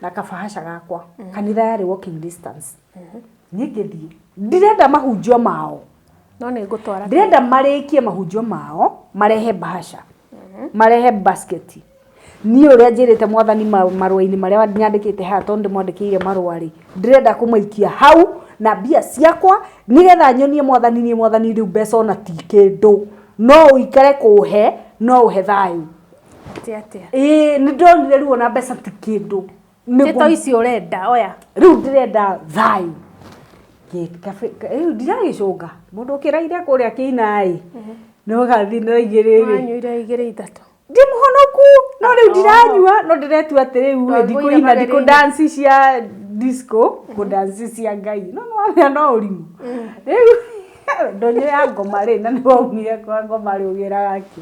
na kabahasha gakwa. Kanitha yarĩ walking distance. Niĩ ngĩthiĩ, ndirenda mahunjio mao. No nĩ ngũtwara. Ndĩrenda marĩkie mahunjio mao, marehe bahasha, marehe basket. Niĩ ũrĩa njĩrĩte mwathani marũa-inĩ marĩa nyandĩkĩte haha, tondũ ndĩmwandĩkĩire marũa rĩ, ndĩrenda kũmaikia hau na mbia ciakwa, nĩgetha nyonie mwathani niĩ mwathani rĩu mbeca ona ti kĩndũ, no ũikare kũhe, no ũhe thayũ. Atĩa atĩa? Ĩĩ, nĩ ndonire rĩu ona mbeca ti kĩndũ. Nĩto ici ũrenda oya. Rĩu ndĩrenda thayũ. Rĩu ndiragĩcũnga mũndũ ũkĩraire kũrĩa kĩinaĩ no gathi no igĩrĩ rĩ. Wanyuire igĩrĩ ithatũ. Ndĩ mũhonoku, no rĩu ndiranyua, no ndĩretua atĩ rĩu rĩ, ndikũina, Wagũire. Ndikũ dance cia disco, ngũ dance cia Ngai, no nĩwamenya no ũrimũ. Rĩu ndũnyũ ya ngoma rĩ, na nĩwaumire kwa ngoma rĩ, ũgĩraga kĩ?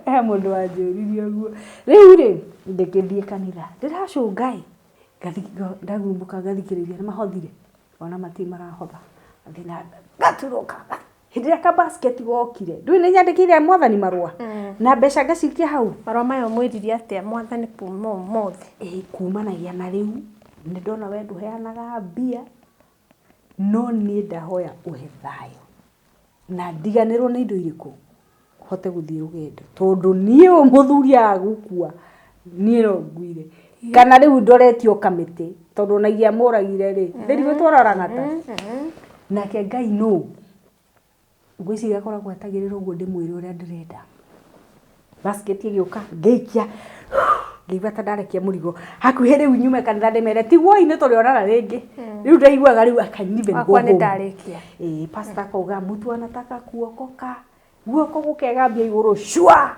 He mũndũ wanjũririe ũguo. Rĩu rĩ, ndĩkĩthiĩ kanitha, ndĩracũnga ĩ, ndagumbũka ngathikĩrĩria nĩ mahothire, ona matirĩ marahotha, ngathiĩ na mbere ngaturũka. Hĩndĩ ĩrĩa ka basket gokire, ndũĩ nĩ nyandĩkĩire mwathani marũa na mbeca ngacikia hau. Marũa maya ũmwĩrire atĩa mwathani kuma ũmũthĩ? Ĩ, kumanagia na rĩu nĩ ndona we ndũheanaga mbia, no niĩ ndahoya ũhe thayũ na ndiganĩrwo nĩ indo irĩkũ hote gũthiĩ rũgendo, tondũ niĩ ũyũ mũthuri aga gũkua niĩ no nguire, kana rĩu ndoretio kamĩtĩ, tondũ ona ingĩamũragire rĩ, ndĩrigũ twaroragata nake Ngai nũ ngwĩciria akoragwo atagĩrĩra ũguo. Ndĩmwĩre ũrĩa ndĩrenda. Basket ĩgĩũka, ngĩikia, ngĩigua ta ndarekia mũrigo hakuhĩ. Rĩu nyume kanitha ndĩmere tigwoi nĩ tũrĩonana rĩngĩ. Rĩu ndaiguaga rĩu I can even go Wakwa nĩ home. Ndarĩkia. Ĩĩ, pastor akauga mtu anataka kuokoka, guoko gũkegambia igũrũ shwa.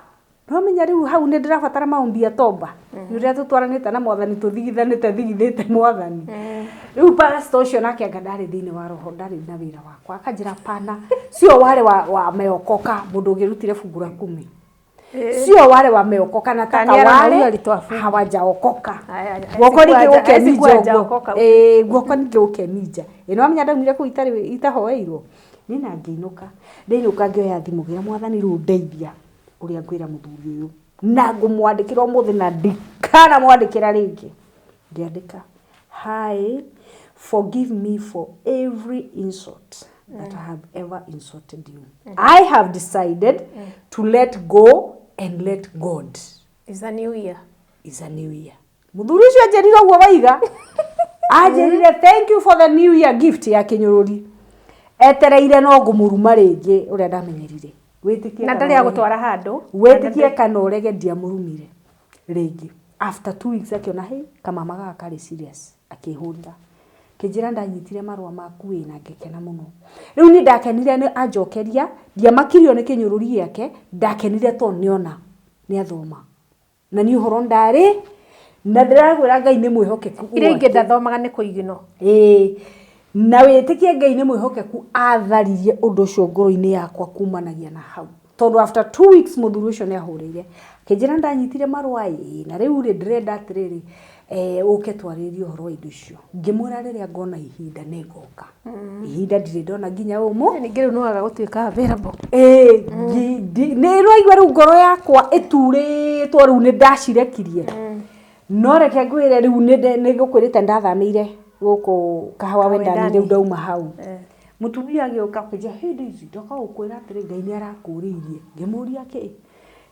No menya rĩu hau nĩ ndĩrabatara maombi ya toba, nĩ ũrĩa tũtwaranĩte na mwathani, tũthigithanĩte thigithĩte mwathani. Rĩu pastor ũcio nake anga ndarĩ thĩinĩ wa roho, ndarĩ na wĩra wakwa, akanjĩra pana sio wale wa wameokoka. Mũndũ ũngĩrutire fungu la kumi, sio wale wameokoka, nataka Kani arona wale huyu alitoa fungu. hawajaokoka. Aya, aya, Guoko ningĩ gũkenija sikuwa ũguo. hajaokoka. Ĩĩ, guoko ningĩ gũkenija. Ĩ, nĩwamenya ndaumire kũu itarĩ itahoeirwo niĩ, na ngĩinũka. Ndainũka ngĩoya thimũ, ngĩra mwathani rĩu ndeithia ũrĩa ngwĩra mũthuri ũyũ, na ngũmwandĩkĩra ũmũthĩ na ndikanamwandĩkĩra rĩngĩ. Ngĩandĩka, "Hi, forgive me for every insult that I have ever insulted you. I have decided to let go and let God." Is a new year. Is a new year. Mũthuri ũcio anjĩrire ũguo waiga, anjĩrire, "Thank you for the new year gift." Ya kĩnyũrũri etereire no ngũmũruma rĩngĩ ũrĩa ndamenyerire. Wĩtĩkie Na kana ndarĩ ũrege. agũtwara handũ. Wĩtĩkie kana ũrege, ndiamũrumire rĩngĩ. After 2 weeks akĩona hĩ kamama gaka karĩ serious, akĩhũrĩra, kĩnjĩra ndanyitire marũa maku ĩ, na ngĩkena mũno. Rĩu niĩ ndakenire nĩ anjokeria, ndiamakirio nĩ kĩnyũrũri gĩake, ndakenire tondũ nĩona nĩathoma na niĩ ũhoro ndarĩ na ndĩrakwĩra Ngai nĩ mwĩhokeku. Iria ingĩ Gwake. Ndathomaga nĩ kũiginwo. Ĩĩ, na wĩtĩkie Ngai nĩ mwĩhokeku, atharirie ũndũ ũcio ngoro-inĩ yakwa kumanagia na hau, tondũ after 2 weeks mũthuri ũcio nĩ ahũrĩire, akĩnjĩra ndanyitire marũa ĩĩ, na rĩu rĩ ndĩrenda atĩrĩrĩ, ũke twarĩrĩrie ũhoro wa indo icio. Ngĩmwĩra rĩrĩa ngona ihinda nĩ ngoka. Ihinda ndirĩ ndona nginya ũmũ. Ningĩ rĩu nĩwaga gũtuĩka available. Ĩĩ, nĩ ũraigua rĩu ngoro yakwa ĩturĩtwo, rĩu nĩ ndacirekirie. No reke ngwĩre rĩu nĩ ngũkwĩrĩte ndathamĩire gũkũ Kahawa Wendani Wendani. rĩu ndauma hau. Eh. Mũtumia agĩũka akĩnjĩra, "Hey Daisy, ndoka gũkwĩra atĩrĩ Ngai nĩ arakũrĩirie." Ngĩmũria kĩ?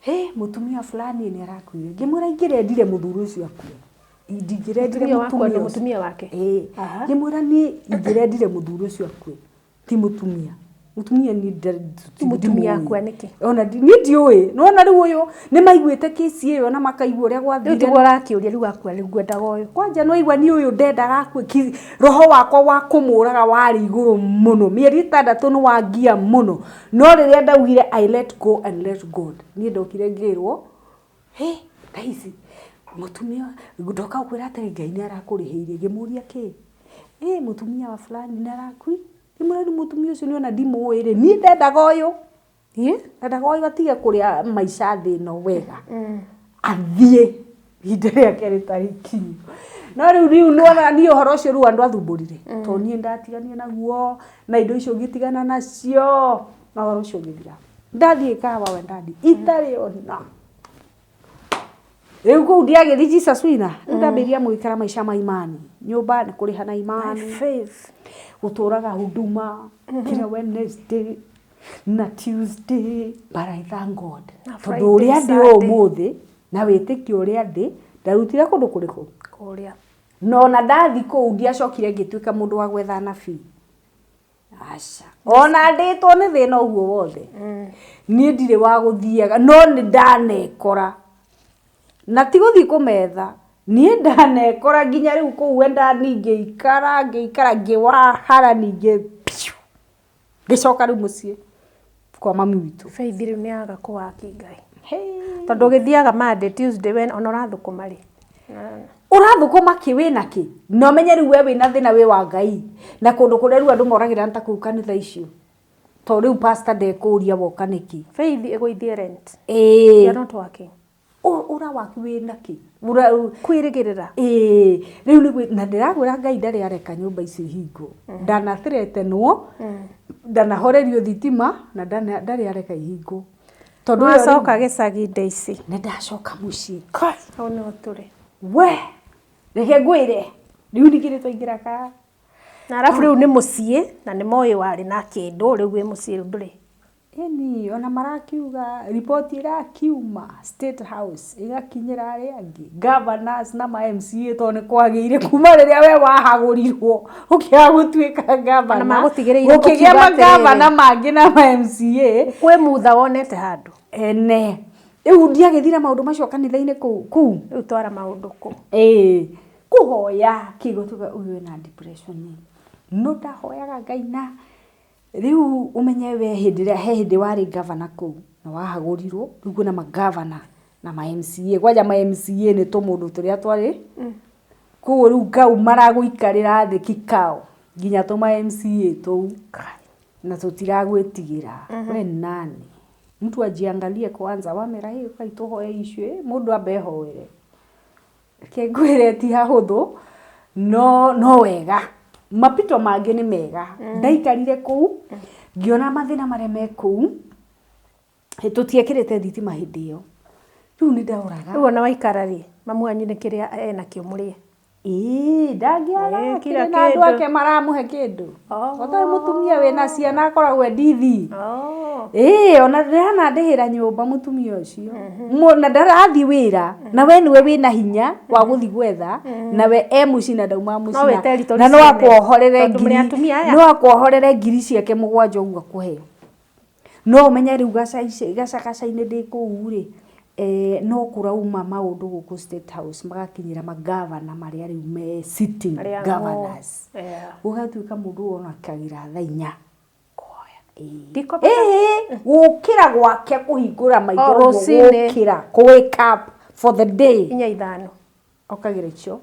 Hey, mũtumia fulani nĩ arakuire. Ngĩmwĩra ingĩrendire mũthuri ũcio akue. Ndingĩrendire Mũtumia wakwa mũtumia nĩ ũcio. mũtumia wake. Ĩĩ. Aha. Ngĩmwĩra niĩ ingĩrendire mũthuri ũcio akue ti mũtumia. Mũtumia niĩ Mũtumia ndimũĩ. akua nĩkĩ? Ona niĩ ndiũĩ. Nĩwona rĩu ũyũ nĩ maiguĩte kĩci ĩyo na makaigua ũrĩa Rĩu gwathire. tiguo ũrakĩũria rĩu akua rĩu ngwendaga ũyũ. Kwanja nĩwaigua niĩ ũyũ ndendaga akue roho wakwa wa kũmũraga warĩ igũrũ mũno. Mĩeri 6 nĩ wangia mũno. No rĩrĩa ndaugire I let go and let God, niĩ ndokire ngĩrwo, "Hĩ, Daisy, mũtumia ndoka gũkwĩra atĩrĩ Ngai nĩ arakũrĩhĩirie." Ngĩmũria kĩ? Ĩ mũtumia wa fulani nĩ arakui. Ngĩmwĩra rĩu mũtumia ũcio nĩona ndimũĩ rĩ, niĩ ndendaga ũyũ. Ĩ? Ndendaga ũyũ atige kũrĩa maica thĩ ĩno wega. Athiĩ ihinda rĩake rĩtarĩ ikinyu. No rĩu rĩu nĩwona niĩ ũhoro ũcio rĩu andũ athumbũrire. Tondũ niĩ ndatiganire naguo na indo icio ngĩtigana nacio na ũhoro ũcio ũgĩthira. Ndathiĩ Kahawa Wendani itarĩ ona. Rĩu kũu ndiagĩthiĩ Jesus Winner. Rĩu ndambĩrĩria gũikara maica ma imani. Nyũmba nĩ kũrĩha na imani. Faith. Gũtũraga huduma kila Wednesday na Tuesday, but I thank God. Na Tondũ Friday, ũrĩa ndĩ Sunday. ũmũthĩ na wĩtĩkio ũrĩa ndĩ ndarutire kũndũ kũrĩkũ. Kũrĩa. Na ona ndathi kũu ndiacokire ngĩtuĩka mũndũ wa gwetha anabii. Aca. Ona ndĩtwo nĩ thĩna ũguo wothe. Niĩ ndirĩ wa gũthiaga no nĩ ndanekora. Na ti gũthiĩ kũmetha. Niĩ ndanekora nginya rĩu kũu Wendani ngĩikara ngĩikara ngĩwahara ningĩ piu. Ngĩcoka rĩu mũciĩ kwa mami witũ. Faith rĩu nĩ aga kũwaki Ngai. Hey. Tondũ ũgĩthiaga Monday, Tuesday we ona ũrathũkũma rĩ. Ũrathũkũma kĩ wĩna kĩ? Na ũmenye rĩu we wĩna thĩna wĩ wa Ngai. Na kũndũ kũrĩa rĩu andũ moragĩra nĩ ta kũu kanitha icio. Tondũ rĩu pastor ndekũria woka nĩkĩ. Faith ĩgũithie rent. Ĩĩ. You are not working. Ũra waku wĩna kĩ? Ũra Kwĩrĩgĩrĩra. Ĩĩ, rĩu nĩ na ndĩrakwĩra Ngai ndarĩ areka nyũmba icio ihingwo. Ndanathreatenwo, ndanahorerio thitima na ndarĩ areka ihingwo. Tondũ ĩyo rĩu Wacoka gĩcagi Daisy. nĩ ndacoka mũciĩ. Hau nĩho tũrĩ. We, reke ngwĩre, rĩu ningĩ nĩ twaingĩra ka Na arabu rĩu nĩ mũciĩ na nĩ moĩ warĩ na kĩndũ rĩu wĩ mũciĩ rĩu ndũrĩ. Ĩni, ona marakiuga riboti ĩrakiuma State House ĩgakinyĩra arĩa angĩ governors na ma MCA tondũ nĩ kwagĩire kuma rĩrĩa we wahagũrirwo ũkĩaga gũtuĩka Ona governor magũtigĩrĩire gũkĩgĩa ũkiuga magavana atĩrĩrĩ. mangĩ na ma MCA Kwĩ mutha wonete handũ. ene rĩu ndiagĩthira maũndũ macio kanitha-inĩ kũu kũu Rĩu twara maũndũ kũ. Ĩĩ, kũhoya kĩgo tuga ũyũ ena depression no ndahoyaga Ngai na rĩu ũmenye we hĩndĩ ĩrĩa he hĩndĩ warĩ gavana kũu na wahagũrirwo rĩu kwĩna magavana na ma MCA kwanja ma MCA nĩ tũmũndũ tũrĩa twarĩ koguo rĩu kau maragũikarĩra thĩ kikao nginya tũma MCA tũu na tũtiragwĩtigĩra we ni nani mtu ajiangalie kwanza wamera hĩ ũkai tũhoe icio mũndũ ambe ehoere reke ngwĩre ti hahũthũ no no wega mapito mangĩ nĩ mega ndaikarire kũu ngĩona mathĩna marĩa me kũu tũtiekĩrĩte thitima hĩndĩ ĩyo rĩu nĩ ndaroraga Rĩu ona waikara rĩ, mamu wanyu nĩ kĩrĩa enakĩo mũrĩe. Ĩĩ, ndangĩaga Ĩĩ, kila kĩrĩ na andũ kĩndũ. ake maramũhe kĩndũ Oh. otarĩ mũtumia wĩna ciana akoragwo e ndithi Oh. Ĩĩ, ona ndanandĩhĩra nyũmba mũtumia ũcio na ndarathiĩ wĩra na we nĩwe wĩna hinya wa gũthiĩ gwetha na we e mũciĩ na ndauma No mũciĩ wĩ territory na no ciene. akuohorere Tondũ mũrĩ ngiri atumia aya. no akuohorere ngiri ciake 7 ũguo akũhe no ũmenye rĩu gacagaca-inĩ ndĩ kũu rĩ no kũrauma maũndũ gũkũ State House magakinyĩra magavana marĩa rĩu me sitting Arĩa ngo- governors Yeah. gũgatuĩka mũndũ onakagĩra thaa 4 Kũhoya. Ĩĩ. Ndikoma. Ĩĩ, gũkĩra gwake kũhingũra maitho O ũguo, rũcinĩ. gũkĩra kũ wake up for the day 4 5. okagĩra icio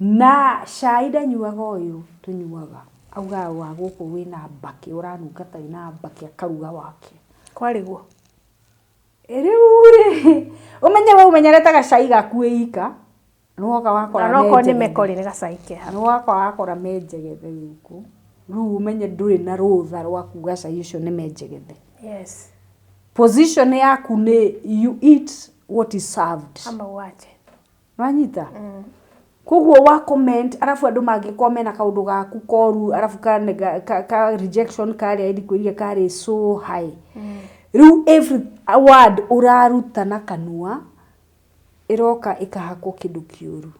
na cai ndanyuaga ũyũ tũnyuaga augaga wa gũkũ wĩna mbakĩ ũranunga ta wĩna mbakĩ akaruga wake Kwarĩguo. Rĩu rĩ ũmenye we ũmenyerete gacai gaku wĩ ika nĩwoka wakora Na no korwo nĩ me njegethe. mekori nĩ gacai keha. Nĩwoka wakora me njegethe gũkũ rĩu ũmenye ndũrĩ na rũtha rwa kuga cai ũcio nĩ menjegethe Yes. Position yaku nĩ you eat what is served. Ama uache. Nĩwanyita? Koguo wa comment arabu andũ mangĩkorwo mena kaũndũ gaku koru arabu ka rejection karĩa ĩndikũirie karĩ so high. Rĩu every word ũraruta na kanua ĩroka ĩkahakwo kĩndũ kĩũru.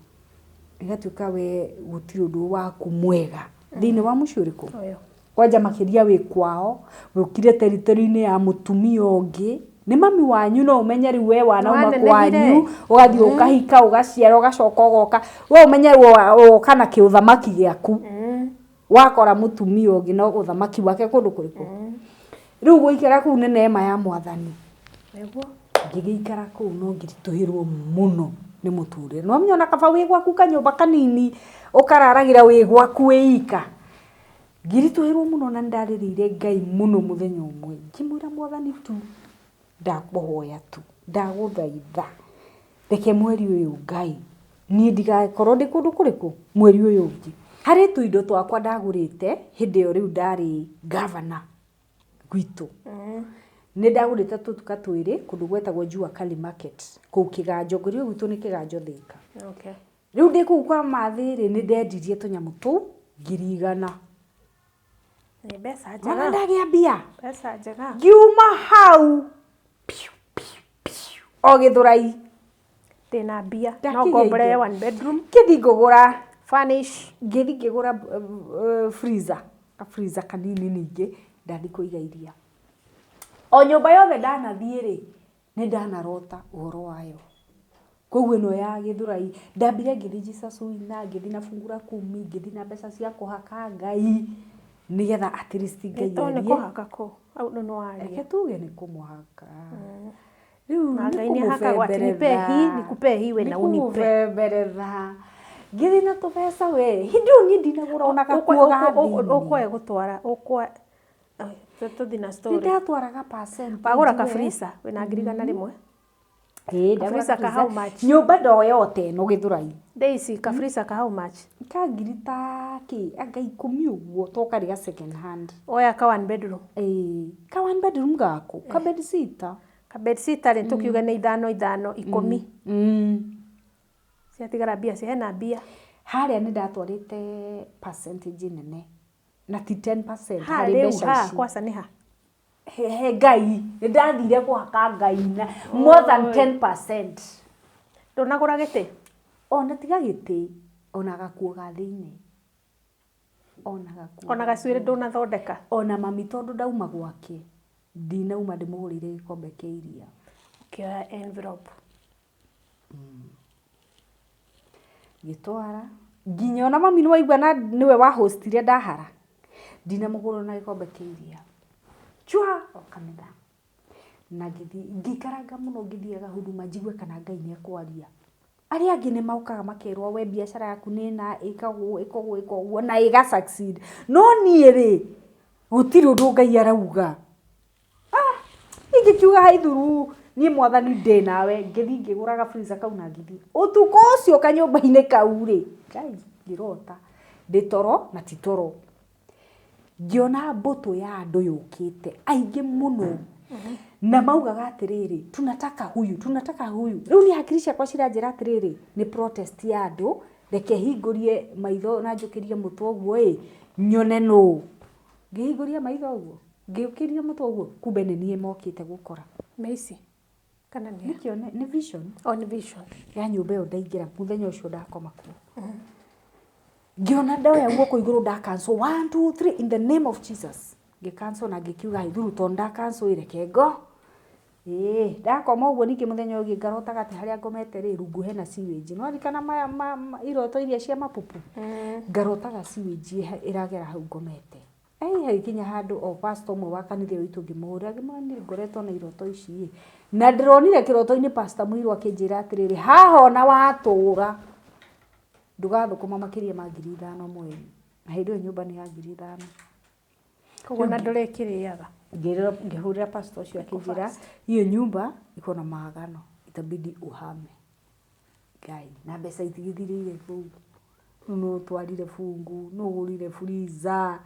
Ĩgatuĩka we gũtirĩ ũndũ waku mwega. Thĩinĩ wa mũciĩ ũrĩkũ? Ũyũ. Kwanja makĩria wĩ kwao, wũkire territory-inĩ ya mũtumia ũngĩ, nĩ mami wanyu no ũmenye rĩu we wanauma Nĩwanenehire. kwanyu, ũgathiĩ ũkahika, ũgaciara, ũgacoka ũgoka, we ũmenye woka na kĩũthamaki gĩaku. Wakora mũtumia ũngĩ no ũthamaki wake kũndũ kũrĩkũ? Rĩu gũikara kũu nĩ neema ya mwathani. Nĩguo. Ngĩgĩikara kũu no ngĩritũhĩrwo mũno nĩ mũtũrĩre. Nĩ wamenya ona kaba wĩ gwaku kanyũmba kanini ũkararagĩra wĩ gwaku wĩ ika. Ngĩritũhĩrwo mũno na nĩndarĩrĩire Ngai mũno mũthenya ũmwe. Ngĩmwĩra mwathani tu ndakũhoya tu, ndagũthaitha reke mweri ũyũ Ngai niĩ ndigakorwo ndĩ kũndũ kũrĩkũ mweri ũyũ ũngĩ. Harĩ tũindo twakwa ndagũrĩte hĩndĩ ĩyo rĩu ndarĩ gavana gwitũ. Nĩ ndagũrĩte tũtuka twĩrĩ kũndũ gwetagwo Jua Kali Market kũu Kĩganjo, ngũrio gwitũ nĩ Kĩganjo Thĩka. Okay. Rĩu ndĩ kũu kwa Mathĩ rĩ, nĩ ndendirie tũnyamũ tũu 100,000. Nĩ mbeca Ona njega. ndagĩa mbia. Mbeca njega. Ngiuma hau piu, piu, piu, o Gĩthũrai. Ndĩna mbia. No Ndakinya ngombore indo. one bedroom. Ngĩthiĩ ngĩgũra Furnish. ngĩthiĩ ngĩgũra freezer, ka freezer kanini ningĩ ndathiĩ kũiga iria. O nyũmba yothe ndanathiĩ rĩ, nĩ ndanarota ũhoro wayo. Koguo ĩno ya Gĩthũrai, ndambire ngĩthiĩ Jesus Winner, ngĩthiĩ na fungu la kumi, ngĩthiĩ na mbeca cia kũhaka Ngai, nĩgetha at least Ngai To nĩ arie. kũhaka kũ? Au nĩ waria. Reke tuge nĩ kũmũhaka. Rĩu Na nĩ Ngai nĩ ahakagwo atĩ nipe hii, nikupe hii we na unipe. kũmũbemberetha. Ngĩthiĩ na tũbeca we, hĩndĩ ĩyo niĩ ndinagũra ona gakuo ga thĩinĩ. Ũkwae gũtwara, ũkwae tũthiĩ na Nĩ story. ndatwaraga percentage Wagũra ka we. freezer wĩna 100,000. Ĩĩ, Ka ndagũra freezer ka freezer. how much? Nyũmba ndoyote ĩno Gĩthũrai. Daisy, ka freezer ka how much? Ka ngiri ta kĩ, anga 10 ũguo to karĩ ga second hand. Oya ka one bedroom. Ĩĩ, ka one bedroom gaku, ka bed sitter. Ka bed sitter rĩ tũkiuge nĩ ithano ithano 10. Ciatigara mbia hena mbia. Harĩa nĩ ndatwarĩte percentage nene na ti 10% Ha harĩ rĩu mbeca ha ici. kwaca nĩ ha? He he Ngai, nĩ ndathire kũhaka Ngai na more than 10%. Ndũnagũra gĩtĩ? Ona tiga gĩtĩ, ona gakuo ga thĩinĩ. Ona gakuo. Ona gacuĩrĩ ndũnathondeka? Ona mami tondũ ndauma gwake, ndinauma ndĩmũgũrĩire gĩkombe kĩa iria. Ũkĩoya envelope. Ngĩtwara nginya ona mami nĩwaigua na nĩwe wahostire ndahara. Ndinamũgũrĩra ona gĩkombe kĩa iria. Chua o kanitha. Na ngĩthiĩ ngĩikaranga mũno ngĩthiaga huduma njigue kana Ngai nĩ ekwaria. Arĩa angĩ nĩ mokaga makerwo we biacara yaku nĩ ĩna ĩka ũũ ĩka ũguo ĩka ũguo na ĩga succeed. No niĩ rĩ, gũtirĩ ũndũ Ngai arauga. Ingĩkiuga haithuru niĩ mwathani ndĩ nawe, ngĩthiĩ ngĩgũra ga freezer kau na ngĩthiĩ. Ũtukũ ũcio kanyũmba-inĩ kau rĩ, Ngai ngĩrota ndĩ toro na ti toro. Ngĩona mbũtũ ya andũ yũkĩte aingĩ mũno. Na maugaga atĩrĩrĩ, tunataka huyu, tunataka huyu. Rĩu niĩ hakiri ciakwa ciranjĩra atĩrĩrĩ, nĩ protest ya andũ, reke hingũrie maitho na njũkĩrie mũtwe ũguo ĩ, nyone nũ. Ngĩhingũria maitho ũguo, ngĩũkĩria mũtwe ũguo, kumbe nĩ niĩ mokĩte gũkora. Meici? Kana nĩ? Nĩ kĩone, nĩ vision. Oh, nĩ vision. Ya nyũmba ĩyo ndaingĩra mũthenya ũcio ndakoma kuo. Ngĩona ndoya guoko igũrũ nda cancel 1 2 3 in the name of Jesus. Ngĩ cancel na ngĩkiuga haithuru tondũ nda cancel ĩ reke ngo. Ĩĩ, ndakoma ũguo ningĩ mũthenya ũngĩ ngarotaga atĩ harĩa ngomete rĩ, rungu hena sewage. Nĩ waririkana iroto iria cia mapupu? Ngarotaga sewage ĩragera hau ngomete. Ai hagĩkinya handũ o pastor ũmwe wa kanitha ĩyo itũ ngĩmũhũrĩra ngĩmwĩra niĩ ngoretwo na iroto ici ĩ. Na ndĩronire kĩroto-inĩ pastor Mũirũ akĩnjĩra atĩrĩrĩ, haha ona watũra ndũgathũkũma makĩria ma 5,000 mweri. Na hĩndĩ ĩyo nyũmba nĩ ya 5,000. Koguo na ndũrĩkĩrĩaga. Ngĩhũrĩra pastor ũcio akĩnjĩra hiyo nyumba iko na maagano, itabidi uhame. Ngai, na mbeca itigĩthirĩire kũu. Rĩu no ũtwarire fungu, no ũgũrire freezer.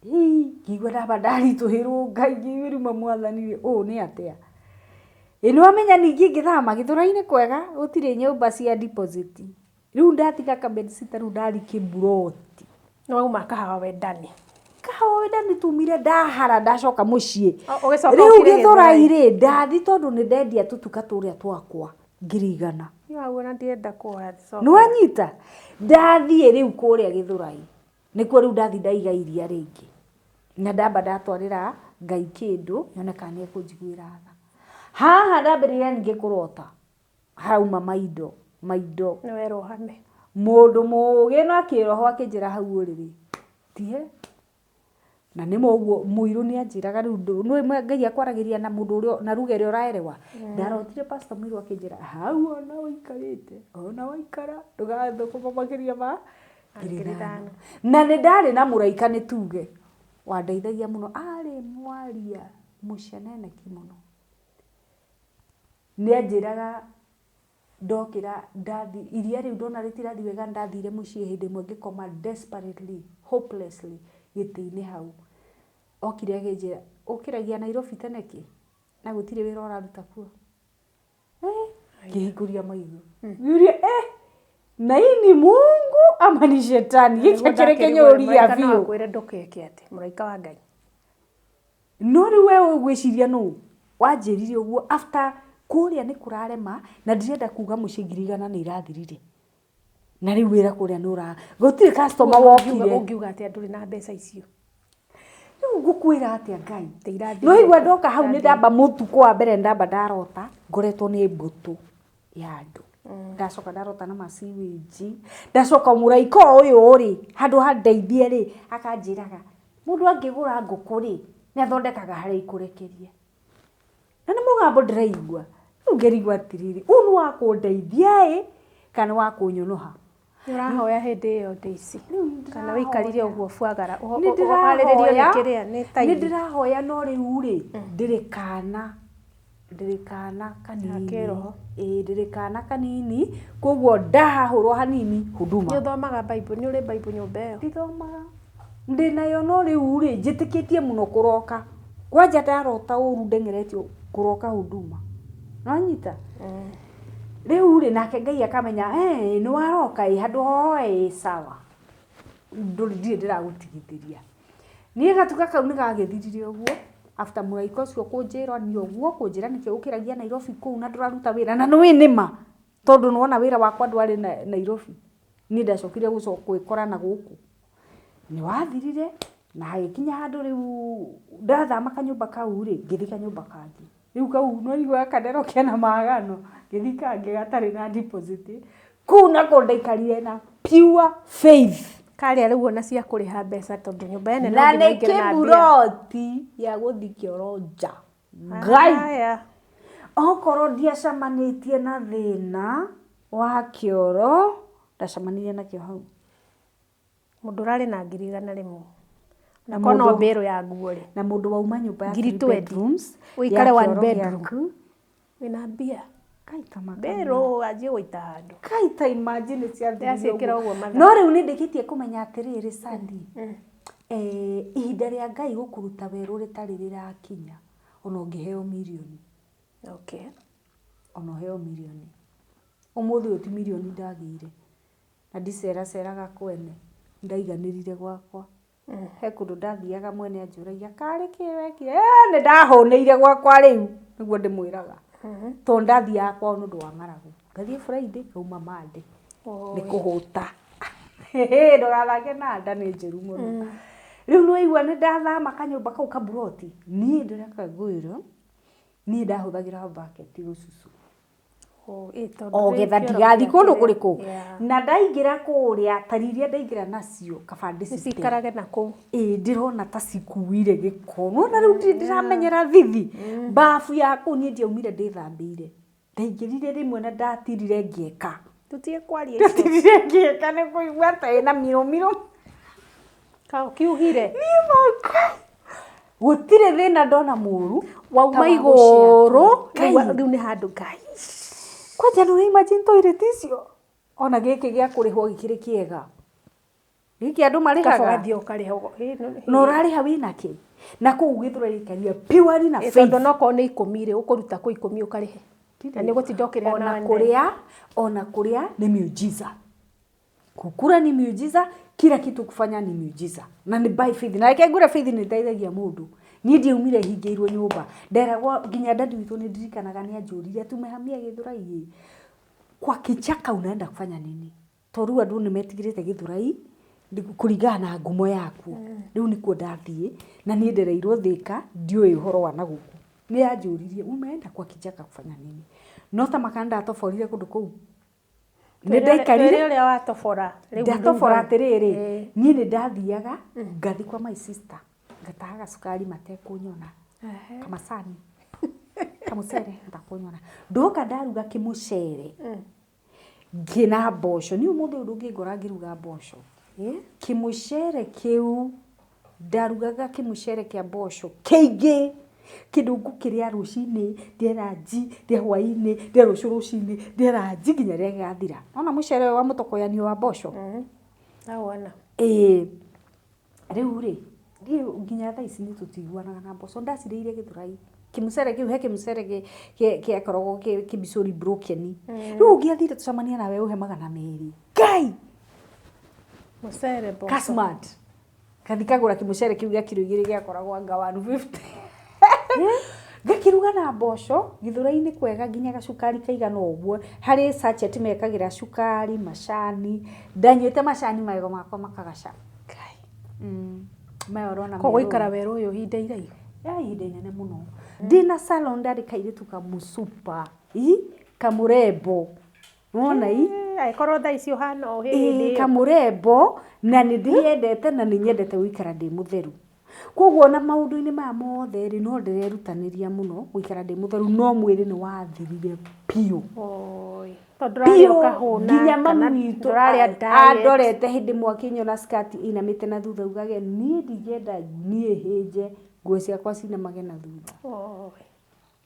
Hii, ngĩigua ndamba ndaritũhĩrwo Ngai, ngĩigua rĩu mwathani ũũ nĩ atĩa. Ĩ nĩ wamenya ningĩ ingĩthama Gĩthũrai-inĩ kwega gũtirĩ nyũmba cia deposit. Rĩu ndatiga kabedsitter rĩu ndathi kĩmburoti. Nĩ wauma kahawa wendani. Kahawa wendani tumire ndahara ndacoka mũciĩ. Ũgĩcoka Rĩu ũkire Gĩthũrai rĩ ndathi tondũ nĩ ndendia tũtuka tũrĩa twakwa ngiri igana. Niĩ hau ona ndirenda kũhacoka. Nĩ wanyita? Ndathiĩ rĩu kũrĩa Gĩthũrai. Nĩkuo rĩu ndathi ndaiga iria rĩngĩ. Na ndamba ndatwarĩra Ngai kĩndũ nyone kana nĩ ekũnjiguĩra tha. Haha ndambĩrĩria ningĩ kũrota harauma maindo maindo. Nĩ werwo hame. Mũndũ mũgĩ na kĩroho akĩnjĩra hau ũrĩrĩ tihe. Na nĩ ma ũguo mũirũ nĩ anjĩraga rĩu nĩ Ngai akwaragĩria na mũndũ ũrĩa na ruga ĩrĩa ũraerewa. Ndarotire pastor mũirũ akĩnjĩra hau ona ũikarĩte ona waikara ndũgathũkũma makĩria ma ngiri ithano. Na nĩ ndarĩ na mũraika nĩ tuge wandeithagia mũno, arĩ mwaria mũceneneki mũno. Nĩ anjĩraga ndokĩra ndathi iria rĩu ndona rĩtirathi wega ndathire mũciĩ hĩndĩ ĩmwe ngĩkoma desperately hopelessly gĩtĩ-inĩ hau. Okire akĩnjĩra ũkĩragia Nairobi tene kĩ na gũtirĩ wĩra ũraruta kuo. Ngĩhingũria maitho ngĩũria na hii ni Mungu ama ni shetani? Gĩkĩ kĩrĩ kĩnyũria biũ. Akwĩre ndũkeke atĩ mũraika wa Ngai. No rĩu we ũgwĩciria nũ wanjĩrire ũguo after kũrĩa nĩ kũrarema na ndirenda kuga mũciĩ ngiri igana nĩ irathirire. Na rĩu wĩra kũrĩa nĩ ũra gũtirĩ customer wokire. Ũngiuga atĩa ndũrĩ na mbeca icio? Rĩu ngũkwĩra atĩa Ngai? Irathirire. No igua ndoka hau nĩ ndamba mũtukũ wa mbere ndamba ndarota ngoretwo nĩ mbũtũ ya andũ. Ndacoka ndarota na masiwinji. Ndacoka mũraika ũyũ rĩ handũ ha ndeithie rĩ akanjĩraga mũndũ angĩgũra ngũkũ rĩ nĩ athondekaga harĩa ikũrekeria. Na nĩ mũgambo ndĩraigua. Rĩu ngĩrigwo atĩrĩrĩ, ũyũ nĩ wa kũndeithia ĩ kana nĩ wa kũnyũnũha? Nĩ ũrahoya hĩndĩ ĩyo Daisy? Kana wĩikarire ũguo buagara? Nĩ Ũharĩrĩrio nĩ ndĩrahoya, kĩrĩa nĩ nĩ taithi? ndĩrahoya no rĩu rĩ ndĩrĩ kana ndĩrĩ kana kanini. Kĩroho. Ĩĩ ndĩrĩ kana kanini koguo ndahahũrwo hanini huduma. Nĩ ũthomaga Bible? Nĩ ũrĩ Bible nyũmba ĩyo? Ndithomaga. Ndĩnayo no rĩu rĩ njĩtĩkĩtie mũno kũroka. Kwanja ndarota ũru ndeng'eretio kũroka huduma. Nĩwanyita? Rĩu rĩ nake Ngai akamenya nĩ waroka ĩ handũ hoe ĩ sawa. Ndũrĩ ndirĩ ndĩragũtigithĩria. Niĩ gatuka kau nĩ gagĩthirire ũguo after mũraika ũcio kũnjĩra niĩ ũguo kũnjĩra nĩkĩ ũkĩragia Nairobi kũu na ndũraruta wĩra na nĩũĩ nĩma tondũ nĩwona wĩra wakwa ndwarĩ Nairobi. Niĩ ndacokire gwĩkora na gũkũ. Nĩ wathirire na hagĩkinya handũ rĩu ndathama kanyũmba kau rĩ ngĩthiĩ kanyũmba kangĩ. Rĩu kau no igua kanero kena magano ngĩthiĩ kangĩ gatarĩ na deposit. Kũu nako ndaikarire na pure faith. Karĩa rĩu ona cia kũrĩha mbeca tondũ nyũmba ene no Na nginya nĩ ũingĩre na mbia. kĩmburoti ya gũthiĩ kĩoro nja. Ngai! Haya. Okorwo ndiacemanĩtie na thĩna wa kĩoro ndacemanirie nakĩo hau. Mũndũ ũrarĩ na ngiri igana rĩmwe. Na Na korwo no mũndũ- mbĩrũ ya nguo rĩ. Na mũndũ wauma nyũmba ya Ngiri three twendi. bedrooms Ũikare ya one kĩoro bedroom. gĩaku. Wĩna mbia. Kai ta makana. Mbĩrũ anjie gũita handũ. Kai ta imagine ciathirire Ndĩraciĩkĩra ũguo. ũguo mathaa. No rĩu nĩ ndĩkĩtie kũmenya atĩrĩrĩ Sandy. Ihinda rĩa Ngai gũkũruta werũ rĩtarĩ rĩrakinya ona ũngĩheo mirioni. Okay. Ona ũheo mirioni. Ũmũthĩ ũyũ ti mirioni ndagĩire. Na ndiceraceraga kwene. Ndaiganĩrire gwakwa. He kũndũ ndathiaga mwene anjũragia karĩ kĩ wekire? Nĩ ndahũnĩire gwakwa rĩu nĩguo ndĩmwĩraga. Tondũ ndathiaga kwao nĩ ũndũ wa ng'aragu. Ngathiĩ Friday ngauma Monday. Nĩ kũhũta. Ndũgathake na nda nĩ njũru mũno. Rĩu nĩ waigua nĩ ndathama kanyũmba kau kaburoti. Niĩ ndĩreka ngwĩre, niĩ ndahũthagĩra bucket gũcucu. O Ogetha ndigathiĩ kũndũ kũrĩkũ. Na ndaingĩra kũrĩa tari iria ndaingĩra nacio kaba ndĩcite. Cikarage na kũu. Ĩĩ ndĩrona ta cikuire gĩko. Nĩwona rĩu ndirĩ ndĩramenyera thithi. Bafu ya kũu niĩ ndiaumire ndĩthambĩire. Ndaingĩrire rĩmwe na ndatirire ngĩeka. Tũtige kwaria icio. Ndatirire ngĩeka nĩ kũigua ta ĩna mirũmirũ. Ka kiugire. Niĩ makwa. Gũtirĩ thĩna ndona mũru. Wauma ta wa igũrũ. gũciatwo. Rĩu nĩ handũ Ngai. Kwanja nĩ ũra imagine toilet icio. Ona gĩkĩ gĩa kũrĩhwo gĩkĩrĩ kĩega. Gĩkĩ andũ Kaba marĩhaga. ũgathiĩ ũkarĩha Na ũrarĩha wĩna kĩ? Na kũu Gĩthũrai ikaria purely na faith. Tondũ nokorwo nĩ 10 rĩ, ũkũruta kũ 10 ũkarĩhe? Na nĩ ũgũtinda ũkĩrĩha Ona na kũrĩa, ona kũrĩa nĩ miujiza. Kukura ni miujiza, kila kitu kufanya ni miujiza. Na nĩ by faith. Na reke ngwĩre faith nĩ ĩteithagia mũndũ. Niĩ ndiaumire hingĩirwo nyũmba. Nderagwo nginya dadi witũ nĩ ndirikanaga nĩ anjũririe tumehamia Gĩthũrai ĩ. Kwa kichaka unaenda kufanya nini? Tondũ rĩu andũ nĩ metigĩrĩte Gĩthũrai kũringana na ngumo yakuo. Rĩu nĩkuo ndathiĩ na niĩ ndereirwo Thĩka ndiũĩ ũhoro wa na gũkũ. Nĩ anjũririe umeenda kwa kichaka kufanya nini? No ta maka ndatoborire kũndũ kũu. Nĩ ndaikarire Twĩre ũrĩa watobora. Rĩu ndatobora rĩu- atĩrĩrĩ, Ĩĩ. niĩ nĩ ndathiaga ngathi kwa my sister ngatahaga cukari matekũnyona, kamacani kamũcere matekũnyona, ndoka ndaruga kĩmũcere ngĩna mboco. Niĩ ũmũthĩ ũyũ ndũngĩngora ngĩruga mboco. Kĩmũcere kĩu ndarugaga kĩmũcere kĩa mboco kĩingĩ, kĩndũ ngũkĩrĩa rũcinĩ, ndĩe ranji, ndĩe hwainĩ, ndĩe rũciũ rũcinĩ, ndĩe ranji nginya rĩrĩa gĩgathira. Wona mũcere ũyũ wa mũtokoyanio wa mboco? Ndawona. Ĩĩ. Rĩu rĩ, niĩ nginya thaa ici nĩ tũtiguanaga na mboco, ndacirĩire Gĩthũrai. Kĩmũcere kĩu he kĩmũcere gĩakoragwo kĩmicũri broken. Rĩu ũngĩathire tũcemanie nawe ũhe 200. Ngai! Mũcere mboco. Kasmart. Ngathi kagũra kĩmũcere kĩu gĩa kiro 2 gĩakoragwo anga 150. Ngakĩruga na mboco, Gĩthũrai-inĩ kwega nginya gacukari kaigana ũguo. Harĩ sachet mekagĩra cukari, macani. Ndanyuĩte macani magego makwa makagaca. Maya ũrona Koguo merũ. gũikara werũ ũyũ ihinda iraihu. Ya ihinda inene mũno. Ndĩna salon ndarĩ kairĩtu kamũcupa, i kamũrembo. Wona i? Angĩkorwo thaa ici ũhana ũũ hĩndĩ Ĩĩ ĩyo. kamũrembo na nĩ ndĩyendete na nĩ nyendete gũikara ndĩ mũtheru. Koguo ona maũndũ-inĩ maya mothe rĩ, no ndĩrerutanĩria mũno gũikara ndĩ mũtheru, no mwĩrĩ nĩ wathirire biũ. Oi. Tondũ ndũrarĩa Biũ, ũkahũna nginya kana mami witũ ndũrarĩa diet. andorete hĩndĩ ĩmwe akĩnyona skirt ĩinamĩte na thutha augage niĩ ndingĩenda niĩ hĩnje nguo ciakwa cinamage na thutha. Oi.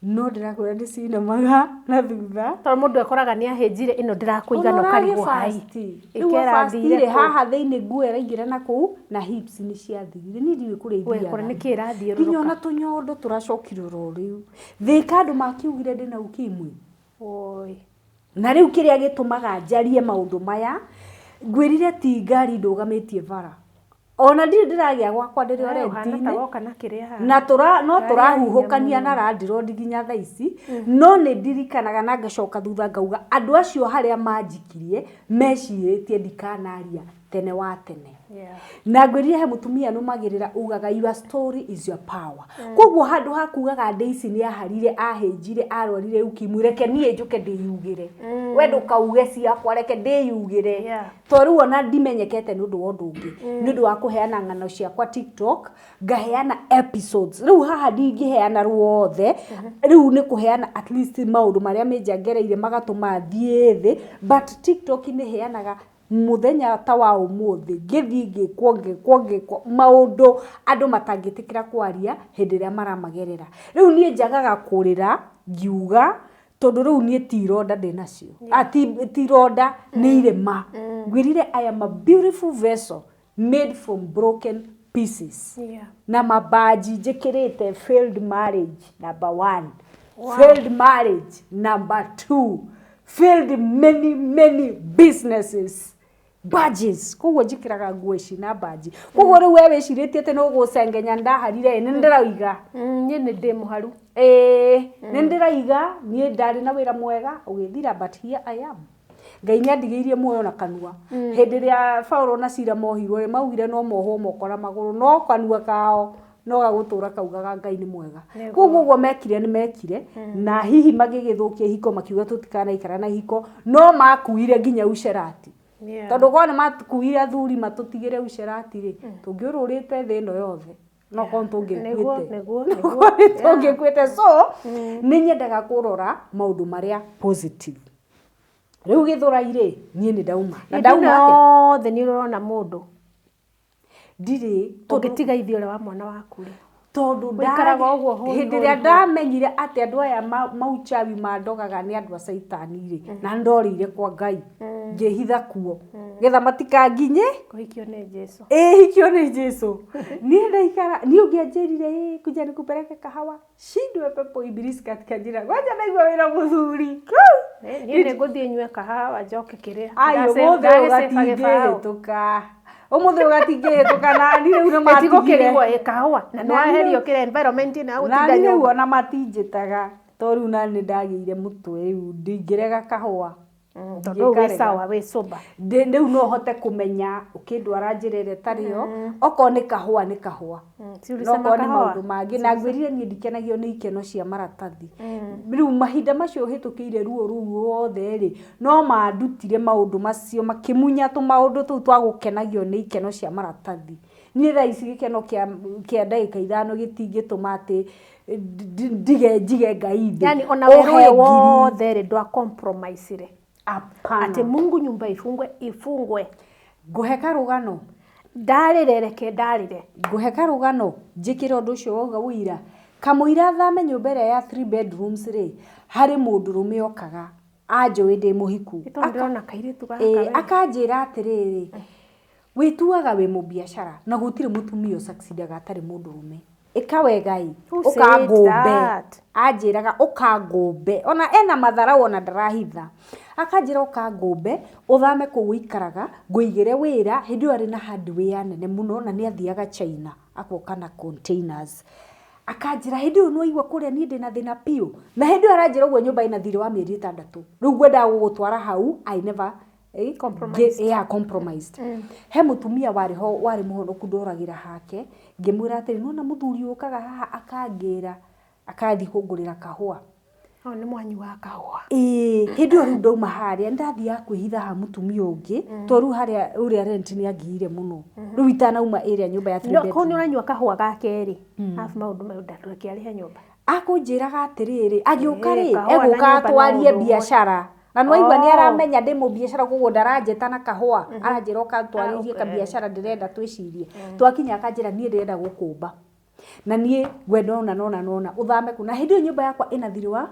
No ndĩrakwĩra nĩ cinamaga na thutha. Tondũ mũndũ ekoraga nĩ ahĩnjire ĩno ndĩrakũigana ũkarigwo hai. Rĩu Ĩkera fast thire rĩ kũ. haha thĩinĩ nguo ĩraingĩra na kũu na hips nĩ ciathirire. Niĩ ndiũĩ kũrĩa We, kũrĩa ithiaga. nĩkĩ Nginya ĩrathiũrũrũka. ona tũnyondo tũracokire oro rĩu. Thĩka andũ makiugire ndĩna ukimwi. Oi. Na rĩu kĩrĩa gĩtũmaga njarie maũndũ maya, ngwĩrire ti ngari ndũgamĩtie bara. Ona ndirĩ ndĩragĩa gwakwa ndĩrĩ o We, ũhana ta rent-inĩ. woka na kĩrĩa haha. Na no Ngari ya tũrahuhũkania hinya na landlord nginya thaa ici, no nĩ ndirikanaga na ngacoka thutha ngauga andũ acio harĩa manjikirie mecirĩtie ndikanaria tene wa tene. Yeah. Na ngwĩrire he mũtumia nũmagĩrĩra ugaga your story is your power. Koguo handũ ha kugaga Daisy nĩ aharire, ahĩnjire, arwarire ukimwi, reke niĩ njũke ndĩyugĩre. We ndũkauge ciakwa, reke ndĩyugĩre. Yeah. Tondũ rĩu ona ndimenyekete nĩ ũndũ wa ũndũ ũngĩ. Nĩ ũndũ wa kũheana ng'ano ciakwa TikTok, ngaheana episodes. Rĩu haha ndingĩheana ruothe, rĩu nĩ kũheana at least maũndũ marĩa major ngereire magatũma thiĩ thĩ, but TikTok nĩ heanaga mũthenya ta wa ũmũthĩ ngĩthiĩ ngĩkwo ngĩkwo ngĩkwo maũndũ andũ matangĩtĩkĩra kwaria hĩndĩ ĩrĩa maramagerera. Rĩu niĩ njagaga kũrĩra ngiuga tondũ rĩu niĩ ti ironda ndĩnacio. Ti ironda nĩ irĩma. Ngwĩrire I am a beautiful vessel made from broken pieces. Yeah. Na mabanji njĩkĩrĩte failed marriage number 1. Wow. Failed marriage number 2. Failed many many businesses. Badges. Koguo njĩkĩraga nguo ici na badge. Koguo rĩu we wĩcirĩtie atĩ nĩ ũgũcengenya ndaharire nĩ ndĩrauga. Niĩ nĩ ndĩ mũharu. Ĩĩ, nĩ ndĩraiga niĩ ndarĩ na wĩra mwega ũgĩthira, but here I am. Ngai nĩ andigĩirie muoyo na kanua. Hĩndĩ ĩrĩa Paulo na Sila mohirwo rĩ, maugire no mohwo moko na magũrũ, no kanua kao no gagũtũra kaugaga Ngai nĩ mwega. Koguo ũguo mekire nĩ mekire, na hihi magĩgĩthũkia ihiko makiuga tũtikanaikara na ihiko, no makuire nginya ucerati. Yeah. Tondũ korwo nĩ makuire athuri matũtigĩre ucerati rĩ, tũngĩũrũrĩte thĩ ĩno yothe. No korwo tũngĩkuĩte. Nĩguo, nĩguo, No nĩguo. korwo nĩ tũngĩkuĩte. So, nĩ nyendaga kũrora maũndũ marĩa positive. Rĩu Gĩthũrai rĩ, niĩ nĩ ndauma. Na Hĩndĩ ĩno ndauma atĩa? yothe nĩ ũrona mũndũ. Ndirĩ, tondũ Ũngĩtiga ithiĩ ũrĩa wa mwana waku rĩ. Tondũ Ũikaraga ũguo hũi, hĩndĩ hũi, ĩrĩa hũi. Ndamenyire atĩ andũ aya mauchawi mandogaga nĩ andũ a caitani rĩ, na ndorĩire kwa Ngai ngĩhitha kuo getha matikanginye. Kũhikio nĩ Jesu. Ĩĩ, hikio nĩ Jesu. Niĩ ndaikara niĩ ũngĩanjĩrire, "Ĩ, kuja nikupeleke kahawa," shindwe pepo ibilisi katika jina. Kwanja ndaigua wĩra mũthuri. Eh, niĩ nĩ ngũthiĩ nyue kahawa njoke kĩrĩa. Ai, ũmũthĩ Ndagĩcĩba gĩbaũ. ũgatingĩhĩtũka, ũmũthĩ ũgatingĩhĩtũka nani rĩu nĩ matigire. Ĩtigũkĩrigwo ĩ kahũa na Nani nĩwaherio kĩrĩa environment ĩno ya gũtinda Nani rĩu nyũmba. ona matinjĩtaga to rĩu nani nĩndagĩire mũtwe, rĩu ndingĩrega kahũa. Tondũ rĩu wĩ Ndingĩkarega. sawa, wĩ sober. Rĩu no hote kũmenya ũkĩndwara njĩra ĩrĩa ĩtarĩ yo, okorwo nĩ kahũa nĩ kahũa. Si No ulisema okorwo nĩ kahawa? maũndũ mangĩ na ngwĩrire niĩ ndikenagio nĩ ikeno cia maratathi. Rĩu mahinda macio hĩtũkĩire ruo rũu ruothe rĩ, no mandutire maũndũ macio, makĩmunya tũmaũndũ tũu twa gũkenagio nĩ ikeno cia maratathi. Niĩ thaa ici gĩkeno kĩa ndagĩka 5 gĩtingĩtũma atĩ ndige njige Ngai thĩ. Yani ona wĩra Ũhe ũyũ ngiri. wothe rĩ, ndwa compromise-ire? Hapana. Atĩ Mungu nyumba ifungwe ifungwe. Ngũhe karũgano. Ndarĩre, reke ndarĩre. Ngũhe karũgano njĩkĩre ũndũ ũcio wauga ũira. Kamũira thame nyũmba ĩrĩa ya three bedrooms rĩ, harĩ mũndũrũme okaga anjũĩ ndĩ mũhiku. Nĩ tondũ ndĩrona kairĩtu gaka Ĩĩ, we. akanjĩra atĩrĩrĩ, wĩtuaga wĩ mũbiacara na gũtirĩ mũtumia ũsucceedaga atarĩ mũndũrũme, ĩka wega ĩ. Who said Ũkangũmbe. that? Anjĩraga ũkangũmbe, ona ena matharau, ona ndarahitha, akanjĩra ũkangũmbe ũthame kũu ũikaraga ngũigĩre wĩra. Hĩndĩ ĩyo arĩ na hardware nene mũno na nĩ athiaga China agoka na containers. Akanjĩra hĩndĩ ĩyo nĩwaigua kũrĩa niĩ ndĩna thĩna biũ, na hĩndĩ ĩyo aranjĩra ũguo nyũmba ĩna thirĩ wa mĩeri 6, rĩu ngwendaga gũgũtwara hau. I never Compromised. Yeah, compromised. He mũtumia warĩ ho warĩ mũhonoku ndoragĩra hake, ngĩmwĩra atĩrĩ, nona mũthuri ũkaga haha akangĩra akathiĩ kũngũrĩra kahũa. Hau nĩ mwanyu wa kahũa. Ĩĩ, hĩndĩ ĩyo rĩu ndauma harĩa nĩndathiaga kwĩhitha ha mũtumia ũngĩ, tondũ rĩu harĩa ũrĩa rent nĩ angiire mũno, rĩu itanauma ĩrĩa nyũmba ya three No kũu nĩ bedroom. ũranyua kahũa ga kerĩ arabu maũndũ mayo ndareke arĩhe nyũmba. Akũnjĩraga atĩrĩrĩ, agĩũka rĩ, Kahũa na egũka nyũmba no atwarie ũndũ ũmwe. biacara na nĩwaigua nĩ Oh. aramenya ndĩ mũbiacara, koguo ndaranjĩta na kahũa, aranjĩra ũka twarĩrie kabiacara ndĩrenda twĩcirie. Twakinya akanjĩra, niĩ ndĩrenda gũkũmba na niĩ ngwenda ũna nona nona ũthame kũ, na hĩndĩ ĩyo nyũmba yakwa ĩna thirĩ wa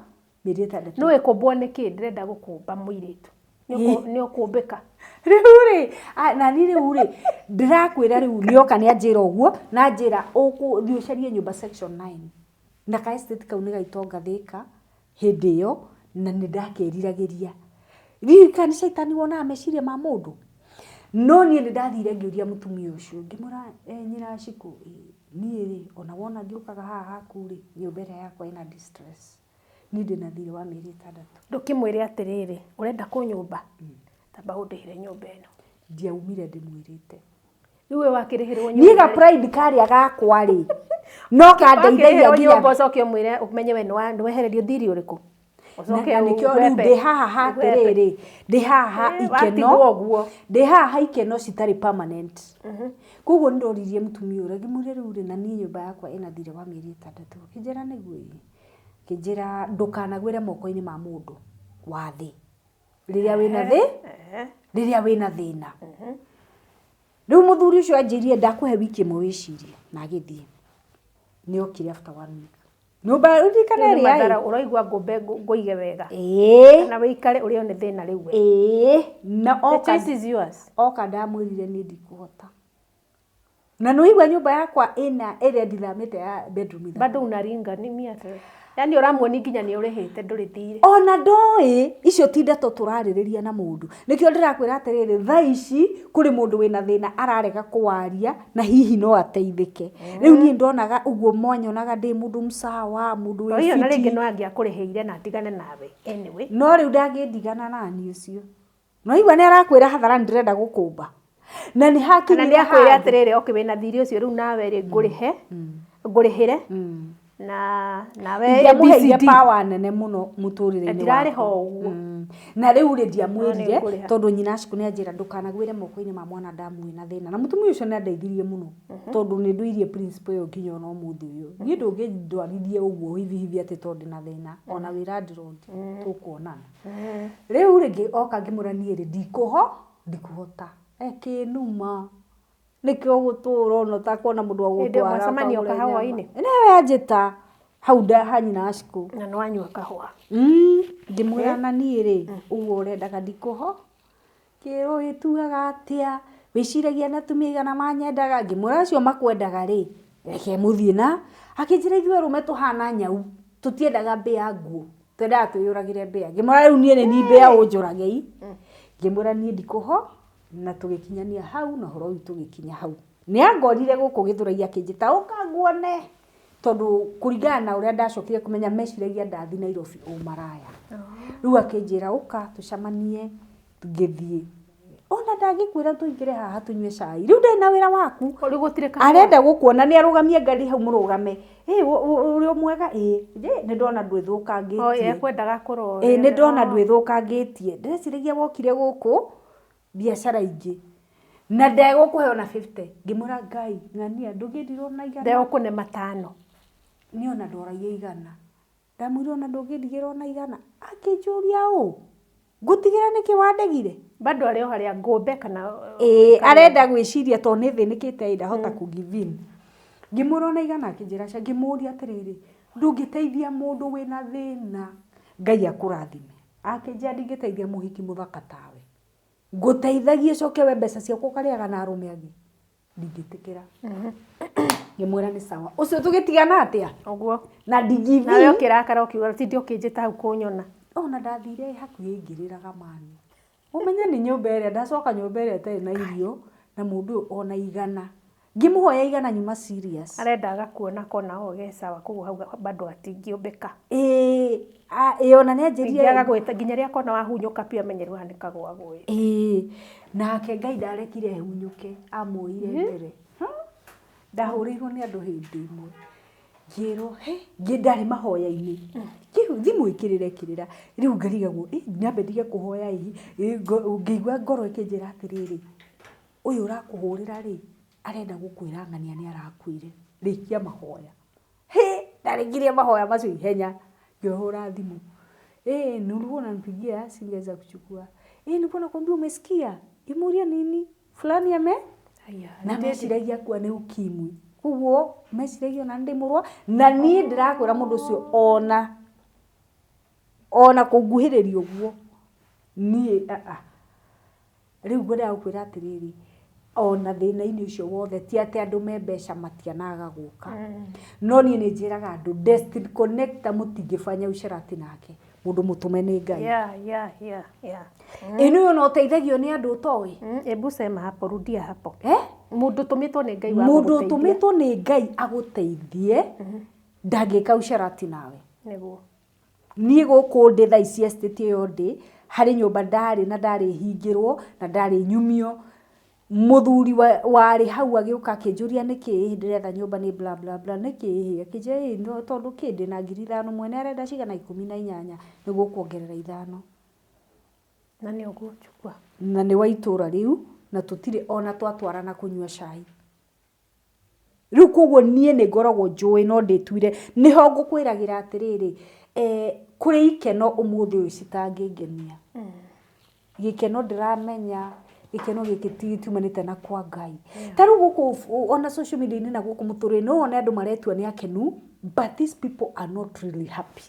mĩeri 6. Nĩ wĩkũmbwo nĩkĩ? Ndĩrenda gũkũmba mũirĩtu. Nĩ ũkũmbĩka. Rĩu rĩ, na niĩ rĩu rĩ ndĩrakwĩra, rĩu nĩoka nĩanjĩra ũguo na njĩra ũgũthiĩ ũcarie nyũmba section 9 na ka estate kau nĩ gaitonga Thĩka hĩndĩ ĩyo, na nĩ ndakĩriragĩria. Ririkana nĩ caitani wonaga meciria ma mũndũ, no niĩ nĩ ndathire ngĩũria mũtumia ũcio, ngĩmwĩra, "Nyina Shiko, niĩ rĩ, ona wona ngĩũkaga haha haku rĩ, nyũmba ĩrĩa yakwa ĩna distress, niĩ ndĩna thirĩ wa mĩeri 6." Ndũkĩmwĩre atĩrĩrĩ, ũrenda kũnyũmba, tamba ũndĩhĩre nyũmba ĩno. Ndiaumire ndĩmwĩrĩte. Rĩu we wakĩrĩhĩrwo Niĩ ga nyũmba rĩ. pride karĩa gakwa rĩ, no kandeithagia Wakĩrĩhĩrwo nginya nyũmba ũcoke ũmwĩre ũmenye we nĩ wehererio thirĩ ũrĩkũ. Ũcoke Na nĩkĩo rĩu ũgwepe. ndĩ haha hatĩrĩrĩ, ndĩ haha Eh, ikeno watigwo ũguo. Ndĩ haha ikeno citarĩ permanent. Koguo nĩ ndoririe mũtumia ũrĩa, ngĩmwĩra, rĩu rĩ, na niĩ nyũmba yakwa ĩna thirĩ wa mĩeri 6. Akĩnjĩra nĩguo ĩ, akĩnjĩra ndũkanagwĩre moko-inĩ ma mũndũ wa thĩ rĩrĩa wĩna thĩ, rĩrĩa wĩna thĩna. Rĩu mũthuri ũcio anjĩrire, ndakũhe wiki ĩmwe wĩcirie, na agĩthiĩ. Nĩ okire after one week, nyũmba ririkana Rĩu nĩ ĩrĩa ĩ mathara ũraigua ngũmbe ngũige wega. Ĩĩ. Na wĩikare ũrĩo nĩ thĩna rĩu we. Ĩĩ, na The oka choice is yours. Oka ndamwĩrire niĩ ndikũhota, na nĩwaigua nyũmba yakwa ĩna ĩrĩa ndithamĩte ya bedroom 3. Bado unaringa ni mia tu. Yani ũramuoni nginya nĩ ũrĩhĩte ndũrĩ thirĩ. Ona ndoĩ icio ti ndeto tũrarĩrĩria na mũndũ, nĩkĩo ndĩrakwĩra atĩrĩrĩ, thaa ici kũrĩ mũndũ wĩna thĩna ararega kũwaria na hihi no ateithĩke. Rĩu niĩ ndonaga ũguo mwanyonaga ndĩ mũndũ msawa, mũndũ To wĩ hiyo na rĩngĩ fiti. no angĩakũrĩhĩire na atigane nawe. Anyway. No rĩu ndangĩndigana nani ũcio, no igua nĩ arakwĩra hatharani ndĩrenda gũkũmba na nĩ Kana hakinyire nĩ akwĩre handũ. atĩrĩrĩ, okay, wĩna thirĩ ũcio rĩu nawe rĩ ngũrĩhe ngũrĩhĩre na nawe Ingĩamũheire ABCD. power nene mũno mũtũrĩre-inĩ Ndirarĩha wakwa. ũguo. Na rĩu rĩ, ndiamwĩrire No nĩngũrĩha. tondũ nyina Ashiko nĩ anjĩra ndũkanagwĩre moko-inĩ ma mwana ndamu wĩna thĩna, na mũtumia ũcio nĩ andeithirie mũno tondũ nĩ ndũirie principle ĩyo nginya ona ũmũthĩ ũyũ. Niĩ ndũngĩndwarithie ũguo hivi hivi atĩ tondũ ndĩna thĩna, ona wĩ landlord tũkuonana. Rĩu rĩngĩ oka ngĩmwĩra niĩ rĩ ndikũhota, ekĩnuma. Nĩkĩo ũgũtũra ona ũtakuona mũndũ wa Hĩndĩ ĩyo gũgũtwara mwacemanio ũkagũre kahũa-inĩ? nyama. Nĩwe anjĩta hau ha nyina Ashiko. Na nĩwanyua kahũa. Ngĩmwĩra na niĩ rĩ, ũguo ũrendaga ndikũho kĩrwo wĩtuaga atĩa, wĩciragia na atumia aigana manyendaga. Ngĩmwĩra acio makwendaga rĩ, reke mũthiĩ na akĩnjĩra ithuĩ arũme tũhana nyau, tũtiendaga mbĩa nguũ, twendaga twĩyũragĩre mbĩa. Ngĩmwĩra rĩu niĩ nĩ niĩ mbĩa ũnjũragei. Ngĩmwĩra niĩ ndikũho, na tũgĩkinyania hau na ũhoro witũ ũgĩkinya hau. Nĩ angorire gũkũ Gĩthũrai akĩnjĩta ũka nguone, tondũ kũringana na ũrĩa ndacokire kũmenya meciragia ndathi Nairobi ũmaraya. Rĩu akĩnjĩra ũka tũcemanie, ngĩthiĩ. Ona ndangĩkwĩra tũingĩre haha tũnyue cai. Rĩu ndarĩ na wĩra waku. Rĩu gũtirĩ kahũa. Arenda gũkuona nĩ arũgamie ngari hau mũrũgame. Ĩ ũrĩ o mwega? Ĩ nĩ ndona ndwĩthũkangĩtie. O ekwendaga kũrora. Ĩ nĩ ndona ndwĩthũkangĩtie. Ndĩreciragia wokire gũkũ biacara ingĩ. Na ndegũkũhe ona 50. Ngĩmwĩra Ngai ng'ania ndũngĩndirwo na igana. Ndegũkũne matano. Niĩ ona ndoragia igana. Ndamwĩra ona ndũngĩndigĩra ona igana. Akĩnjũria ũ, ngũtigĩra nĩkĩ wandegire? Bado arĩ o harĩa ngũmbe kana Ĩĩ arenda gwĩciria tondũ nĩ thĩnĩkĩte ĩ ndahota kũ give in. Ngĩmwĩra ona igana akĩnjĩra aca. Ngĩmũria atĩrĩrĩ, ndũngĩteithia mũndũ wĩna thĩna Ngai akũrathime. Akĩnjĩra ndingĩteithia mũhiki mũthaka tawe. Ngũteithagia ũcoke we mbeca ciakwa ũkarĩaga na arũme angĩ. Ndingĩtĩkĩra. Ngĩmwĩra nĩ sawa. Ũcio tũgĩtigana atĩa? Ũguo. Na ndingithi. Nawe ũkĩrakara ũkiuga tinde ũkĩnjĩta hau kũnyona. Ona ndathire hakuhĩ ngĩrĩraga mani. Ũmenye nĩ nyũmba ĩrĩa ndacoka nyũmba ĩrĩa ĩtarĩ na irio na mũndũ ũyũ ona igana. Ngĩmũhoya igana nyuma serious. Arenda agakuona kona o ge sawa koguo hau bado atingĩũmbĩka. Ĩĩ ĩĩ ona nĩ anjĩrire. Ningĩ agagwĩta nginya rĩrĩa akona wahunyũka biũ amenye rĩu haha nĩ kagwa agũĩte. Ĩĩ nake Ngai ndarekire hunyũke amuoire mbere. Ndahũrĩirwo nĩ andũ hĩndĩ ĩmwe ngĩrwo he ndarĩ mahoya-inĩ kĩu thimũ ĩkĩrĩra ĩkĩrĩra rĩu ngarigagwo nyambe ndige kũhoya ĩ ngĩigua ngoro ĩkĩnjĩra atĩrĩrĩ ũyũ ũrakũhũrĩra rĩ arenda gũkwĩra ng'ania nĩ arakuire rĩkia mahoya. Hĩ ndarĩkirie mahoya macio ihenya ngĩhũra thimũ nilikuwa unanipigia singeweza kuchukua. Nilikuwa nakwambia umesikia ngĩmũria nini fulani ame na meciragia akua nĩ ukimwi koguo meciragia ona ndĩ mũrwa na niĩ ndĩrakwĩra mũndũ ũcio ona ona kũnguhĩrĩria ũguo niĩ rĩu ngwendaga gũkwĩra atĩrĩrĩ ona thĩna-inĩ ũcio wothe ti atĩ andũ me mbeca matianaga gũka no niĩ nĩ njĩraga andũ Destiny Connector mũtingĩbanya ucerati nake mũndũ mũtũme nĩ Ngai. Ĩ nĩ ona ũteithagio nĩ andũ ũtoĩ. Ebu sema hapo, rudia hapo. Mũndũ ũtũmĩtwo nĩ Ngai wa Mũndũ gũgũteithia. ũtũmĩtwo nĩ Ngai agũteithie ndangĩka ucerati nawe. Nĩguo. Niĩ gũkũ ndĩ thaa ici estate ĩyo ndĩ harĩ nyũmba ndarĩ na ndarĩ hingĩrwo na ndarĩ nyumio. Mũthuri warĩ hau agĩũka akĩnjũria nĩkĩ ndĩretha nyũmba nĩ bla bla bla nĩkĩ akĩnjĩra ĩ no tondũ kĩ ndĩna 5,000 mwene arenda cigana 18 nĩguo kuongerera 5. Na nĩ ũguo chukua. Na nĩ wa itũra rĩu na tũtirĩ ona twatwarana kũnyua cai. Rĩu koguo niĩ nĩ ngoragwo njũĩ no ndĩtuire nĩho ngũkwĩragĩra atĩrĩrĩ kũrĩ ikeno ũmũthĩ ũyũ citangĩngenia. Gĩkeno ndĩramenya gĩkeno gĩkĩ gĩtiumanĩte na kwa Ngai. Ta rĩu gũkũ ona social media-inĩ na gũkũ mũtũrĩre no wone andũ maretua nĩ akenu but these people are not really happy.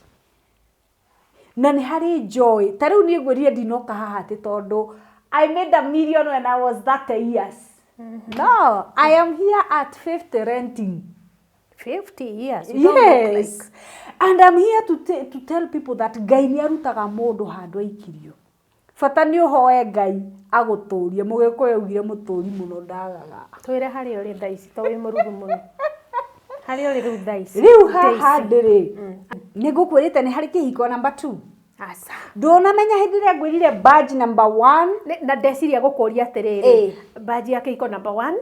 Na nĩ harĩ joy. Ta rĩu niĩ ngwĩrire ndinoka haha atĩ tondũ I made a million when I was 30 years. No, I am here at 50 renting. 50 years. You don't look Yes. like. And I'm here to tell people that Ngai nĩ arutaga mũndũ handũ aikirio. Bata nĩ ũhoe Ngai agũtũrie. Mũgĩkũyũ augire mũtũri mũno ndagaga. Twĩre harĩa ũrĩ thaa ici to wĩ mũrugu mũno. Harĩa ũrĩ rĩu thaa ici. Rĩu haha ndĩrĩ. Nĩ ngũkwĩrĩte nĩ harĩ kĩhiko number 2. Aca. Ndũnamenya hĩndĩ ĩrĩa ngwĩrire badge number 1. Na ndeciria gũkũria atĩrĩrĩ. Badge ya kĩhiko number 1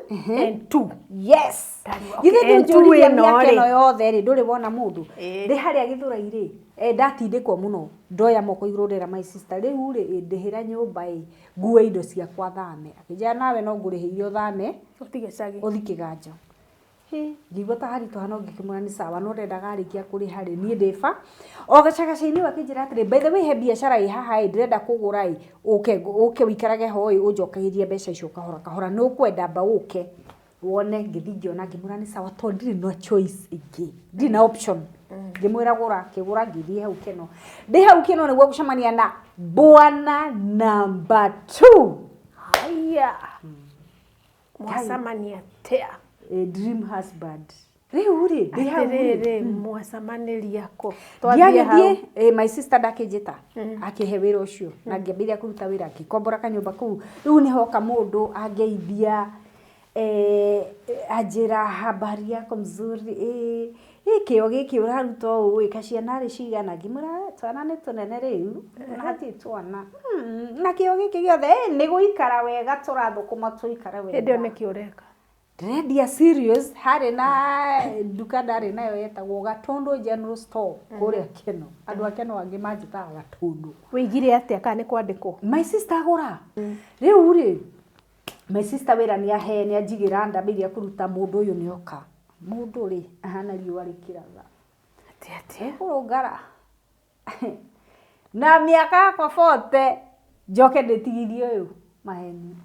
and 2. Yes. Okay, Githĩ and two ndũnjũririe ĩno mĩaka rĩ. ĩno yothe rĩ ndũrĩ wona mũndũ. Ĩ. Ndĩ harĩa Gĩthũrai rĩ, ndatindĩkwo mũno. Ndoya moko igũrũ ndera my sister rĩu rĩ ndĩhĩra nyũmba ĩ ngue indo ciakwa thame. Akĩnjĩra nawe no ngũrĩhĩire ũthame Ũtige gĩcagi. ũthi kĩganjo. Ngĩigua ta haritũha no ngĩkĩmwĩra nĩ sawa no ndendaga arĩkia kũrĩha rĩ niĩ ndĩba. O gacagaca-inĩ akĩnjĩra atĩrĩ by the way he biacara ĩ haha ĩ ndĩrenda kũgũra ĩ ũke ũke ũikarage ho ĩ ũnjokagĩrie mbeca icio kahora kahora nĩ ũkwenda amba ũke. Wone ngĩthiĩ ngĩona, ngĩmwĩra nĩ sawa, tondũ ndirĩ na choice ĩngĩ, ndirĩ na option. Ngĩmwĩra gũra, akĩgũra, ngĩthiĩ hau Keno. Ndĩ hau Keno nĩguo ngũcemania na bwana number two. Haya, mwacemania atĩa? A dream husband. Rĩu rĩ, ndĩ hau rĩ, Atĩrĩrĩ, mwacemanĩria kũ? Twambie hau. Ndiagĩthiĩ, my sister ndakĩnjĩta, akĩhe wĩra ũcio na ngĩambĩrĩria kũruta wĩra, ngĩkombora kanyũmba kũu. Rĩu nĩ hoka mũndũ angeithia, anjĩra, "Habari yako?" "Mzuri." "Kĩo gĩkĩ ũraruta ũũ ĩ, kaciana rĩ cigana?" Ngĩmwĩra, "Twana nĩ tũnene rĩu na hatirĩ twana." "Na kĩo gĩkĩ gĩothe?" "Nĩ gũikara wega, tũrathũkũma tũikare Hĩndĩ ĩyo wega." nĩkĩ ũreka? Ndĩrendia cereals. Harĩ na nduka ndarĩ nayo yetagwo Gatundu General Store kũrĩa Keno. Andũ a Keno angĩ manjĩtaga Gatundu. Wĩigire atĩa kana nĩ kwandĩkwo? My sister agũra. Rĩu rĩ, my sister wĩra nĩ ahe, nĩ anjigĩra, ndambĩrĩria kũruta. Mũndũ ũyũ nĩ oka. Mũndũ rĩ, ahana riũa rĩkĩratha. Atĩ atĩa? Kũrũngara na mĩaka yakwa 40 njoke ndĩtigithie ũyũ maheni.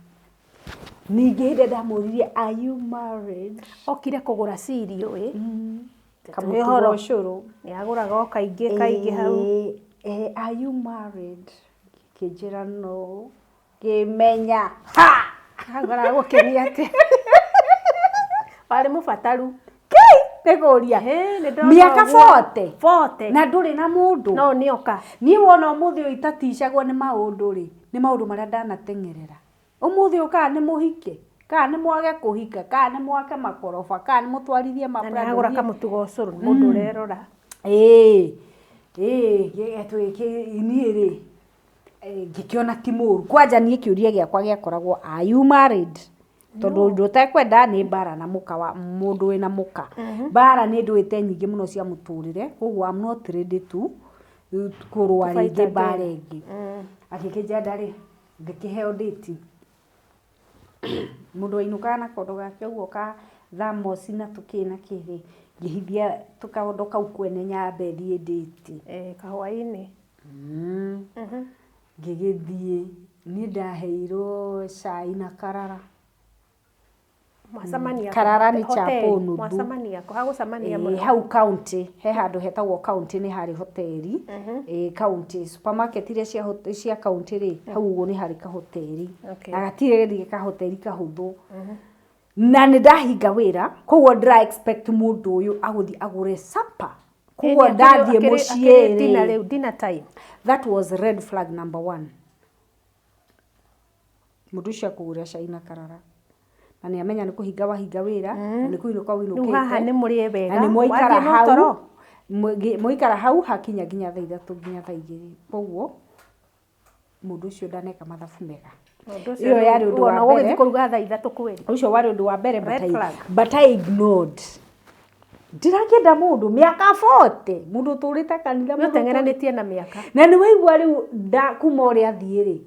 Ningĩ hĩndĩ ndamũririe, "Are you married?" Okire kũgũra cereal ĩ? Kamũtugo Ũhoro. ũcũrũ. Nĩ agũraga o kaingĩ kaingĩ hau. "Are you married?" Kĩnjĩra no. Ngĩmenya ha. Hau aragũkenia atĩa? Warĩ mũbataru. Kĩ nĩ kũria? Ĩ, nĩ ndona Mĩaka ũguo. 40 40. na ndũrĩ na mũndũ. No nĩoka. Niĩ wona ũmũthĩ ũyũ itaticagwo nĩ maũndũ rĩ, nĩ maũndũ marĩa ndanateng'erera. Ũmũthĩ ũyũ kana nĩ mũhike, kana nĩ mwage kũhika, kana nĩ mwake makoroba, kana nĩ mũtwarithie Na nĩ agũra maprado. Kamũtugo ũcũrũ, nĩ mũndũ ũrerora. Ĩĩ, niĩ rĩ, ngĩkĩona ti mũru. Kwanja niĩ kĩũria gĩakwa gĩakoragwo, "Are you married?" Tondũ ũndũ ũtekwenda nĩ mbara na mũka wa mũndũ wĩna mũka. Mbara nĩ ndũĩte nyingĩ mũno cia mũtũrĩre, koguo I'm not ready to kũrũa To fight rĩngĩ again. mbara ĩngĩ. Agĩkĩnjenda rĩ, ngĩkĩheo date. Mũndũ wainũkaga na kondo gake ũguo ka thamosi na tũkĩ na kĩ rĩ, ngĩhithia tũkaondo kau kwene nyambe thiĩ date. Eh, kahwainĩ. Ngĩgĩthiĩ, niĩ ndaheirwo cai na karara. Mwacemania kũ? Karara nĩ Hoteli. chapo nuthu. Mwacemania kũ? Hagũcemania Ĩĩ, mũno. Hau county he handũ hetagwo county, nĩ harĩ hoteri. Ĩĩ, county supermarket iria cia county rĩ, hau ũguo nĩ harĩ kahoteri. Na gatirĩ kahoteri kahũthũ, na nĩ ndahinga wĩra, koguo ndĩra expect mũndũ ũyũ agũthiĩ agũre supper, koguo Ĩni, ndathiĩ mũciĩ akĩrĩ dinner rĩ, rĩu, dinner time. That was red flag number one. Mũndũ ũcio akũgũrĩra cai na karara na nĩ amenya nĩ kũhinga wahinga wĩra na nĩ kũinũka Rĩu haha ũinũkĩte nĩ mũrĩe wega. Na nĩ mwaikara Wathiĩ na hau ũtoro? Mwaikara hau hakinya nginya thaa 3, nginya thaa 2, koguo mũndũ ũcio ndaneka mathabu mega. Mũndũ ũcio Ĩyo yarĩ ũndũ rĩu wa ona ũgũgĩthiĩ mbere. kũruga thaa 3 kweri. Ũcio warĩ ũndũ wa mbere, but Red flag. But I ignored. Ndirakĩenda mũndũ mĩaka 40, mũndũ ũtũrĩte kanitha, Nĩ mũndũ ũteng'eranĩtie na mĩaka. Na nĩ waigua rĩu kuma ũrĩa athiĩ rĩ,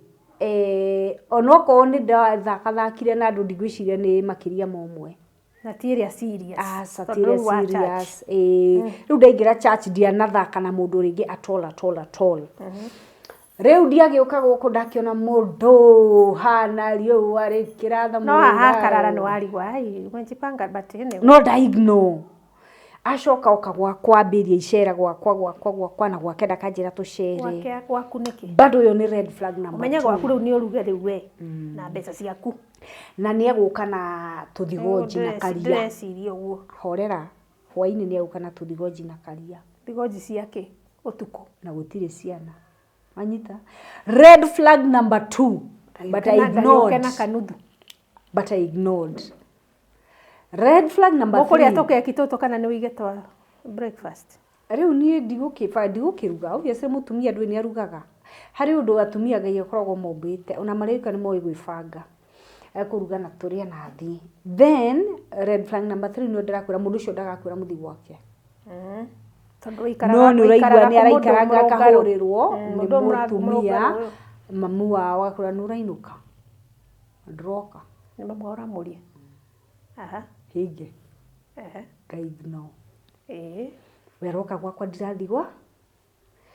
onokorwo nĩ ndathakathakire na andũ, ndigwĩciria nĩ makĩria ma ũmwe. Na ti ĩrĩa serious. Aca, Tondũ ti ĩrĩa rĩu wa church. serious. Ĩĩ, rĩu ndaingĩra church ndianathaka na mũndũ rĩngĩ at all, at all, at all. Rĩu ndiagĩũka gũkũ ndakĩona mũndũ hana riũa rĩkĩratha. No haha Mũrũngarũ. Karara nĩ warigwo, ai, umejipanga, but anyway. No ndaignore. Acoka oka gwakwa, ambĩria icera gwakwa gwakwa gwakwa na gwake, ndakanjĩra tũcere. Gwake gwaku nĩkĩ? Bado ũyũ nĩ red flag number Ũmenye two. gwaku rĩu nĩ ũruge rĩu we na mbeca ciaku. Na nĩ egũka na tũthigonji na karia. Ndĩreciria ũguo. Horera, hwainĩ nĩ egũka na tũthigonji na karia. Thigonji ciake ũtukũ. Na gũtirĩ ciana, wanyita? Red flag number two, but I Ndagĩũke ignored. na kanuthu. But I ignored. Red flag number Mũkũrĩa three. Tũkeki tũtũ kana nĩ wĩige twa breakfast? Rĩu niĩ ndigũkĩruga, obviously mũtumia ndũĩ nĩ arugaga. Harĩ ũndũ atumia Ngai akoragwo mombĩte, ona marĩka nĩ moĩ gwĩbanga, ekũruga na tũrĩe na thiĩ. Then red flag number three, nĩ ndĩrakwĩra mũndũ ũcio ndagakwĩra mũthiĩ gwake. Tondũ ũikaraga No nĩ ũraigua ũikaraga nĩ kũ mũndũ araikaranga mũrũngarũ. akahũrĩrwo nĩ Mũndũ mũtumia mũrũngarũ ũyũ. Mamu wao akwĩra, "Nĩ ũrainũka? Ndĩroka." Nĩ mamu wao ũramũria. Aha. Hinge. Ehe. Ngaignore. Ĩĩ. We aroka gwakwa, ndirathigwa.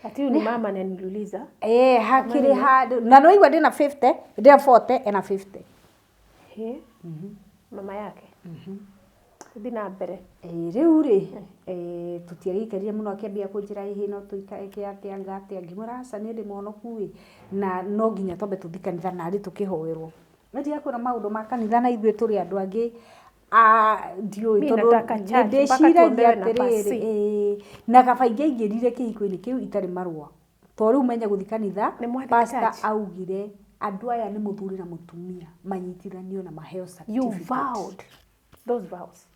Ati huyu ni mama ananiuliza. Eh, hakĩrĩ handũ na nĩ waigua ndĩna 50, ndĩna 40, ena 50. He. Mama yake. Thiĩ na mbere. Rĩu rĩ, tũtiagĩikarire mũno akĩambia kũnjĩra ĩhĩ no tũikare atĩa anga atĩa, ngĩmwĩra aca niĩ ndĩ mũhonoku ĩ, na no nginya twambe tũthiĩ kanitha narĩ tũkĩhoerwo. No ndigakwĩra maũndũ ma kanitha na ithuĩ tũrĩ andũ angĩ ndiũĩ Mi tondũ nataka church mpaka nĩndĩciragia tuombewe na atĩrĩrĩ, pasi. Na kaba ingĩaingĩrire kĩhiko-inĩ kĩu itarĩ marũa. To rĩu menye gũthiĩ kanitha, Nĩ mwathiĩ pastor church? augire andũ aya nĩ mũthuri na mũtumia manyitithanio na maheo You certificate. vowed those vows.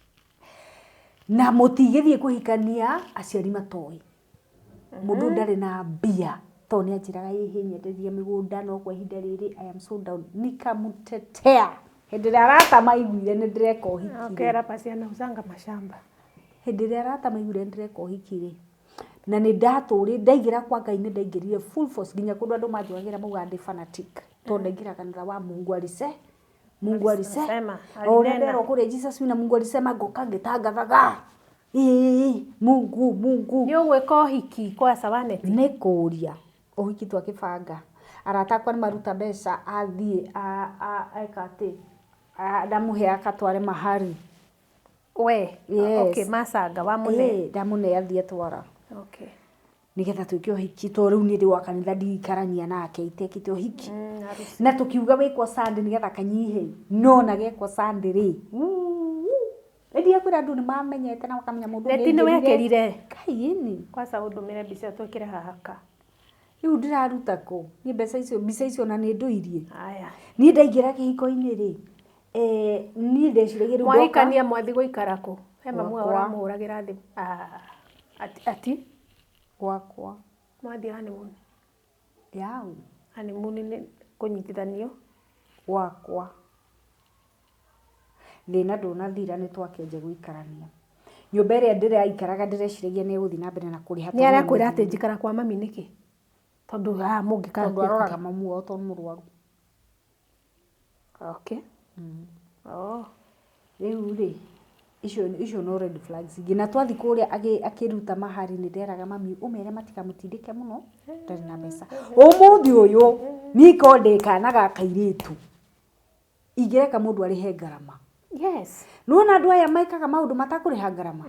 Na mũtigĩthiĩ kũhikania aciari matoĩ. Mũndũ ndarĩ na mbia tondũ nĩ anjĩraga ĩhĩ nyenderia mĩgũnda no kwa ihinda rĩrĩ I am so down. Nikamtetea. Hĩndĩ ĩrĩa arata maiguire nĩ ndĩreka ũhiki rĩ. Okera pasi anauzanga mashamba. Hĩndĩ ĩrĩa arata maiguire nĩ ndĩreka ũhiki rĩ, na nĩ ndatũrĩ ndaingĩra kwa Ngai nĩ ndaingĩrire full force nginya kũndũ andũ manjũragĩra maugaga ndĩ fanatic tondũ ndaingĩra kanitha wa Mungu alise Mungu alise Alisema, o ũrĩa alinena. nderwo kũrĩa Jesus wina Mungu alisema ngoka ngĩtangathaga ĩĩ Mungu Mungu. Nĩ ũgwĩka ũhiki kwa Savaneti? Nĩ kũria ũhiki twakĩbanga arata akwa nĩ maruta mbeca athiĩ eka atĩ ndamũhe akatware mahari. We. Yes. Okay, macanga wamũne. Ĩĩ, ndamũne athiĩ atwara. Okay. Nĩgetha twĩke ũhiki tondũ rĩu niĩ ndĩ wa kanitha ndiikarania nake itekĩte ũhiki. Harusi. Na tũkiuga wĩkwo Sunday nĩgetha kanyihe no na gekwo Sunday rĩ, nĩ kwĩra andũ nĩ mamenyete na makamenya mũndũ Neti nĩ wekĩrire? Kai ĩni. Kwanza ũndũmĩre mbica twĩkĩre haha ka. Rĩu ndĩraruta kũ niĩ mbeca icio mbica icio na nĩ ndũirie. Aya. Niĩ ndaingĩra kĩhiko-inĩ rĩ, niĩ ndeciragia rĩu ndoka Mwahikania mwathi gũikara kũ? He mamu wao Gwakwa. ũramũhũragĩra thimũ. Ah, ati ati Gwakwa. Mwathiĩ honeymoon. Yau. Honeymoon nĩ kũnyitithanio. Gwakwa. Thĩna ndũnathira nĩ twakĩanjia gũikarania. Nyũmba ĩrĩa ndĩraikaraga ndĩreciragia nĩ ĩgũthiĩ na mbere na kũrĩha Nĩ tondũ nĩwe arakwĩra atĩ mũthuri. njikara kwa mami nĩkĩ? Tondũ haha mũngĩka Tondũ aroraga mamu wao tondũ nĩ mũrwaru. Okay. Oh. Rĩu rĩ, icio no red flags ingĩ. Na twathiĩ kũrĩa akĩruta mahari nĩ nderaga mami ũmere matikamũtindĩke mũno ndarĩ na mbeca. Ũmũthĩ ũyũ niĩ korwo ndĩ kana ga kairĩtu ingĩreka mũndũ arĩhe ngarama. Yes. Nĩwona andũ aya mekaga maũndũ matakũrĩha ngarama.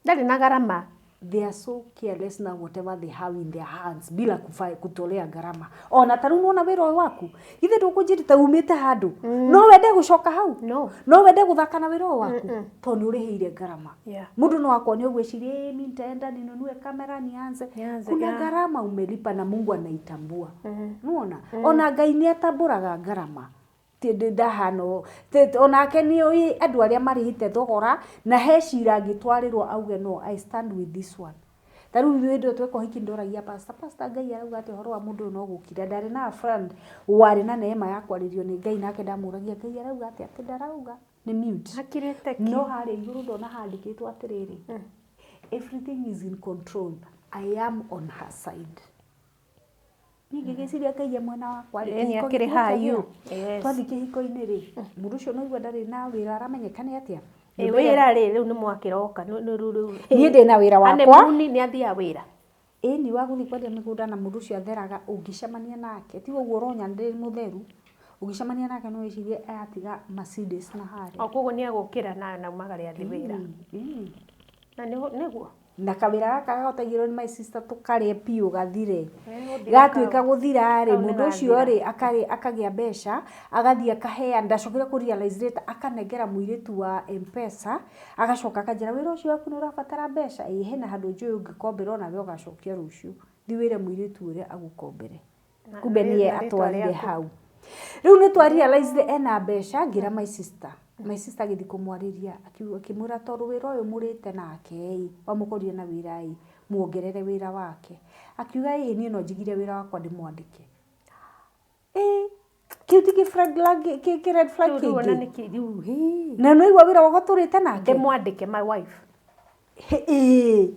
Ndarĩ na garama. They are so careless na whatever they have in their hands bila kutolea gharama. Ona ta rĩu nĩwona wĩra ũyũ waku githĩ ndũkũnjĩrĩte umĩte handũ no wende gũcoka hau? No. No wende gũthaka na wĩra ũyũ waku tondũ nĩ ũrĩhĩire gharama. Mũndũ no akone ũguo ecirie, "Eh, mi nitaenda ninunue kamera nianze." Nianze, Kuna gharama umelipa na Mungu anaitambua. Nĩwona ona Ngai nĩ atambũraga gharama. Ndahana ũũ onake nĩ oĩ andũ arĩa marĩhĩte thogora na he cira angĩtwarĩrwo auge no I stand with this one. Ta rĩu hĩndĩ ĩyo tweka ũhiki ndoragia pastor, pastor Ngai arauga atĩ ũhoro wa mũndũ ũyũ no gũkira. Ndarĩ na friend warĩ na neema ya kwarĩrio nĩ Ngai nake ndamũragia Ngai arauga atĩa atĩ ndarauga nĩ mute. Akirĩte ki. No harĩa igũrũ ndona handĩkĩtwo atĩrĩrĩ, everything is in control, I am on her side. Niĩ ngĩgĩciria Ngai e mwena wakwa rĩ, Ĩĩ, nĩ kĩhiko akĩrĩ gĩkĩ hayu. gĩkĩagĩra. Yes. Twathiĩ kĩhiko-inĩ rĩ, mũndũ ũcio no igua ndarĩ na wĩra aramenyeka nĩ atĩa. Ĩ wĩra rĩ rĩu nĩ mwakĩroka nĩ rĩu rĩu. Niĩ ndĩna wĩra wakwa. Honeymoon nĩ athiaga wĩra. Ĩni wa gũthiĩ kwendia mĩgũnda na mũndũ ũcio atheraga ũngĩcemania nake ti ũguo ũronya ndĩ mũtheru ũngĩcemania nake no wĩcirie aratiga Mercedes na harĩa. O koguo nĩ egũkĩra na naumagare athiĩ wĩra. Na nĩguo. Na kawĩra gaka gahotagĩrwo nĩ my sister tũkarĩe biũ gathire. Gũthira Gatuĩka kau. gũthira rĩ, Kau nĩ mũndũ ũcio gathira. rĩ akagĩa mbeca agathiĩ akaheana ndacokire kũ realize later akanengera mũirĩtu wa M-Pesa agacoka akanjĩra wĩra ũcio waku nĩ ũrabatara mbeca ĩĩ hena handũ njũĩ ũngĩkomberwo nawe ũgacokia rũciũ thiĩ wĩre mũirĩtu ũrĩa agũkombere. Kumbe nĩye Na rĩtwa atwarire rĩaku. hau. Rĩu nĩ twa realize ena mbeca ngĩra my sister. My sister agĩthiĩ kũmwarĩria akĩmwĩra tondũ wĩra ũyũ mũrĩte nake ĩ wamũkorire na wĩra ĩ muongerere wĩra wake. Akiuga ĩhĩ niĩ no njigire wĩra wakwa ndĩmwandĩke. Ĩ kĩu ti kĩ red flag Rĩu rĩu ona kĩngĩ. nĩkĩ rĩu hĩ. Na nĩ waigua wĩra wakwa tũrĩte nake. Ndĩmwandĩke my wife. Ĩĩ.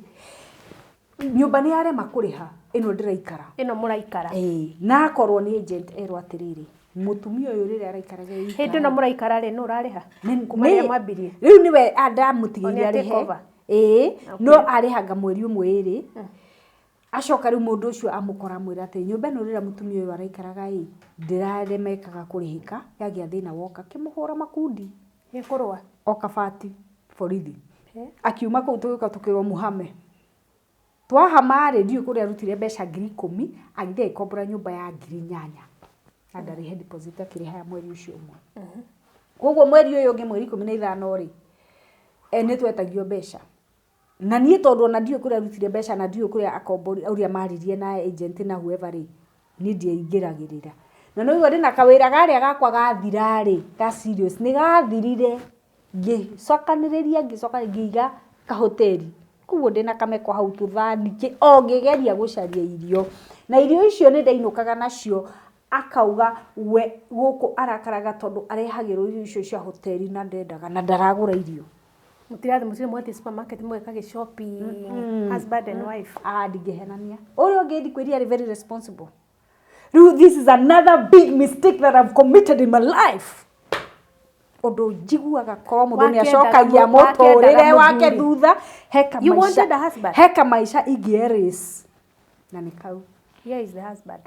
Nyũmba nĩ yarema kũrĩha ĩno ndĩraikara. Ĩno mũraikara. Ĩĩ na akorwo nĩ agent erwo atĩrĩrĩ mũtumia ũyũ rĩrĩa araikaraga e Hĩndĩ ĩno mũraikara rĩ nũ ũrarĩha? Kuma rĩrĩa mwambirie. Rĩu nĩwe ndamũtigĩire O nĩ arĩhe. a take over? Ĩĩ no arĩhaga mweri ũmwe ĩrĩ. Acoka rĩu mũndũ ũcio amũkora amwĩra atĩ nyũmba ĩno rĩrĩa mũtumia ũyũ araikaraga ĩ ndĩraremekaga kũrĩhĩka yagĩa thĩna woka kĩmũhũra makundi. Nĩkũrũa. O kabati borithi. Akiuma kũu tũgĩũka tũkĩrwo muhame. Twahama rĩ, ndiũĩ kũrĩa arutire mbeca 10,000, agĩthiĩ agĩkombora nyũmba ya 8,000. Na ndarĩhe deposit, akĩrĩha ya mweri ũcio ũmwe. Koguo mweri ũyũ ũngĩ mweri 15 rĩ, nĩ twetagio mbeca. Na niĩ tondũ ona ndiũĩ kũrĩa arutire mbeca na ndiũĩ kũrĩa akombori, ũrĩa maririe na agent na whoever rĩ, niĩ ndiaingĩragĩrĩra. Na nĩ waigua ndĩna kawĩra karĩa gakwa gathira rĩ, ka serious, nĩ gathirire, ngĩcokanĩrĩria ngĩcokanĩrĩria ngĩiga kahoteri. Koguo ndĩna kameko hau tũthani kĩ, o ngĩgeria gũcaria irio. Na irio icio nĩ ndainũkaga nacio, akauga we gũkũ arakaraga tondũ arehagĩrwo irio icio cia hoteri na ndendaga na ndaragũra irio. Mũtirathiĩ mũtirĩ mwathiĩ supermarket mũgeka gĩ shopping, husband and wife. Ah, ndingĩhenania. Ũrĩa ũngĩ ndikwĩria arĩ very responsible. Rĩu this is another big mistake that I've committed in my life. Ũndũ njiguaga korwo mũndũ nĩ acokagia mũtũrĩre wake thutha, heka You wanted a husband? Heka maica ingĩ erase. Na nĩ kau. Here is the husband.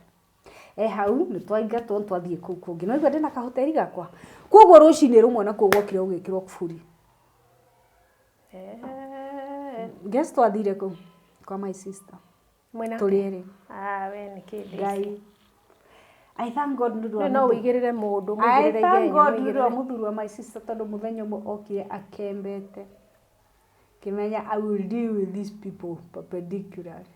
E hau nĩ twaingatwo nĩ twathiĩ kũu kũngĩ. No igua ndĩna kahoteri gakwa. Koguo rũcinĩ rũmwe nakuo gwokire gũgĩkĩrwo kuburi. Guess twathire kũ? Kwa my sister. Mwena Tũrĩ erĩ. Ah, we nĩ kĩndĩ. Ngai. I thank God nĩ ũndũ wa No ũigĩrĩre mũndũ, I mũigĩrĩre thank igenyo, God nĩ ũndũ wa mũigĩrĩre. mũthuri wa my sister tondũ mũthenya ũmwe okire akembete. Kĩmenya I will deal with these people perpendicularly.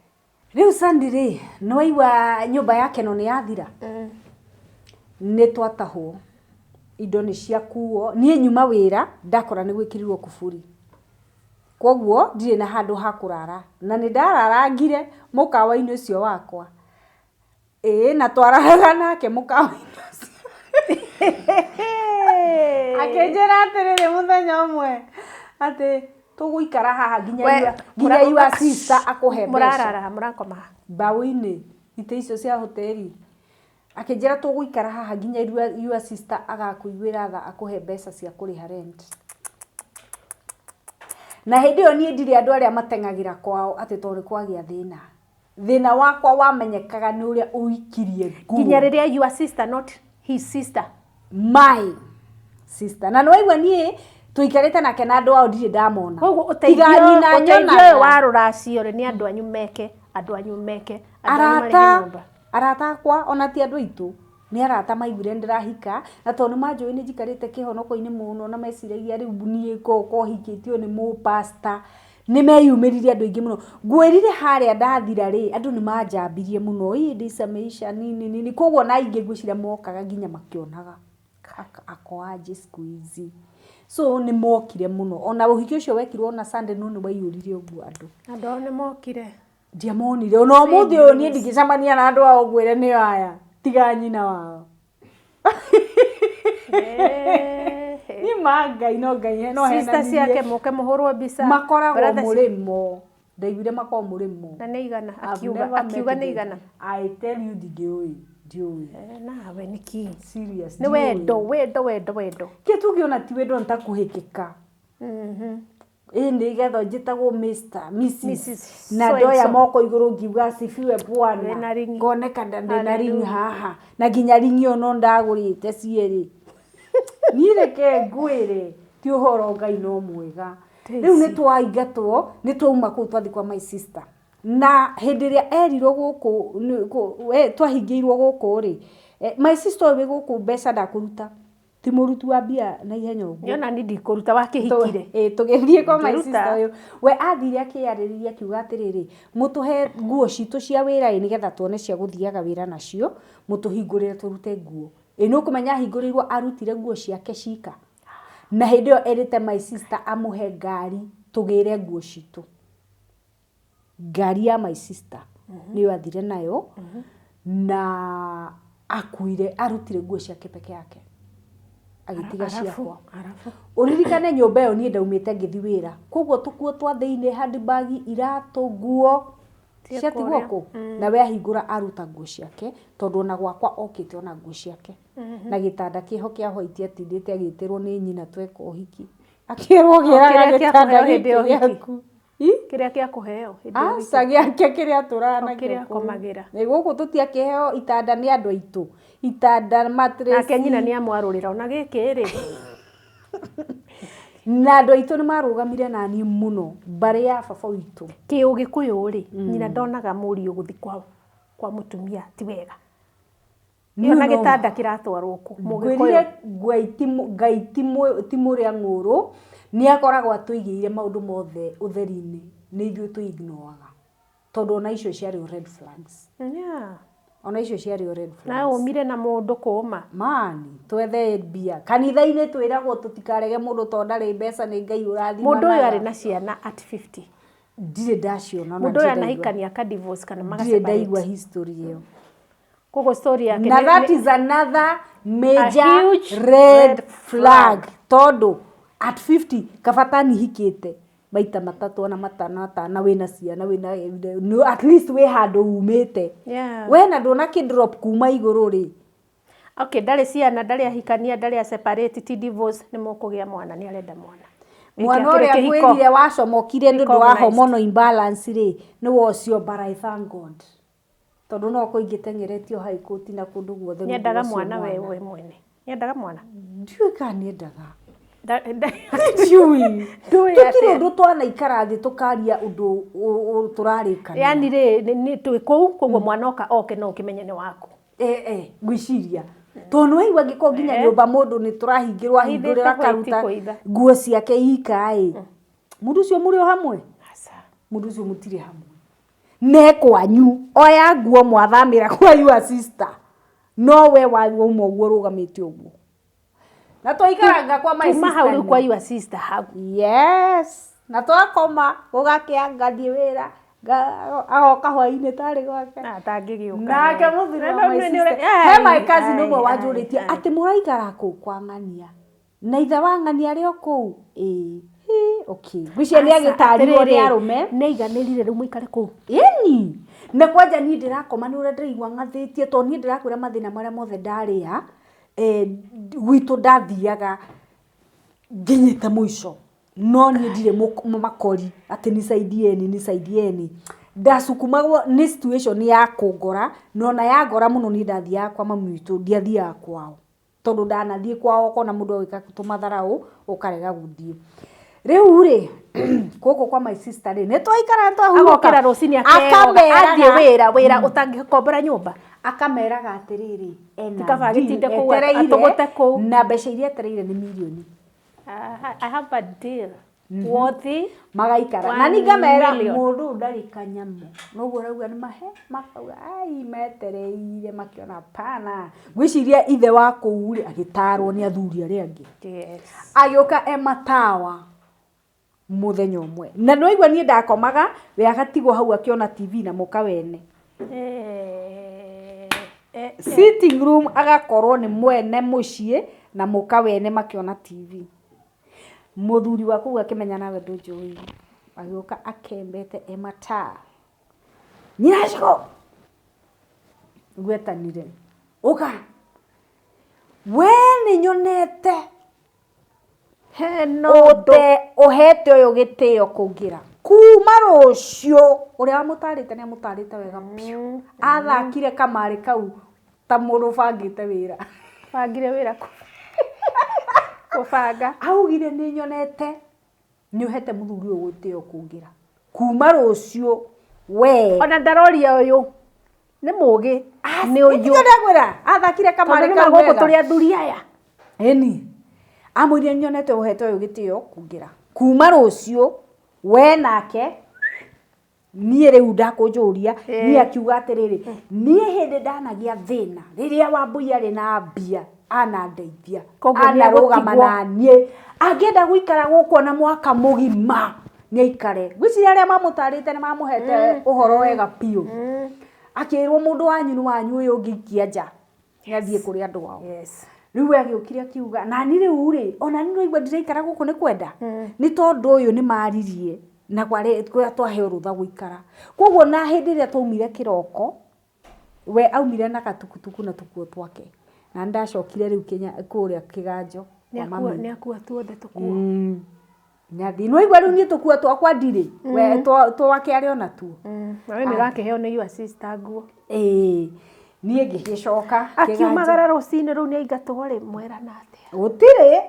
Rĩu Sandy rĩ, nĩ waigua nyũmba ya Keno nĩ yathira? Nĩ twatahwo. Indo nĩ ciakuo. Niĩ nyuma wĩra, ndakora nĩ gwĩkĩrirwo kuburi. Koguo ndirĩ na handũ ha kũrara. Na nĩ ndararangire mũkawa-inĩ ũcio wakwa. Ĩĩ na twararaga nake mũkawa-inĩ ũcio. Akĩnjĩra atĩrĩrĩ mũthenya ũmwe atĩ tũgũikara haha nginya your sister akũhe mbeca. Mũrarara, mũrakoma ha? Mbaũ-inĩ, itĩ icio cia hoteri. Akĩnjĩra tũgũikara haha nginya your sister agakũiguĩra tha akũhe mbeca cia kũrĩha rent. Na hĩndĩ ĩyo niĩ ndirĩ andũ arĩa mateng'agĩra kwao atĩ tondũ nĩ kwagĩa thĩna. Thĩna wakwa wamenyekaga nĩ ũrĩa ũikirie nguo. Nginya rĩrĩa your sister not his sister. My sister. Na nĩ waigua niĩ tũikarĩte nake na andũ ao ndirĩ ndamona. Koguo Tiga ũteithio nyina ũteithio ũyũ nyonaga. wa rũracio rĩ nĩ andũ anyu meke, andũ anyu meke, andũ anyu marĩhe Arata, nyũmba. arata akwa ona ti andũ aitũ nĩ arata maiguire nĩ ndĩrahika na tondũ nĩ manjũĩ nĩ njikarĩte kĩhonoko-inĩ mũno na meciragia rĩu niĩ ngoko hikĩtio nĩ mũpasta nĩ meyumĩririe andũ aingĩ mũno. Ngwĩrire harĩa ndathira rĩ, andũ nĩ manjambirie mũno, ĩ ndĩca maisha nini nini, koguo na aingĩ ngwĩciria mokaga nginya makĩonaga ako aje siku hizi. So nĩ mokire mũno, ona ũhiki ũcio wekirwo na Sunday no nĩ waiyũrire ũguo andũ. Andũ ao nĩ mokire. Ndiamonire, ona ũmũthĩ ũyũ niĩ ndingĩcemania na andũ ao ngwĩre nĩo aya, tiga nyina wao. Niĩ ma Ngai no Ngai no Sister henanirie. ciake mũke mũhũrwo mbica. Makoragwo Brother mũrĩmo. Ndaiguire makoragwo mũrĩmo. Na nĩ igana I've akiuga never akiuga met nĩ them. igana. I tell you ndingĩũĩ, ndiũĩ. Nawe nĩkĩ? Serious. Nĩ wendo, wendo, wendo, wendo. Kĩ tũngĩona ti wendo nĩ ta kũhĩkĩka. Ĩ nĩgetha njĩtagwo Mr. Mrs. Mrs. Na So and ndoya so. moko igũrũ ngiuga asifiwe Bwana. Wĩna ringi. Ngoneka ndĩna ringi Hallelujah. haha. Na nginya ringi ĩyo no ndagũrĩte cierĩ. Niĩ reke ngwĩre ti ũhoro Ngai no mwega. Rĩu nĩ twaingatwo, nĩ twauma kũu twathiĩ kwa my sister. Na hĩndĩ ĩrĩa erirwo gũkũ, twahingĩirwo gũkũ rĩ, my sister ũyũ wĩ gũkũ mbeca ndakũruta. Ti mũruti wa mbia na ihenya ũguo. Nĩona ni ndikũruta wakĩhikire. Tũgĩthiĩ kwa my Ndingĩruta. sister ũyũ. We athire akĩyarĩrĩria akiuga atĩrĩrĩ, mũtũhe nguo citũ cia wĩra ĩ nĩgetha tuone cia gũthiaga wĩra nacio, mũtũhingũrĩre tũrute nguo. Ĩ nĩ ũkũmenya ahingũrĩirwo arutire nguo ciake cika. Na hĩndĩ ĩyo erĩte my sister amũhe ngari tũgĩre nguo citũ. Ngari ya my sister nĩyo athire nayo na akuire arutire nguo ciake peke yake agĩtiga ciakwa. Ũririkane nyũmba ĩyo niĩ ndaumĩte ngĩthiĩ wĩra, koguo tũkuo twa thĩinĩ handbag, iratũ, nguo ciatigwo kũ? Na we ahingũra aruta nguo ciake tondũ ona gwakwa okĩte ona nguo ciake. Na gĩtanda kĩho kĩa white atindĩte agĩtĩrwo nĩ nyina tweka ũhiki. Akĩrwo gĩraga Kĩrĩa gĩtanda kĩakũheo hĩndĩ gĩkĩ ya ũhiki. gĩaku. Kĩrĩa kĩakũheo hĩndĩ ya ũhiki. Aca gĩake kĩrĩa atũraga O nakĩo kĩrĩa kũu. akomagĩra. Ĩ gũkũ tũtiakĩheo itanda nĩ andũ aitũ. Itanda mattress. Nake nyina nĩ amwarũrĩra ona gĩkĩ rĩ. Na andũ aitũ nĩ marũgamire naniĩ mũno, mbarĩ ya baba witũ. Kĩ ũgĩkũyũ rĩ, nyina ndonaga mũriũ gũthiĩ kwa mũtumia ti wega. Niĩ Ona no- gĩtanda kĩratwarwo kũ? Mũgĩkũyũ. Ngwĩrire Ngai ti Ngai ti mũrĩa ng'ũrũ, nĩ akoragwo atũigĩire maũndũ mothe ũtheri-inĩ, nĩ ithuĩ tũ ignoraga. Tondũ ona icio ciarĩ o red flags. Ona icio ciarĩ o red flags. Na ũmire na mũndũ kũma. Mani, twethe mbia. Kanitha-inĩ twĩragwo tũtikarege mũndũ tondũ ndarĩ mbeca, nĩ Ngai ũrathimanaga. Mũndũ ũyũ arĩ na ciana at 50. Ndirĩ ndaciona na Mũndũ ũyũ ndirĩ ndaigua. anahikania aka divorce kana Ndirĩ magaseparate. ndaigua history ĩyo. Koguo story yake Na that is another major A huge red red flag. flag. Tondũ at 50 kabata nihikĩte maita matatũ ona matano atana, wĩna ciana, wĩna no, at least wĩ handũ umĩte. We na ndũna kĩ drop kuma igũrũ rĩ. Okay, ndarĩ ciana, ndarĩ ahikania, ndarĩ a separate, ti divorce, nĩ mũkũgĩa mwana, nĩ arenda mwana. Mwana Gĩkĩ ũrĩa akĩrĩ kĩhiko. ngwĩrire wacomokire nĩ ũndũ wa Recognized. hormonal imbalance rĩ, nĩwe ũcio, but I thank God. Tondũ no kũingĩteng'eretio high court na kũndũ guothe nĩ ũndũ Nĩendaga ũcio mwana we mwene. Nĩendaga mwana. Ndiũĩ kana nĩendaga. Ndiũĩ. Ndiũĩ. Tũtirĩ ũndũ twanaikara thĩ tũkaria ũndũ tũrarĩkania. Yani rĩ, nĩ twĩ kũu, koguo mwana oka oke no ũkĩmenye nĩ waku. Ngwĩciria. Tondũ nĩ waigua angĩkorwo nginya nyũmba mũndũ nĩ tũrahingĩrwo ahingũrĩra Ahithĩte white akaruta kũitha. nguo ciake ika ĩ. Mũndũ ũcio mũrĩ o hamwe? Aca. Mũndũ ũcio mũtirĩ hamwe. Ne kwanyu, oya nguo mwathamĩra kwa your sister. No we wauma ũguo ũrũgamĩte ũguo. Na twaikaranga kwa my Kuma hau sister rĩu kwa your sister hau. Yes. Na twakoma gũgakĩa ngathiĩ wĩra, agoka hwainĩ tarĩ gwake. Na atangĩgĩũka. Nake mũthuri wa my sister. He my cousin ũmwe wanjũrĩtie atĩ mũraikara kũ kwa ng'ania. Na ithe wa ng'ania arĩ o kũu? Ĩĩ. Hi, okay. Ngwĩciria nĩ agĩtarirwo nĩ arũme. Nĩaiganĩrire rĩu mũikare kũu. Ĩni. Na kwanja niĩ ndĩrakoma nĩ ũrĩa ndĩraigua ng'athĩtie tondũ niĩ ndĩrakwĩra mathĩna marĩa mothe ndarĩa, gwitũ ndathiaga nginyĩte mũico. No niĩ ndirĩ makori atĩ nisaidieni, nisaidieni. Ndacukumagwo nĩ situation ya kũngora, na ona yangora mũno niĩ ndathiaga kwa mami witũ, ndiathiaga kwao. Tondũ ndanathiĩ kwao ũkona mũndũ agĩka tũmatharaũ, ũkarega gũthiĩ. Rĩu rĩ, gũkũ kwa my sister rĩ, nĩ twaikara twahurũka. Agokĩra rũcinĩ akeroga, athiĩ wĩra, wĩra ũtangĩkombora nyũmba. Akameraga atĩrĩrĩ, ena Ti kaba deal agĩtinde kũu, etereire, atũgũte kũu. na mbeca iria etereire nĩ mirioni. I have a deal. Worthy. Magaikara. Na One niĩ ngamera million. mũndũ ũyũ ndarĩ kanyamũ. Noguo ũrauga nĩ mahe, makauga ai metereire makĩona pana. Ngwĩciria ithe wa kũu rĩ agĩtarwo nĩ athuri arĩa angĩ. Agĩũka e matawa mũthenya ũmwe. Na nĩ waigua niĩ ndakomaga, we agatigwo hau akĩona TV na mũka wene. Sitting room agakorwo nĩ mwene mũciĩ na mũka wene makĩona TV. Mũthuri wa kũu akĩmenya nawe ndũnjũĩ. Agĩũka akembete e mataa. Nyina Shiko! Ngwetanire. Ũka! We nĩ nyonete Hena ũndũ. Ũte ũhete ũyũ gĩtĩo kũngĩra. Kuma rũciũ ũrĩa wamũtarĩte nĩ amũtarĩte wega biũ. Athakire kamarĩ kau ta mũndũ ũbangĩte wĩra. Bangire wĩra kũ? Kũbanga. Augire nĩ nyonete nĩ ũhete mũthuri ũyũ gĩtĩo kũngĩra. Kuma rũciũ we. Ona ndaroria ũyũ nĩ mũgĩ nĩ ũyũ. Nĩkĩo ndakwĩra athakire kamarĩ Tondũ nĩ kau ma gũkũ wega. tũrĩ athuri aya. Ĩni. Amwĩrire nyonete ũhete ũyũ gĩtĩo kũngĩra. Kuma rũciũ we nake niĩ rĩu ndakũnjũria, niĩ akiuga atĩrĩrĩ, niĩ hĩndĩ ndanagĩa thĩna rĩrĩa Wambui arĩ na mbia anandeithia, Koguo nĩ anarũgama agũtigwo. na niĩ, angĩenda gũikara gũkũ ona mwaka mũgima nĩ aikare. Ngwĩciria arĩa mamũtarĩte nĩ mamũhete ũhoro wega biũ. Akĩrwo mũndũ wanyu nĩ wanyu ũyũ ũngĩikia nja nĩ athiĩ kũrĩ andũ ao. Rĩu we agĩũkire akiuga, na niĩ rĩu rĩ, ona niĩ nĩwaigua ndiraikara gũkũ nĩ kwenda? Nĩ tondũ ũyũ nĩ maririe na kũrĩa twaheo rũtha gũikara. Koguo na hĩndĩ ĩrĩa twaumire kĩroko, we aumire na gatukutuku na tũkuo twake. Na nĩndacokire rĩu kũrĩa kĩganjo kwa mami. Nĩ akua tuothe tũkuo. Nĩathiĩ. Nĩwaigua rĩu niĩ tũkuo twakwa ndirĩ. We twake arĩ ona tuo. Na we nĩ ũrakĩheo nĩ your sister nguo. Ĩĩ. Niĩ ngĩgĩcoka kĩganjo. Akiumagara rũcinĩ rũu nĩ aingatwo rĩ, mwerana atĩa? Gũtirĩ.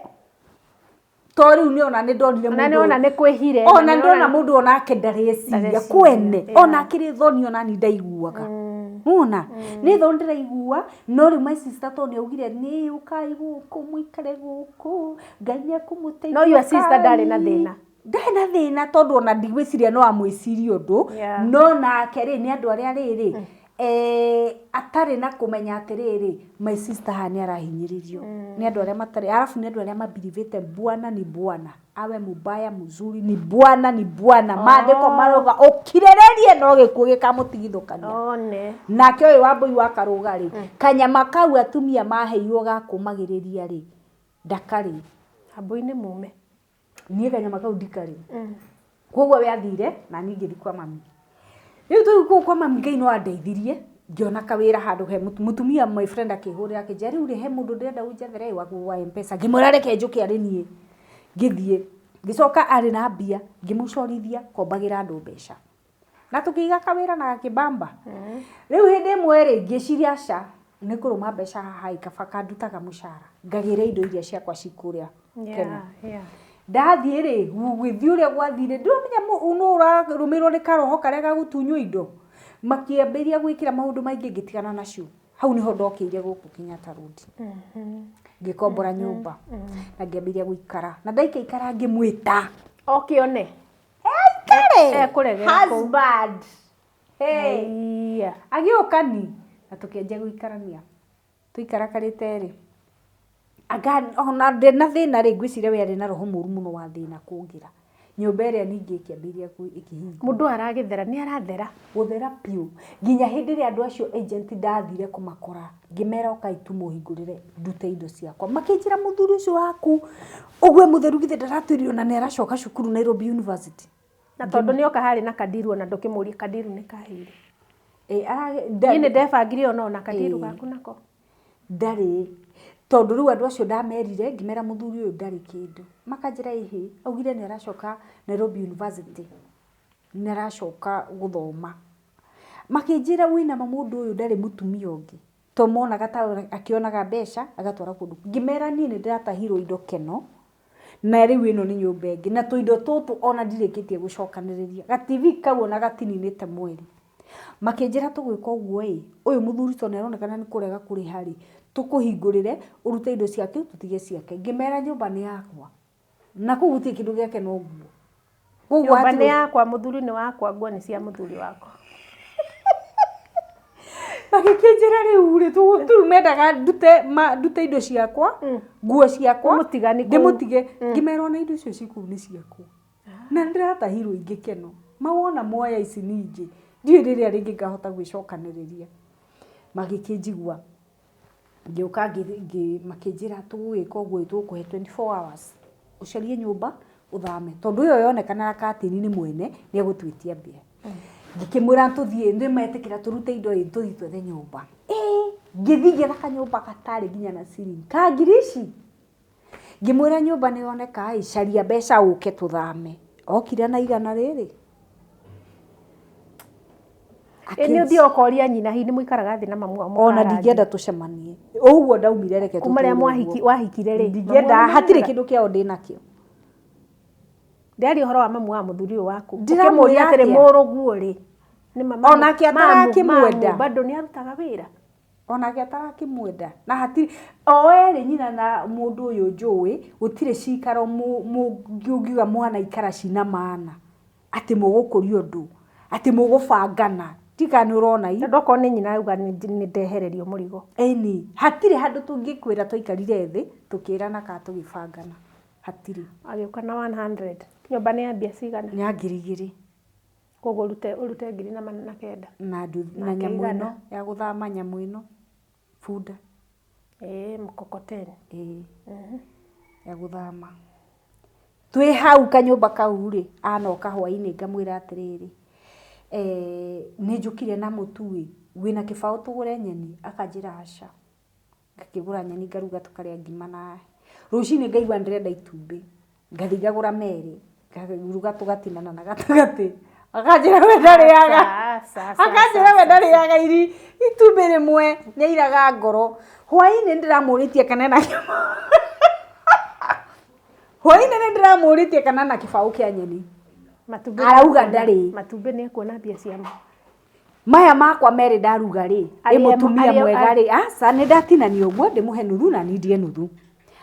To rĩu nĩ ona nĩ ndonire Ona mũndũ nĩ ona nĩ kwĩhire. Ona ndona mũndũ onake ndareciria Ndareciria, kwene. Ona akĩrĩ thoni ona ni ndaiguaga wona nĩ thoni ndĩraigua. No rĩu my sister to nĩ augire nĩ ũkai gũkũ mũikare gũkũ, Ngai nĩ ekũmũteithia. No your sister ndarĩ na ũkai. Thĩna? Ndarĩ na thĩna tondũ ona ndigwĩciria no amwĩcirie ũndũ. No nake rĩ nĩ andũ arĩa rĩrĩ atarĩ na kũmenya atĩrĩrĩ, my sister haha nĩ arahinyĩrĩrio nĩ andũ arĩa matarĩ. Arabu nĩ andũ arĩa mabirivĩte bwana ni bwana, awe mubaya mzuri ni bwana ni bwana. Maandĩko marauga ũkirĩrĩrie no gĩkuũ gĩkamũtigithũkania. One. Nake ũyũ wa Mbũi wa Karũga rĩ, kanyama kau atumia maheirwo ga kũmagĩrĩria rĩ, ndakarĩ. Ambũi nĩ mume. Niĩ kanyama kau ndikarĩ. Koguo we athire na niĩ ngĩthiĩ kwa mami. Rĩu tũgĩthiĩ kũu kwa mami, Ngai no andeithirie ngĩona kawĩra handũ he mũtumia. My friend akĩhũrĩra akĩnjĩra, rĩu rĩ, he mũndũ ndĩrenda ũnjethere wa M-Pesa. Ngĩmwĩra reke njũke arĩ niĩ. Ngĩthiĩ ngĩcoka arĩ na mbia, ngĩmũcorithia kombagĩra andũ mbeca na tũkĩiga kawĩra na gakĩbamba. Rĩu hĩndĩ ĩmwe rĩ, ngĩciria aca nĩ kũrũma mbeca haha ĩ, kaba kandutaga mũcara ngagĩra indo iria ciakwa cikũrĩa Keno. Ndathiĩ rĩ, gũgĩthiĩ ũrĩa gwathire, ndũramenya nũ ũrarũmĩrwo nĩ karoho karĩa gagũtunywo indo, makĩambĩrĩria gwĩkĩra maũndũ maingĩ, ngĩtigana nacio. Hau nĩho ndokĩire gũkũ Kenyatta Road, ngĩkombora nyũmba na ngĩambĩrĩria gũikara, na ndaikaikara ngĩmwĩta. Okĩone. Aikare. Ekũregera kũu. Husband. Hey. Iya. Agĩũka ni na tũkĩanjia gũikarania, tũikarakarĩte rĩ, anga ona ndĩ na thĩna rĩ, ngwĩciria we arĩ na roho mũru mũno wa thĩna kũngĩra. Nyũmba ĩrĩa ningĩ ĩkĩambĩrĩria ĩkĩhingwo. Mũndũ aragĩthera nĩ arathera. Gũthera biũ, nginya hĩndĩ ĩrĩa andũ acio agent ndathire kũmakora, ngĩmera ũkai tũmũhingũrĩre ndute indo ciakwa, makĩnjĩra mũthuri ũcio waku ũguo mũtheru githĩ ndaratwĩrire ona nĩ aracoka cukuru Nairobi University. Na tondũ nĩoka harĩ na kandiru, ona ndũkĩmũrie kandiru nĩ kahĩire. Ĩ, Niĩ nĩ ndebangire ona ona kandiru gaku nako. Ndarĩ, tondũ rĩu andũ acio ndamerire, ngĩmera mũthuri ũyũ ndarĩ kĩndũ, makanjĩra ĩhĩ, augire nĩ aracoka Nairobi University, nĩ aracoka gũthoma. Makĩnjĩra wĩna ma mũndũ ũyũ ndarĩ mũtumia ũngĩ, to monaga ta akĩonaga mbeca agatwara kũndũ. Ngĩmera niĩ nĩ ndĩratahirwo indo Keno, na rĩu ĩno nĩ nyũmba ĩngĩ na tũindo tũtũ ona ndirĩkĩtie gũcokanĩrĩria ga TV kau ona gatininĩte mweri. Makĩnjĩra tũgwĩka ũguo ĩ, ũyũ mũthuri to nĩ aronekana nĩ kũrega kũrĩha rĩ, tũkũhingũrĩre ũrute indo ciake tũtige ciake. Ngĩmera nyũmba nĩ yakwa na kũu gũtirĩ kĩndũ gĩake no nguo. Koguo Nyũmba hatirĩ. Nĩ yakwa, mũthuri nĩ wakwa, nguo nĩ cia mũthuri wakwa. Magĩkĩnjĩra rĩu rĩ, rĩu mendaga ndute ndute indo ciakwa, nguo ciakwa. Ũmũtigani kũu. Ndĩmũtige. Ngĩmera ona indo icio ci kũu nĩ ciakwa na nĩndĩratahirwo ingĩ Keno, mawona moya ici ningĩ ndiũĩ rĩrĩa rĩngĩ ngahota gwĩcokanĩrĩria. Magĩkĩnjigua, ngĩũka makĩnjĩra tũgũgĩka ũguo, tũgũkũhe 24 hours ũcarie nyũmba ũthame, tondũ ĩyo yonekana na katĩni nĩ mwene nĩ egũtwĩtia mbia. Ngĩkĩmwĩra tũthiĩ, nĩ metĩkĩra tũrute indo ĩ, tũthiĩ twethe nyũmba. Ĩ, ngĩthiĩ ngĩetha kanyũmba gatarĩ nginya na ceiling ka ngiri ici. Ngĩmwĩra nyũmba nĩ yoneka ĩ, caria mbeca ũke tũthame. Okire na 100 rĩrĩ. Ĩ nĩ ũthiĩ ũkoria nyina, hihi nĩ mũikaraga thĩ na mamu wao Ona mũkarangia? ndingĩenda tũcemanie ũguo ndaumire, reke Kuma rĩrĩa tũtũre ũguo. Wahikire rĩ? Ndingĩenda, Mamu wao hatirĩ nĩmenyaga? kĩndũ kĩao ndĩnakĩo. Ndĩaria ũhoro wa mamu wa mũthuri ũyũ waku. Ndĩramwĩra Ũkĩmũria atĩrĩ, atĩa? mũrũguo rĩ nĩ ma Onake atarakĩmwenda. Mamu bado nĩ arutaga wĩra? Onake atarakĩmwenda na hatirĩ o erĩ nyina na mũndũ ũyũ njũĩ, gũtirĩ cikaro ũngiuga mwana ikara cina maana atĩ mũgũkũria ũndũ atĩ mũgũbangana, ndika nĩ ũrona i. Tondũ okorwo nĩ nyina auga nĩ ndehererio mũrigo. Ĩni, hatirĩ handũ tũngĩkwĩra twaikarire thĩ tũkĩrana kana tũgĩbangana, hatirĩ. Agĩũka na 100. Nyũmba nĩ ya mbia cigana? Nĩ ya 2000. Koguo ũrute 1900. Na na Nake nyamũ 100. ĩno ya gũthama, nyamũ ĩno bunda. Ĩĩ, mkokoteni. Ĩĩ, ya gũthama. Twĩ hau kanyũmba kau rĩ, anoka hwainĩ, ngamwĩra atĩrĩrĩ, nĩ njũkire na mũtu ĩ, wĩna kĩbaũ tũgũre nyeni? Akanjĩra aca. Ngakĩgũra nyeni, ngaruga, tũkarĩa ngima, na rũcinĩ ngaigua ndĩrenda itumbĩ, ngathiĩ ngagũra merĩ, ngaruga, tũgatinana na gatagatĩ. Akanjĩra we ndarĩaga. Aca, aca, Akanjĩra we ndarĩaga iri itumbĩ rĩmwe, nĩ airaga ngoro. Hwainĩ ndĩramũrĩtie kana ena kĩbaũ. Hwainĩ nĩ ndĩramũrĩtie kana na kĩbaũ kĩa nyeni. Matumbĩ Arauga ndarĩ. Matumbĩ nĩ ekuona mbia ciamo. Maya makwa merĩ ndaruga rĩ, ĩ Arĩe- mũtumia arĩe- mwega rĩ, aca nĩ ndatinania ũguo ndĩmũhe nuthu na niĩ ndĩe nuthu.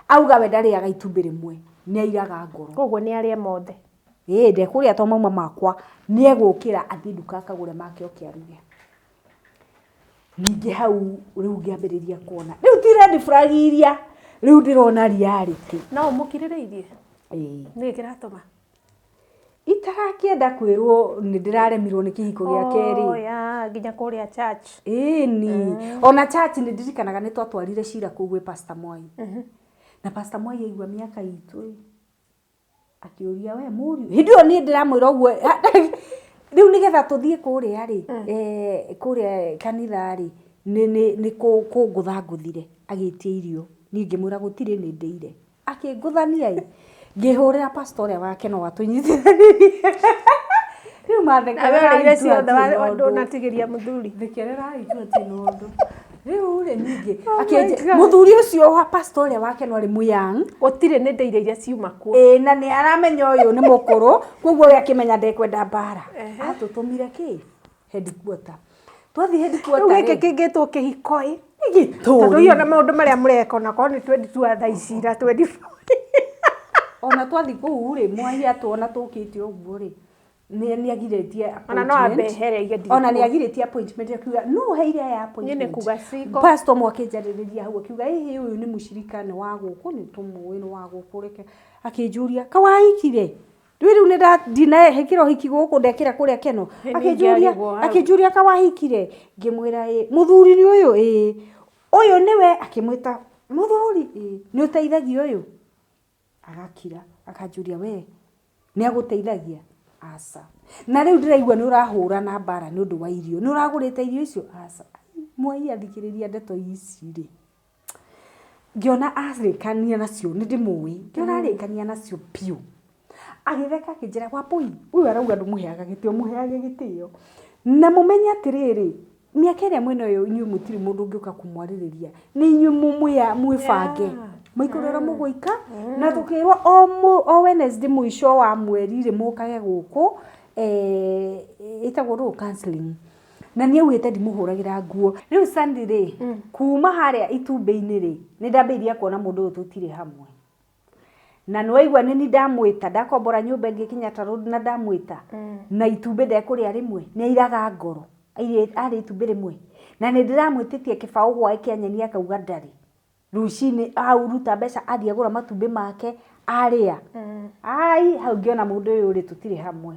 Auga we ndarĩaga itumbĩ rĩmwe, nĩ airaga ngoro. Koguo nĩ arĩe mothe. Ĩĩ ndekũrĩa to mauma makwa, nĩ egũkĩra athiĩ nduka akagũre make oke aruge. Ningĩ hau rĩu ngĩambĩrĩria kuona, rĩu ti red flag iria rĩu ndĩrona reality. No ũmũkirĩrĩirie? Ĩĩ. Nĩkĩ kĩratũma? Itarakĩenda kwĩrwo nĩ ndĩraremirwo nĩ kĩhiko gĩa kerĩ. Oh, ya, nginya kũrĩa church. Ĩni. Ona church nĩ ndirikanaga nĩ twatwarire cira kũu gwĩ Pastor Mwai. Na Pastor Mwai aigua mĩaka itũ ĩ, akĩũria we mũriũ, hĩndĩ ĩyo niĩ ndĩramwĩra ũguo, rĩu nĩgetha tũthiĩ kũrĩa rĩ, kũrĩa kanitha rĩ, nĩ kũngũtha ngũthire agĩtia irio. Niĩ ngĩmwĩra gũtirĩ nĩ ndĩire. Akĩngũthania ĩ, ngĩhũrĩra pastor ũrĩa wake no atũnyitithanirie. Rĩu Nawe ũrĩire ciothe ndũnatigĩria mũthuri. Thekerera itu hatirĩ na ũndũ. Rĩu rĩ ningĩ akĩnjĩ mũthuri ũcio wa pastor ũrĩa wake no arĩ mũyang. Gũtirĩ nĩ ndĩire iria ciuma kuo. Ĩĩ na nĩ aramenya ũyũ nĩ mũkũrũ, koguo we akĩmenya ndekwenda mbara. Atũtũmire kĩ? Headquarter. Twathiĩ headquarter Rĩu gĩkĩ rĩ, kĩngĩtwo kĩhiko ĩ. gĩtũri. Tondũ iyo na maũndũ marĩa mũreka onakorwo nĩ 22 a thaa ici na 24. Ona twathiĩ kũu rĩ, mwai atuona tũkĩte ũguo rĩ, nĩ agirĩtie Ona no ambe ehere aige ndirĩ Ona nĩ kuo. agirĩtie appointment akiuga no heire aya appointment. Niĩ nĩ kuga ciko. Pastor ũmwe akĩnjarĩrĩria hau akiuga ĩhĩ ũyũ nĩ mũcirika nĩ wa gũkũ nĩ tũmũĩ nĩ wa gũkũ reke akĩnjũria kawahikire rĩu rĩu nĩ ndinahĩkĩra ũhiki gũkũ ndekĩra kũrĩa keno Nĩ akĩnjũria ningĩarigwo hau. akĩnjũria kawahikire ngĩmwĩra ĩ mũthuri nĩ ũyũ ĩ ũyũ nĩwe akĩmwĩta mũthuri ĩ nĩ ũteithagia ũyũ agakira akanjũria we nĩ agũteithagia aca na rĩu ndĩraigua nĩ ũrahũrana mbara nĩ ũndũ wa irio nĩ ũragũrĩte irio icio aca mwai athikĩrĩria ndeto ici rĩ ngĩona arĩkania nacio nĩ ndĩmũĩ ngĩona arĩkania nacio biũ agĩtheka akĩnjĩra Wambui ũyũ arauga ndũmũheaga gĩtĩo mũheage gĩtĩo na mũmenye atĩrĩrĩ mĩaka ĩrĩa mwĩnayo inyuĩ mũtirĩ mũndũ ũngĩũka kũmwarĩrĩria nĩ inyuĩ mwĩbange mũikũrũ ũrĩa mũgũika na tũkĩrwo o Wednesday mũico wa mweri rĩ mũkage gũkũ ĩtagwo rũ counseling na nĩ augĩte ndimũhũragĩra nguo rĩu Sandy rĩ kuma harĩa itumbĩ-inĩ rĩ nĩ ndambĩrĩirie kuona mũndũ ũyũ tũtirĩ hamwe na nĩ waigua nĩ ni ndamwĩta ndakombora nyũmba ĩngĩ Kenyatta Road na ndamwĩta na itumbĩ ndekũrĩa rĩmwe nĩ airaga ngoro arĩ itumbĩ rĩmwe na nĩ ndĩramwĩtĩtie kĩbaũ gwake kĩa nyeni akauga ndarĩ rũcinĩ auruta mbeca athiĩ agũra matumbĩ make arĩa ai hau ngĩona mũndũ ũyũ rĩ tũtirĩ hamwe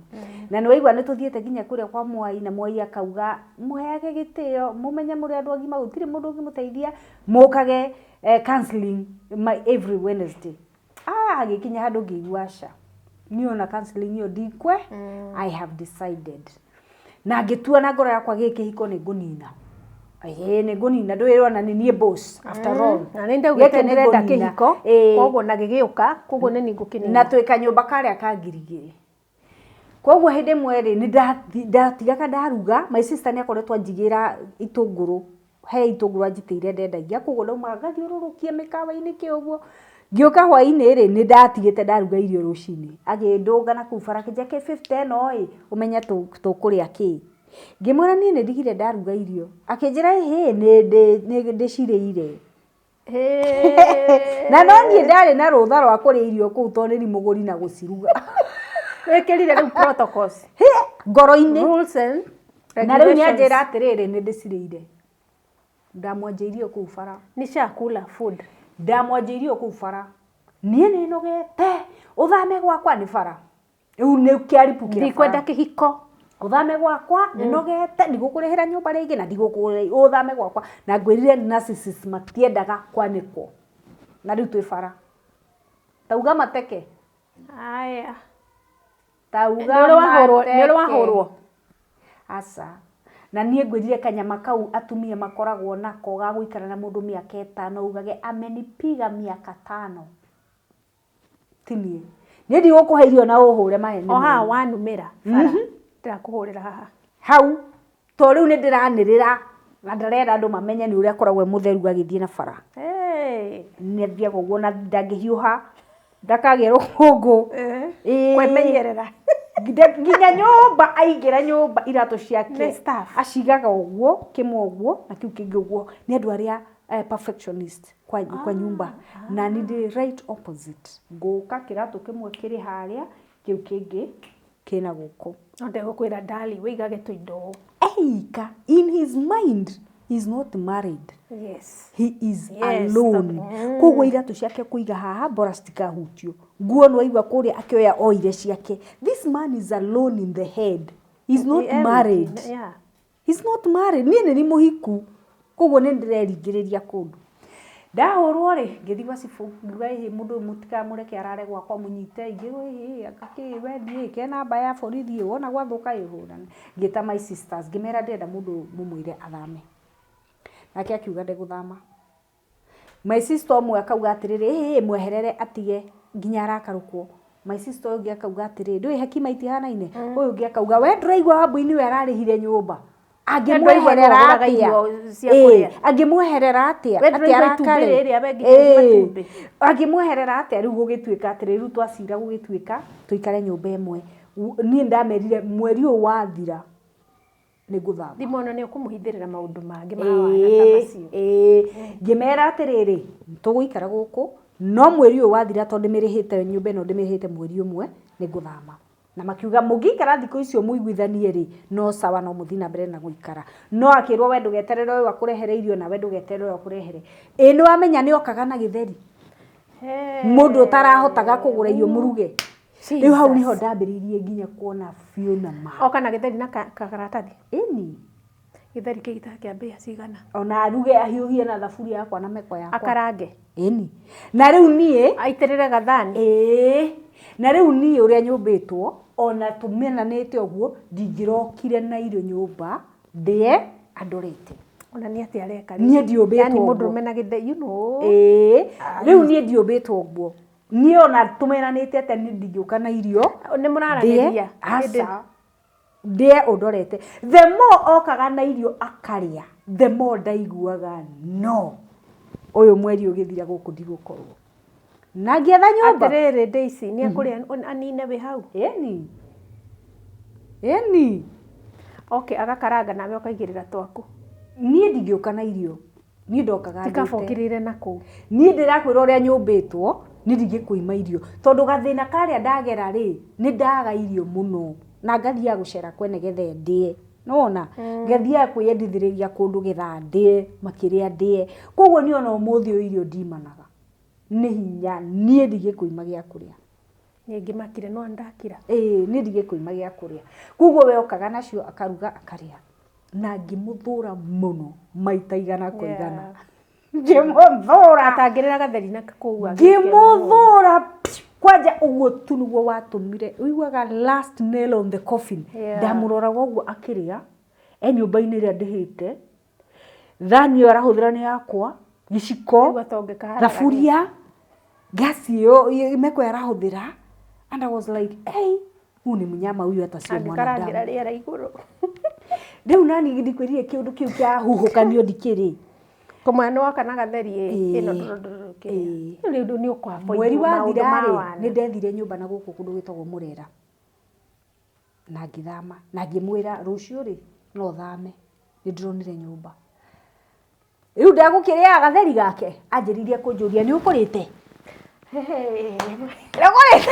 na nĩ waigua nĩ tũthiĩte nginya kũrĩa kwa Mwai na Mwai akauga mũheage gĩtĩo mũmenye mũrĩ andũ agima gũtirĩ mũndũ ũngĩmũteithia mũkage counseling every Wednesday agĩkinya handũ ngĩigua aca niĩ ona counseling ĩyo ndikwe I have decided na ngĩtua na ngoro yakwa gĩkĩ kĩhiko nĩ ngũnina ĩĩ nĩ ngũnina ndũĩ ona nĩ niĩ boss after all Na nĩ ndaugĩte Gĩkĩ nĩ ndĩrenda ngũnina. kĩhiko Ĩĩ. koguo na gĩgĩũka koguo nĩ niĩ ngũkĩnina. Na twĩ kanyũmba karĩa ka ngiri igĩrĩ koguo hĩndĩ ĩmwe rĩ nĩ ndatigaga ndaruga my sister nĩ akoretwo anjigĩra itũngũrũ he itũngũrũ anjitĩire ndendagia koguo ndaumaga ngathiũrũrũkia mĩkawa-inĩ kĩ ũguo ngĩũka hwaĩ-inĩ rĩ nĩ ndatigĩte ndaruga irio rũcinĩ akĩndũnga na kũu bara akĩnjĩra kĩ 50 ĩno ĩ ũmenye tũkũrĩa kĩ ngĩmwĩra niĩ nĩ ndigire ndaruga irio akĩnjĩra ĩhĩ nĩ ndĩcirĩire na no niĩ ndarĩ na rũtha rwa kũrĩa irio kũu tondũ nĩ mũgũri na gũciruga Wĩkĩrire rĩu protocols ngoro-inĩ rules and na rĩu nĩ regulations. anjĩra atĩrĩrĩ nĩ ndĩcirĩire ndamwanjĩirie kũu bara Nĩ chakula food. Ndamwanjĩirie kũu bara niĩ nĩ nogete ũthame gwakwa nĩ bara rĩu nĩ kĩaripu kĩa Ndikwenda bara kĩhiko. Ũthame gwakwa nĩ nogete ndigũkũrĩhĩra nyũmba rĩngĩ na ndigũkũrĩhĩra ũthame gwakwa na ngwĩrire narcissist matiendaga kwanĩkwo na rĩu twĩ bara tauga mateke Aya. tauga Nĩ ũrĩ wahũrwo, nĩ ũrĩ mateke. wahũrwo. Aca. Na niĩ ngwĩrire kanyama kau atumia makoragwo nako ga gũikara na mũndũ mĩaka ĩtano ugage amenipiga miaka tano. Ti niĩ. Niĩ ndigũkũhe irio na ũhũre maheni. O haha wanumĩra bara. Ndĩrakũhũrĩra haha. Hau. To rĩu nĩ ndĩranĩrĩra na ndarenda andũ mamenye nĩ ũrĩa akoragwo e mũtheru agĩthiĩ na bara. Hey. Nĩ athiaga ũguo na ndangĩhiũha. Ndakagĩa rũkũngũ. Ĩĩ. Kwĩmenyerera. Nginya nyũmba aingĩra nyũmba iratũ ciake Nĩ staff. acigaga ũguo, kĩmwe ũguo na kĩu kĩngĩ ũguo. Nĩ andũ arĩa perfectionist kwa nyumba. Na niĩ ndĩ right opposite. Ngũka kĩratũ kĩmwe kĩrĩ harĩa, kĩu kĩngĩ kĩna gũkũ. No ndegũkwĩra darling, wĩigage tũindo ũũ. Eika, in his mind, he is not married. Yes. He is Yes, alone. Koguo iratũ ciake kũiga haha bora citikahutio. Nguo nĩ waigua kũrĩa akĩoya oire ciake. This man is alone in the head. He is not married. Yeah. He's not married. Niĩ nĩ ndĩ mũhiku. Koguo nĩ ndĩreringĩrĩria kũndũ. Ndahũrwo rĩ, ngĩthiĩ gwa cibũ, ngiuga ĩhĩ mũndũ ũyũ mũtikamũreke arare gwakwa mũnyite, ngĩrwo ĩhĩ anga kĩ we ndiĩ ke namba ya borithi ĩ, wona gwathũka ĩ hũrane. Ngĩta my sisters, ngĩmera ndĩrenda mũndũ ũyũ mũmwĩre athame. Nake akiuga ndegũthama. My sister ũmwe akauga atĩrĩrĩ, ĩhĩ mweherere atige nginya arakarũkwo. My sister ũyũ ũngĩ akauga atĩrĩrĩ, ndũĩ hekima itihanaine? Ũyũ ũngĩ akauga, we ndũraigua Wambui nĩwe ararĩhire nyũmba. Angĩmweherera Ndũraigua atĩa? irio cia kũrĩa. Angĩmweherera atĩa? We Atĩ ndũraigua itumbĩ arakare? rĩrĩa we nginya matumbĩ. Angĩmweherera atĩa? Rĩu gũgĩtuĩka atĩrĩrĩ, rĩu twacira gũgĩtuĩka tũikare nyũmba ĩmwe. Niĩ ndamerire mweri ũyũ wathira nĩ ngũthama. Thimũ ona nĩ ũkũmũhithĩrĩra maũndũ mangĩ ma wana ta macio. Ngĩmera atĩrĩrĩ, tũgũikara gũkũ no mweri ũyũ wathira tondũ ndĩmĩrĩhĩte nyũmba ĩno ndĩmĩrĩhĩte mweri ũmwe nĩ ngũthama. Na makiuga mũngĩikara thikũ icio mũiguithanie rĩ, no sawa, no mũthiĩ na mbere na gũikara. No akĩrwo we ndũgeterere ũyũ akũrehere irio na we ndũgeterere ũyũ akũrehere. Ĩ nĩ wamenya nĩ okaga na gĩtheri. Mũndũ ũtarahotaga kũgũra irio mũruge. Rĩu hau niho ndambĩrĩirie nginya kuona biũ na ma. Oka na gĩtheri na karatathi. Ĩni. Gĩtheri kĩgitaga kĩa mbĩa cigana. Ona aruge ahiũhie na thaburia yakwa na meko yakwa. Akarange. Ĩni. Na rĩu niĩ Aitĩrĩre gathani. Ĩĩ. Na rĩu niĩ ũrĩa nyũmbĩtwo ona tũmenanĩte ũguo ndingĩrokire na irio nyũmba ndĩe andorete. Ona nĩ atĩa areka. Niĩ ndiũmbĩtwo Yani ũguo. mũndũrũme na gĩtheri, you know. Ĩĩ. Rĩu niĩ ndiũmbĩtwo ũguo. Niĩ ona tũmenanĩte atĩa niĩ ndingĩũka na irio Nĩ mũraranĩria. Aca. Ndĩe ũndorete. The more okaga na irio akarĩa, the more ndaiguaga no. Ũyũ mweri ũgĩthira gũkũ ndigũkorwo. Na ngĩetha nyũmba. Atĩrĩrĩ Daisy, nĩ ekũrĩa anine wĩ hau. Ĩni. Ĩni. Okay, agakaranga nawe ũkaigĩrĩra twaku. Niĩ ndingĩũka na irio. Niĩ ndokaga ndĩte. Tikabokĩrĩre na kũu. Niĩ ndĩrakwĩra ũrĩa nyũmbĩtwo, niĩ ndingĩkũima irio. Tondũ gathĩna karĩa ndagera rĩ, nĩ ndaga irio mũno. Na ngathiaga gũcera kwene getha ndĩe. Nĩwona? Ngathiaga kwĩyendithĩrĩria kũndũ getha ndĩe, makĩrĩa ndĩe. Koguo niĩ ona ũmũthĩ ũyũ irio ndimanaga. Nĩ hinya, niĩ ndingĩkũima gĩa kũrĩa. Niĩ ngĩmakire no ndakira. Ĩĩ, niĩ ndingĩkũima gĩa kũrĩa. Koguo we okaga nacio akaruga akarĩa. Na ngĩmũthũra mũno maita igana kwa igana. Ngĩmũthũra. Atangĩrĩra gatheri na kũu. Ngĩmũthũra kwanja ũguo tu nĩguo watũmire ũiguaga last nail on the coffin. Ndamũroraga ũguo akĩrĩa e nyũmba-inĩ ĩrĩa ndĩhĩte, thani ĩyo arahũthĩra nĩ yakwa, gĩciko, thaburia, gasi ĩyo meko ĩyo arahũthĩra, and I was like, hey, huyu ni mnyama huyu hata sio mwanadamu. Angĩkarangĩra rĩera igũrũ. Rĩu nani ndikwĩrire kĩũndũ kĩu kĩa huhũkanio ndikĩrĩ. Kũmwe nĩ woka na gatheri ĩ ĩno ndũrũndũrũ rĩu nĩ ũkũ Mweri wathira rĩ, nĩ ndethire nyũmba na gũkũ kũndũ gwĩtagwo Mũrera. Na ngĩthama, na ngĩmwĩra rũciũ rĩ, no thame, nĩ ndĩronire nyũmba. Rĩu ndegũkĩrĩaga gatheri gake, anjĩrĩirie kũnjũria nĩ ũkũrĩte? Nĩ ũkũrĩte?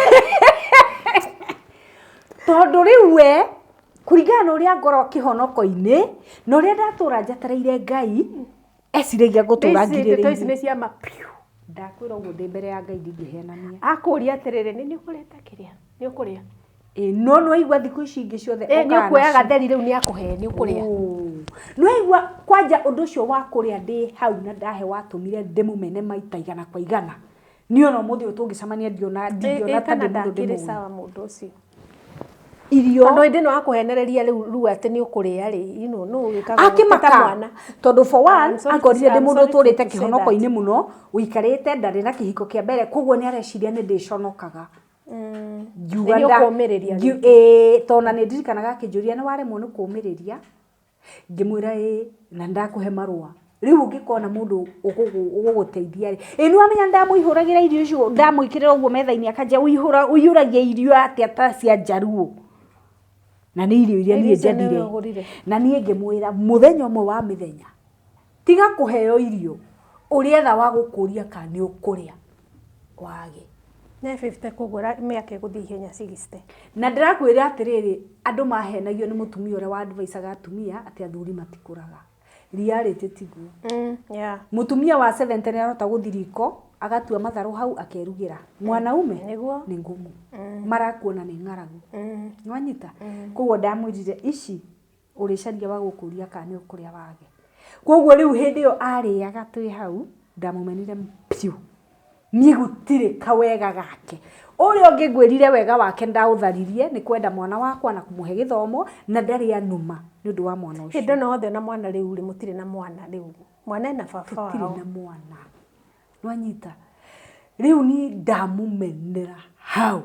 Tondũ rĩu we, kũringana na ũrĩa ngorwo kĩhonoko-inĩ, na ũrĩa ndatũra njetereire Ngai, eciragia ngũtũra Ndeto ici ngirĩrĩirie. nĩ cia ma. Ndakwĩra ũguo ndĩ mbere ya Ngai ndingĩhenania. Akũria atĩrĩrĩ, nĩ ũkũrĩte kĩrĩa? Nĩ ũkũrĩa? Ĩ, no nĩ waigua thikũ ici ingĩ ciothe Ĩ, nĩ okaga ũkuoya nacio. gatheri rĩu nĩ akũhe, nĩ ũkũrĩa. Nĩ waigua kwanja ũndũ ũcio wa kũrĩa ndĩ hau na ndahe watũmire ndĩmũmene maita igana kwa igana. Niĩ ona ũmũthĩ ũyũ tũngĩcemania ndingĩona Ĩ, ta kana ndĩ mũndũ ndakĩrĩ ndĩmũĩ. sawa mũndũ ũcio. Irio. Tondũ hĩndĩ ĩno akũhenereria rĩu rĩu atĩ nĩ ũkũrĩa rĩ, you know, nũ wĩkaga ũguo Akĩmaka ta mwana. Tondũ for one, I'm sorry to akorire say- ndĩ I'm mũndũ sorry to- ũtũrĩte to say kĩhonoko-inĩ mũno, ũikarĩte ndarĩ na kĩhiko kĩa mbere, koguo nĩ areciria nĩ ndĩconokaga. Ngiuga Nĩ ũkũũmĩrĩria ĩĩ, tondũ ona nĩ ndirikanaga akĩnjũria nĩ waremwo nĩ kũũmĩrĩria, ngĩmwĩra ĩĩ, na ndakũhe marũa. Rĩu ũngĩkona mũndũ ũgũgũteithia rĩ, ĩ nĩ wamenya ndamũihũragĩra irio icio, ndamwĩkĩrĩra ũguo metha-inĩ akanjia ũihũragia irio atĩa ta cia njaruo. Na nĩ irio iria Irio niĩ icio nĩwe njendire. ũgũrire. Na niĩ ngĩmwĩra mũthenya ũmwe wa mĩthenya, tiga kũheo irio, ũrĩetha wa gũkũria kana nĩ ũkũrĩa wage. Nĩ 50 koguo mĩaka ĩgũthiĩ ihenya 60. Na ndĩrakwĩra atĩrĩrĩ, andũ mahenagio nĩ mũtumia ũrĩa wa advice-aga atumia atĩ athuri matikũraga. Reality tiguo. Yeah. Mũtumia wa 70 nĩ arahota gũthiĩ riko, agatua matharũ hau akerugĩra. Mwanaume Nĩguo. nĩ ngumu. Marakuona nĩ ng'aragu. Nĩwanyita? Koguo ndamwĩrire ici ũrĩcaria wa gũkũria kana nĩ ũkũrĩa wage. Koguo rĩu hĩndĩ ĩyo arĩaga twĩ hau, ndamũmenire biũ. Niĩ gũtirĩ kawega gake. Ũrĩa ũngĩ ngwĩrire wega wake ndaũtharirie nĩ kwenda mwana wakwa na kũmũhe gĩthomo na ndarĩ anuma nĩ ũndũ wa mwana ũcio. Hĩndĩ ĩno othe na mwana rĩu rĩ, mũtirĩ na mwana rĩu. Mwana ena baba Tũtirĩ wao. na mwana. Nĩwanyita? Rĩu niĩ ndamũmenera hau.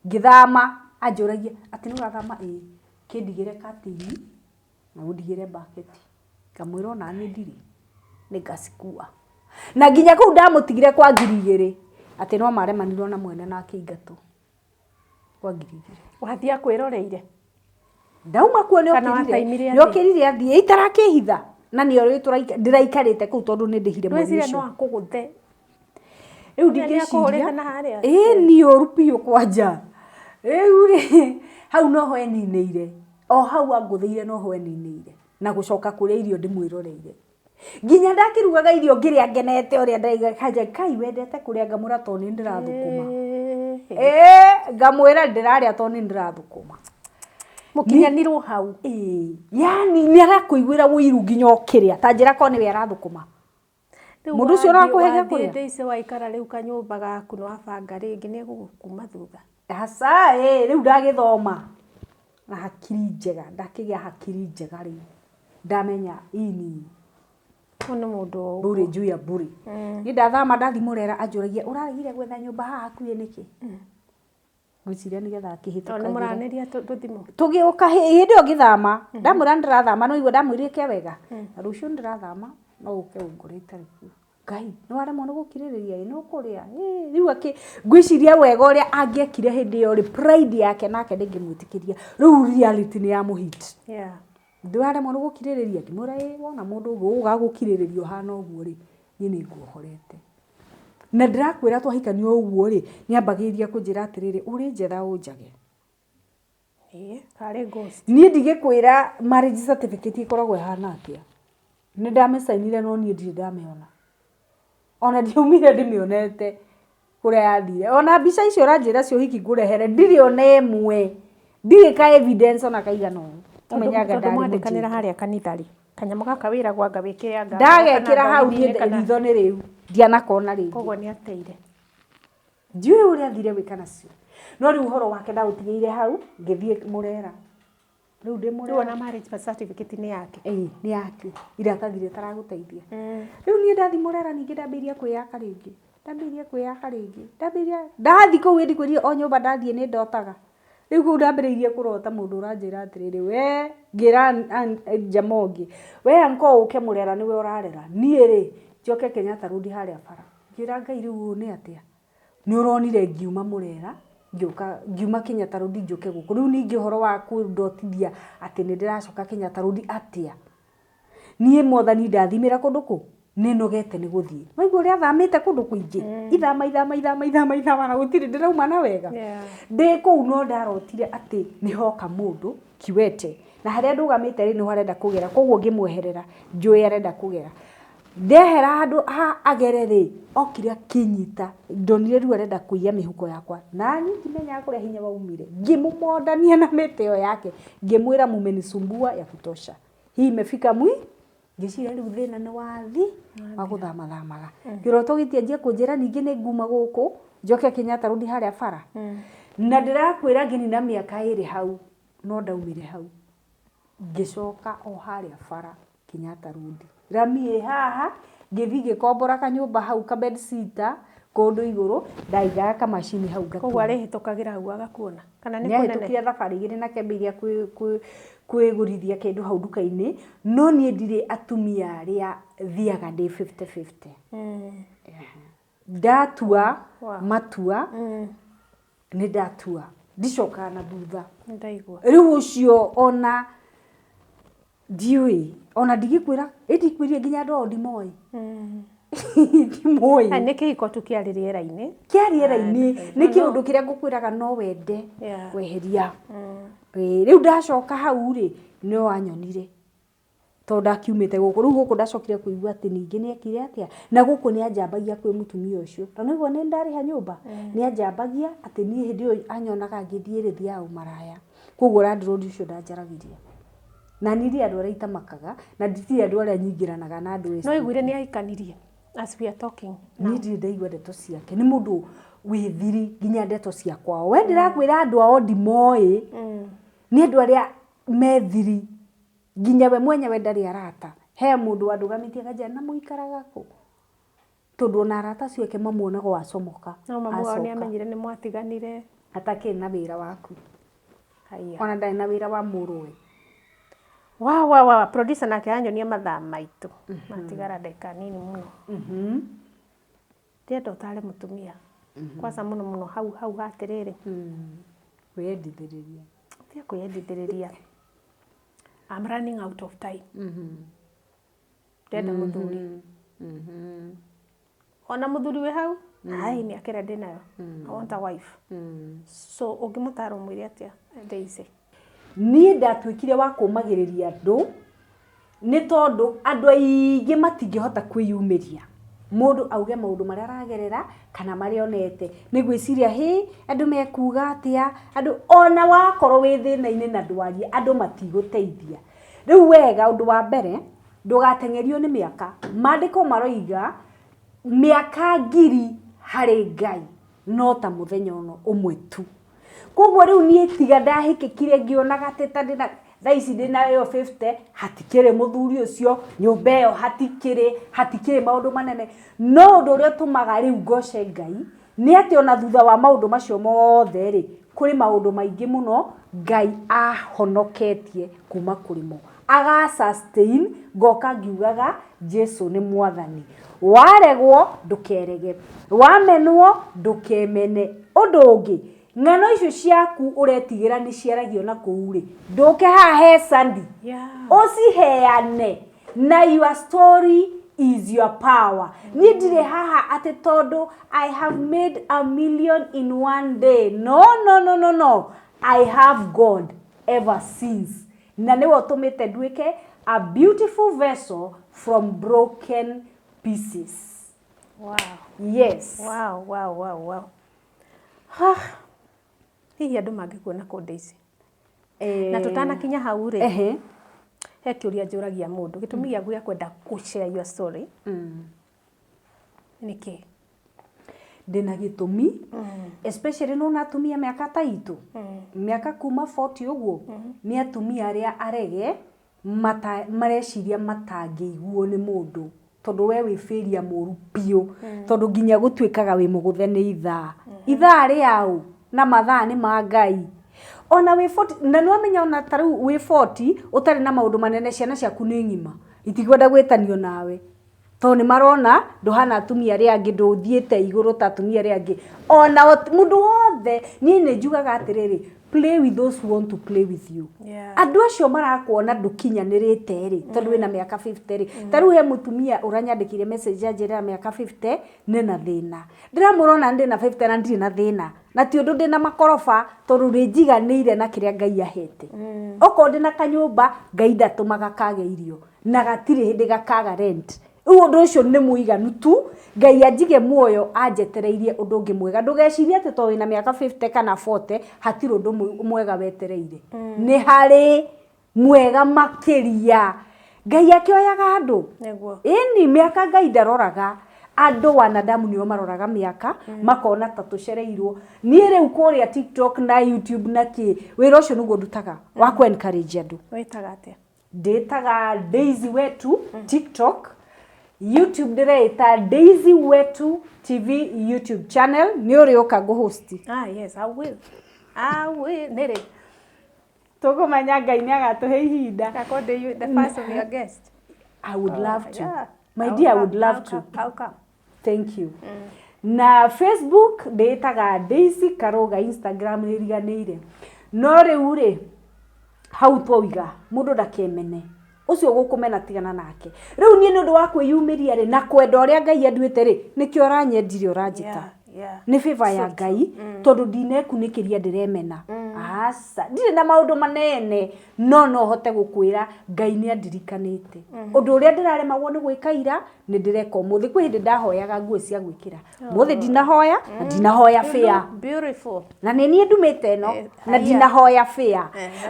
Ngĩthama, anjũragia atĩ nĩ ũrathama? Ĩĩ. Kĩndigĩre katĩini na ũndigĩre mbaketi. Ngamwĩra ona niĩ ndirĩ, nĩngacikua. Na nginya kũu ndamũtigire kwa 2,000 atĩ no maremanirwo na mwene na akĩingatwo kwa 2,000. Wathiĩ akwĩroreire? Ndauma kuo nĩ Kana okĩrire. wataimire Nĩ athiĩ? okĩrire athiĩ itarakĩhitha. Na nĩ ũrĩ ndĩraikarĩte kũu tondũ nĩ ndĩhire mweri Ndweciria ũcio. no akũgũthe. Rĩu Nĩ ndingĩciria. akũhũrĩte na harĩa? Ĩĩ niĩ ũru biũ kwanja. Rĩu rĩ, hau noho eninĩire. O hau angũthĩire noho eninĩire. Na gũcoka kũrĩa irio ndĩmwĩroreire. Nginya ndakĩrugaga irio ngĩrĩa ngenete ũrĩa ndaiga kanja kai wendete kũrĩa ngamwĩra tondũ nĩ ndĩrathũkũma. Ĩĩ ngamwĩra ndĩrarĩa tondũ nĩ ndĩrathũkũma. Mũkinyanĩrwo hau. Ĩĩ, yani nĩ arakũiguĩra ũiru nginya ũkĩrĩa. Ta njĩra korwo nĩwe arathũkũma. Mũndũ ũcio ũrakũhe gĩa kũrĩa? Wathiĩ icio waikara rĩu kanyũmba gaku nĩ wabanga rĩngĩ nĩ egũgũkuma thutha. Aca ĩĩ rĩu ndagĩthoma na hakiri njega, ndakĩgĩa hakiri njega rĩu. Ndamenya ini Ũyũ nĩ mũndũ o ũguo. bure juu ya bure. Niĩ ndathama ndathi Mũrera anjũragia ũraregire gwetha nyũmba haha hakuhĩ nĩkĩ? Ngwĩciria nĩgetha Tondũ nĩ akĩhĩtũkagĩre. mũranĩria tũthimũ. Tũgĩũka hĩndĩ ĩyo ngĩthama, ndamwĩra nĩndĩrathama no igua ndamwĩrire ke wega. Na rũciũ nĩndĩrathama no ũke ũngore itarĩ kuo. Ngai, nĩ waremwo nĩ gũkirĩrĩria ĩ, nĩ ũkũrĩa. Rĩu akĩ ngwĩciria wega ũrĩa angĩekire hĩndĩ ĩyo rĩ, pride yake nake ndĩngĩmwĩtĩkĩria. Rĩu reality nĩ yamũhit. Yeah. Ndwaremwo nĩ gũkirĩrĩria, ngĩmwĩra ĩ wona mũndũ ũguo ũgagũkirĩrĩria ũhana ũguo rĩ, niĩ nĩ nguohorete. Na ndĩrakwĩra twahikania ũguo rĩ, nĩambagĩrĩria kũnjĩra atĩrĩrĩ, ũrĩ njetha ũnjage. Ĩĩ, karĩ ghost. Niĩ ndigĩkwĩra marriage certificate ĩkoragwo ĩhana atĩa. Nĩ ndamĩcainire no niĩ ndirĩ ndamĩona. Ona ndiaumire ndĩmĩonete kũrĩa yathire. Ona mbica icio ũranjĩra cia ũhiki ngũrehere, ndirĩ ona ĩmwe. Ndirĩ ka evidence ona kaigana ũũ. Ũmenyaga Tondũ ndarĩ mwandĩkanĩra mũjinga. harĩa kanitha rĩ, kanyamũ gaka wĩragwo anga wĩkĩre anga Ndagekĩra hau kana niĩ kana ritho nĩ rĩu. Ndianakona rĩngĩ. koguo nĩ ateire. Ndiũĩ ũrĩa athire gwĩka nacio. No rĩu ũhoro wake ndaũtigĩire hau, ngĩthiĩ Mũrera. Rĩu ndĩ Rĩu Mũrera. ona marriage certificate nĩ yake. Ĩĩ, nĩ yake. Iratathi rĩtaragũteithia. Rĩu niĩ ndathi Mũrera ningĩ ndambĩrĩria kwĩyaka rĩngĩ. Ndambĩrĩria kwĩyaka rĩngĩ. Ndambĩrĩria ndathi kũu ĩndi kwĩrire o nyũmba ndathiĩ nĩ ndotaga. Rĩu kũu ndambĩrĩirie kũrota mũndũ ũranjĩra atĩrĩrĩ, we ngĩra njama ũngĩ, we anko ũke Mũrera nĩwe ũrarera. Niĩ rĩ, njoke Kenyatta Road harĩa bara. Ngĩra Ngai rĩu ũũ nĩ atĩa? Nĩ ũronire ngiuma Mũrera, ngĩũka ngiuma Kenyatta Road njũke gũkũ. Rĩu ningĩ ũhoro wa kũndotithia atĩ nĩ ndĩracoka Kenyatta Road atĩa? Niĩ mwathani ndathimĩra kũndũ kũu, nĩ nogete nĩ gũthiĩ. Waigua ũrĩa thamĩte kũndũ kũingĩ? Ithama, ithama, ithama, ithama, ithama na gũtirĩ ndĩrauma na wega. Yeah. Ndĩ kũu no ndarotire atĩ nĩ hoka mũndũ kiwete. Na harĩa ndũgamĩte rĩ nĩho arenda kũgera, koguo ngĩmweherera, njũĩ arenda kũgera. Ndehera handũ ha agere rĩ, okire akĩnyita, ndonire rĩu arenda kũiya mĩhuko yakwa. Na niĩ ndimenyaga kũrĩa hinya waumire. Ngĩmũmondania na mĩtĩ ĩyo yake, ngĩmwĩra mumenisumbua ya kutosha. Hii imefika mwi, ngĩciria rĩu thĩna nĩ wathi wa gũthamathamaga. Kĩroto gĩtianjia kũnjĩra ningĩ nĩ nguma gũkũ, njoke Kenyatta Road harĩa bara. Na ndĩrakwĩra ngĩnina mĩaka ĩrĩ hau, no ndaumire hau. Ngĩcoka o harĩa bara Kenyatta Road. Rami ĩ haha, ngĩthiĩ ngĩkombora kanyũmba hau ka bedsitter, Kũndũ igũrũ ndaigaga kamacini hau Koguo ngatuma. Arĩhĩtũkagĩra hau agakuona kana nĩ kũnene? Nĩahĩtũkire thabarĩ igĩrĩ na kĩambĩrĩria kwĩgũrithia kĩndũ hau nduka-inĩ, no niĩ ndirĩ atumia arĩa thiaga ndĩ 50-50. Ndatua matua nĩ ndatua, ndicokaga na thutha. Nĩndaigua. Rĩu ũcio ona ndiũĩ, ona ndingĩkwĩra, ĩ ndikwĩrire nginya andũ ao ndimoĩ. Ndimoĩ. Nĩ kĩhiko tu kĩarĩ rĩera-inĩ. Kĩa rĩera-inĩ, nĩ kĩũndũ kĩrĩa ngũkwĩraga no wende weheria. Ĩĩ, rĩu ndacoka hau rĩ, no anyonire tondũ ndakiumĩte gũkũ. Rĩu gũkũ ndacokire kũigua atĩ ningĩ nĩ ekire atĩa, na gũkũ nĩ anjambagia kwĩ mũtumia ũcio. Tondũ nĩwaigua nĩ ndarĩha nyũmba, nĩ anjambagia atĩ niĩ hĩndĩ ĩyo anyonaga ngĩthiĩ rĩ, thiaga ũmaraya. Koguo landlord ũcio ndanjaragĩria. Na niĩ ndirĩ andũ arĩa itamakaga, na ndirĩ andũ arĩa nyingĩranaga na andũ. No iguire nĩ ahikanirie as we are talking? Niĩ ndirĩ ndaigua ndeto ciake. Nĩ mũndũ wĩ thiri nginya ndeto cia kwao. We ndĩrakwĩra andũ ao ndimoĩ. Nĩ andũ arĩa me thiri. Nginya we mwenyewe ndarĩ arata. He mũndũ wandũgamĩtie akanjĩra na mũikaraga kũ? Tondũ ona arata acio ake mamuonaga o acomoka. No mamu wao nĩ Acoka. Amenyire nĩ mwatiganire? Atakĩrĩ na wĩra waku. Haya. Ona ndarĩ na wĩra wa mũrũwe. Wa producer nake anyonia mathaa maitũ matigara ndagĩka nini mũno. Ndĩrenda ũtare mũtumia kwanza mũno mũno hau hau hatĩrĩrĩ. Kwĩyendithĩrĩria. Tia kwĩyendithĩrĩria, I'm running out of time. Ndĩrenda mũthuri, ona mũthuri wĩ hau hai mĩaka ĩrĩa ndĩnayo, I want a wife. So ũngĩmũtara ũmwĩre atĩa, Daisy? Niĩ ndatuĩkire wa kũmagĩrĩria andũ nĩ tondũ andũ aingĩ matingĩhota kwĩyumĩria mũndũ auge maũndũ marĩa aragerera kana marĩa onete, nĩ gwĩciria hĩ andũ mekuga atĩa. Andũ ona wakorwo wĩ thĩna-inĩ na ndwarie, andũ matigũteithia. Rĩu wega, ũndũ wa mbere, ndũgateng'erio nĩ mĩaka. Maandĩko maroiga mĩaka 1000 harĩ Ngai no ta mũthenya ũno ũmwe tu. Koguo rĩu niĩ tiga ndahĩkĩkire ngĩonaga atĩ ta ndĩna thaa ici ndĩna ĩyo 50, hatikĩrĩ mũthuri ũcio, nyũmba ĩyo hatikĩrĩ maũndũ manene. No ũndũ ũrĩa ũtũmaga rĩu ngoce Ngai nĩ atĩ ona thutha wa maũndũ macio mothe rĩ, kũrĩ maũndũ maingĩ mũno Ngai ahonoketie kuma kũrĩ mo, aga sustain ngoka ngiugaga Jesu nĩ mwathani. Waregwo ndũkerege, wamenwo ndũkemene. Ũndũ ũngĩ, ng'ano icio ciaku ũretigĩra nĩ ciaragio na kũu rĩ, ndũke haha he Sandy ũciheane, na your story is your power. Niĩ ndirĩ haha atĩ tondũ I have made a million in one day. No, no, no, no, no, I have God ever since, na nĩwe ũtũmĩte nduĩke a beautiful vessel from broken pieces. Yes. Wow. Ha. Hihi andũ mangĩkuona kũ, Daisy? Na tũtanakinya hau rĩ, he kĩũria njũragia mũndũ: gĩtũmi gĩaku gĩa kwenda kũ share your story nĩ kĩ? Ndĩna gĩtũmi, especially nona atumia mĩaka ta itũ, mĩaka kuma 40 ũguo, nĩ atumia arĩa arege mata, mareciria matangĩiguo nĩ mũndũ, tondũ we wĩ failure mũru biũ, tondũ nginya gũtuĩkaga wĩ mũgũthe nĩ ithaa, ithaa rĩaũ na mathaa nĩ ma Ngai. Ona wĩ 40 na nĩwamenya, ona ta rĩu wĩ 40 ũtarĩ na maũndũ manene, ciana ciaku nĩ ng'ima, itikwenda gwĩtanio nawe tondũ nĩ marona ndũhana atumia arĩa angĩ, ndũthiĩte igũrũ ta atumia arĩa angĩ. Ona mũndũ wothe, niĩ nĩ njugaga atĩrĩrĩ, play with those who want to play with you. Andũ acio marakuona ndũkinyanĩrĩte rĩ, tondũ wĩna mĩaka 50 rĩ, ta rĩu he mũtumia ũranyandĩkire message anjĩrĩra mĩaka 50 nĩna thĩna. Ndĩramũrona ndĩna 50 na ndirĩ na thĩna, na ti ũndũ ndĩna makoroba, tondũ nĩ njiganĩire na kĩrĩa Ngai ahete. Okorwo ndĩna kanyũmba, Ngai ndatũmaga kage irio na gatirĩ hĩndĩ gakaga rent. Rĩu ũndũ ũcio nĩ mũiganu tu. Ngai anjige muoyo, anjetereirie ũndũ ũngĩ mwega. Ndũgecirie atĩ tondũ wĩna mĩaka 50 kana 40 hatirĩ ũndũ mwega wetereire. Nĩ harĩ mwega makĩria. Ngai akĩoyaga andũ. Ĩni mĩaka Ngai ndaroraga andũ, wanadamu nĩo maroraga mĩaka makona ta tũcereirwo. Niĩ rĩu kũrĩa TikTok na YouTube na kĩ, wĩra ũcio nĩguo ndutaga wa kũ encourage andũ. Wĩtaga atĩa? Ndĩtaga Daisy Wetu TikTok. YouTube ndĩreĩta Daisy Wetu TV YouTube channel, nĩ ũrĩũka ngũhosti. Ah, yes, I will. I will. Nĩrĩ? Tũkũmenya Ngai nĩ agatũhe ihinda. Ngakorwo ndĩ the first of your guest. I would love to. Yeah. My dear, I would love to. I'll come. Thank you. Na Facebook ndĩĩtaga Daisy Karũga, Instagram nĩ riganĩire. No rĩu rĩ, hau twauga mũndũ ndakemene, ũcio ũgũkũmena tigana nake. Rĩu niĩ nĩ ũndũ wa kwĩyumĩria rĩ na kwenda ũrĩa Ngai anduĩte rĩ, nĩkĩo ũranyendire ũranjĩta. Nĩ favor ya Ngai, tondũ ndinekunĩkĩria ndĩremena. Aca, ndirĩ na maũndũ manene, no no hote gũkwĩra Ngai nĩ andirikanĩte. Ũndũ ũrĩa ndĩraremagwo nĩ gwĩka ira, nĩ ndĩreka ũmũthĩ. Kwĩ hĩndĩ ndahoyaga nguo cia gwĩkĩra. Ũmũthĩ ndinahoya, na ndinahoya You fare. look beautiful. Na nĩ niĩ ndumĩte ĩno na haya. ndinahoya fare.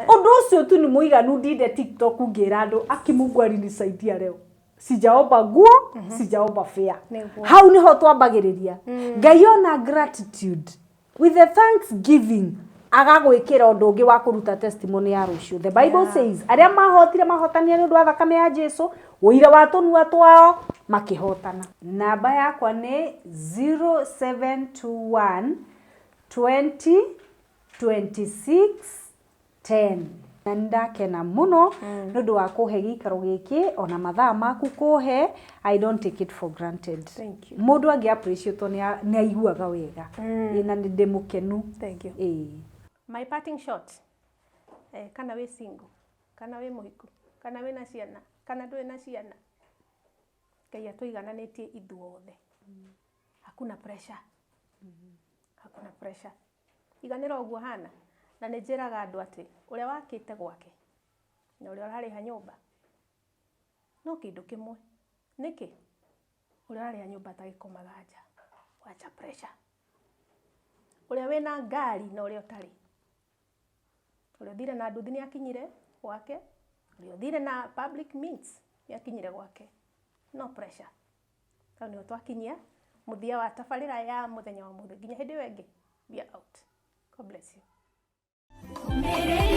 Ũndũ ũcio tu nĩ mũiganu ndinde TikTok ngĩra andũ aki Mungu alinisaidia leo. Sijaomba nguo, sijaomba fare. Nĩguo. Hau niho twambagĩrĩria. Ngai ona gratitude with the thanksgiving agagwĩkĩra ũndũ ũngĩ wa kũruta testimony ya rũciũ. The Bible says arĩa mahotire mahotanire nĩ ũndũ wa thakame ya Jesu, ũira wa tũnua twao makĩhotana. Namba yakwa nĩ 0721 20 26 10. Na nĩ ndakena mũno nĩ ũndũ wa kũhe gĩikaro gĩkĩ ona mathaa maku kũhe. I don't take it for granted. Thank you. Mũndũ angĩ appreciate nĩ aiguaga wega. Ĩ, na nĩ ndĩ mũkenu. Thank you. Ĩ. My parting shot. Kana wĩ single, kana wĩ mũhiku, kana wĩna ciana, kana ndũrĩ na ciana. Ngai atũigananĩtie ithuothe. Hakuna pressure. Hakuna pressure. Iganĩra ũguo hana. Na nĩ njĩraga andũ atĩ ũrĩa wakĩte gwake na ũrĩa ũrarĩha nyũmba no kĩndũ kĩmwe. Nĩkĩ? Ũrĩa ũrarĩha nyũmba atagĩkomaga nja. Wacha pressure. Ũrĩa wĩna ngari na ũrĩa ũtarĩ. Ũrĩa ũthire na nduthi nĩ akinyire gwake, ũrĩa ũthire na public means nĩ akinyire gwake. No pressure. Hau nĩho twakinyia mũthia wa tabarĩra ya mũthenya wa ũmũthĩ. Nginya hĩndĩ ĩyo ĩngĩ, we are out. God bless you. Mere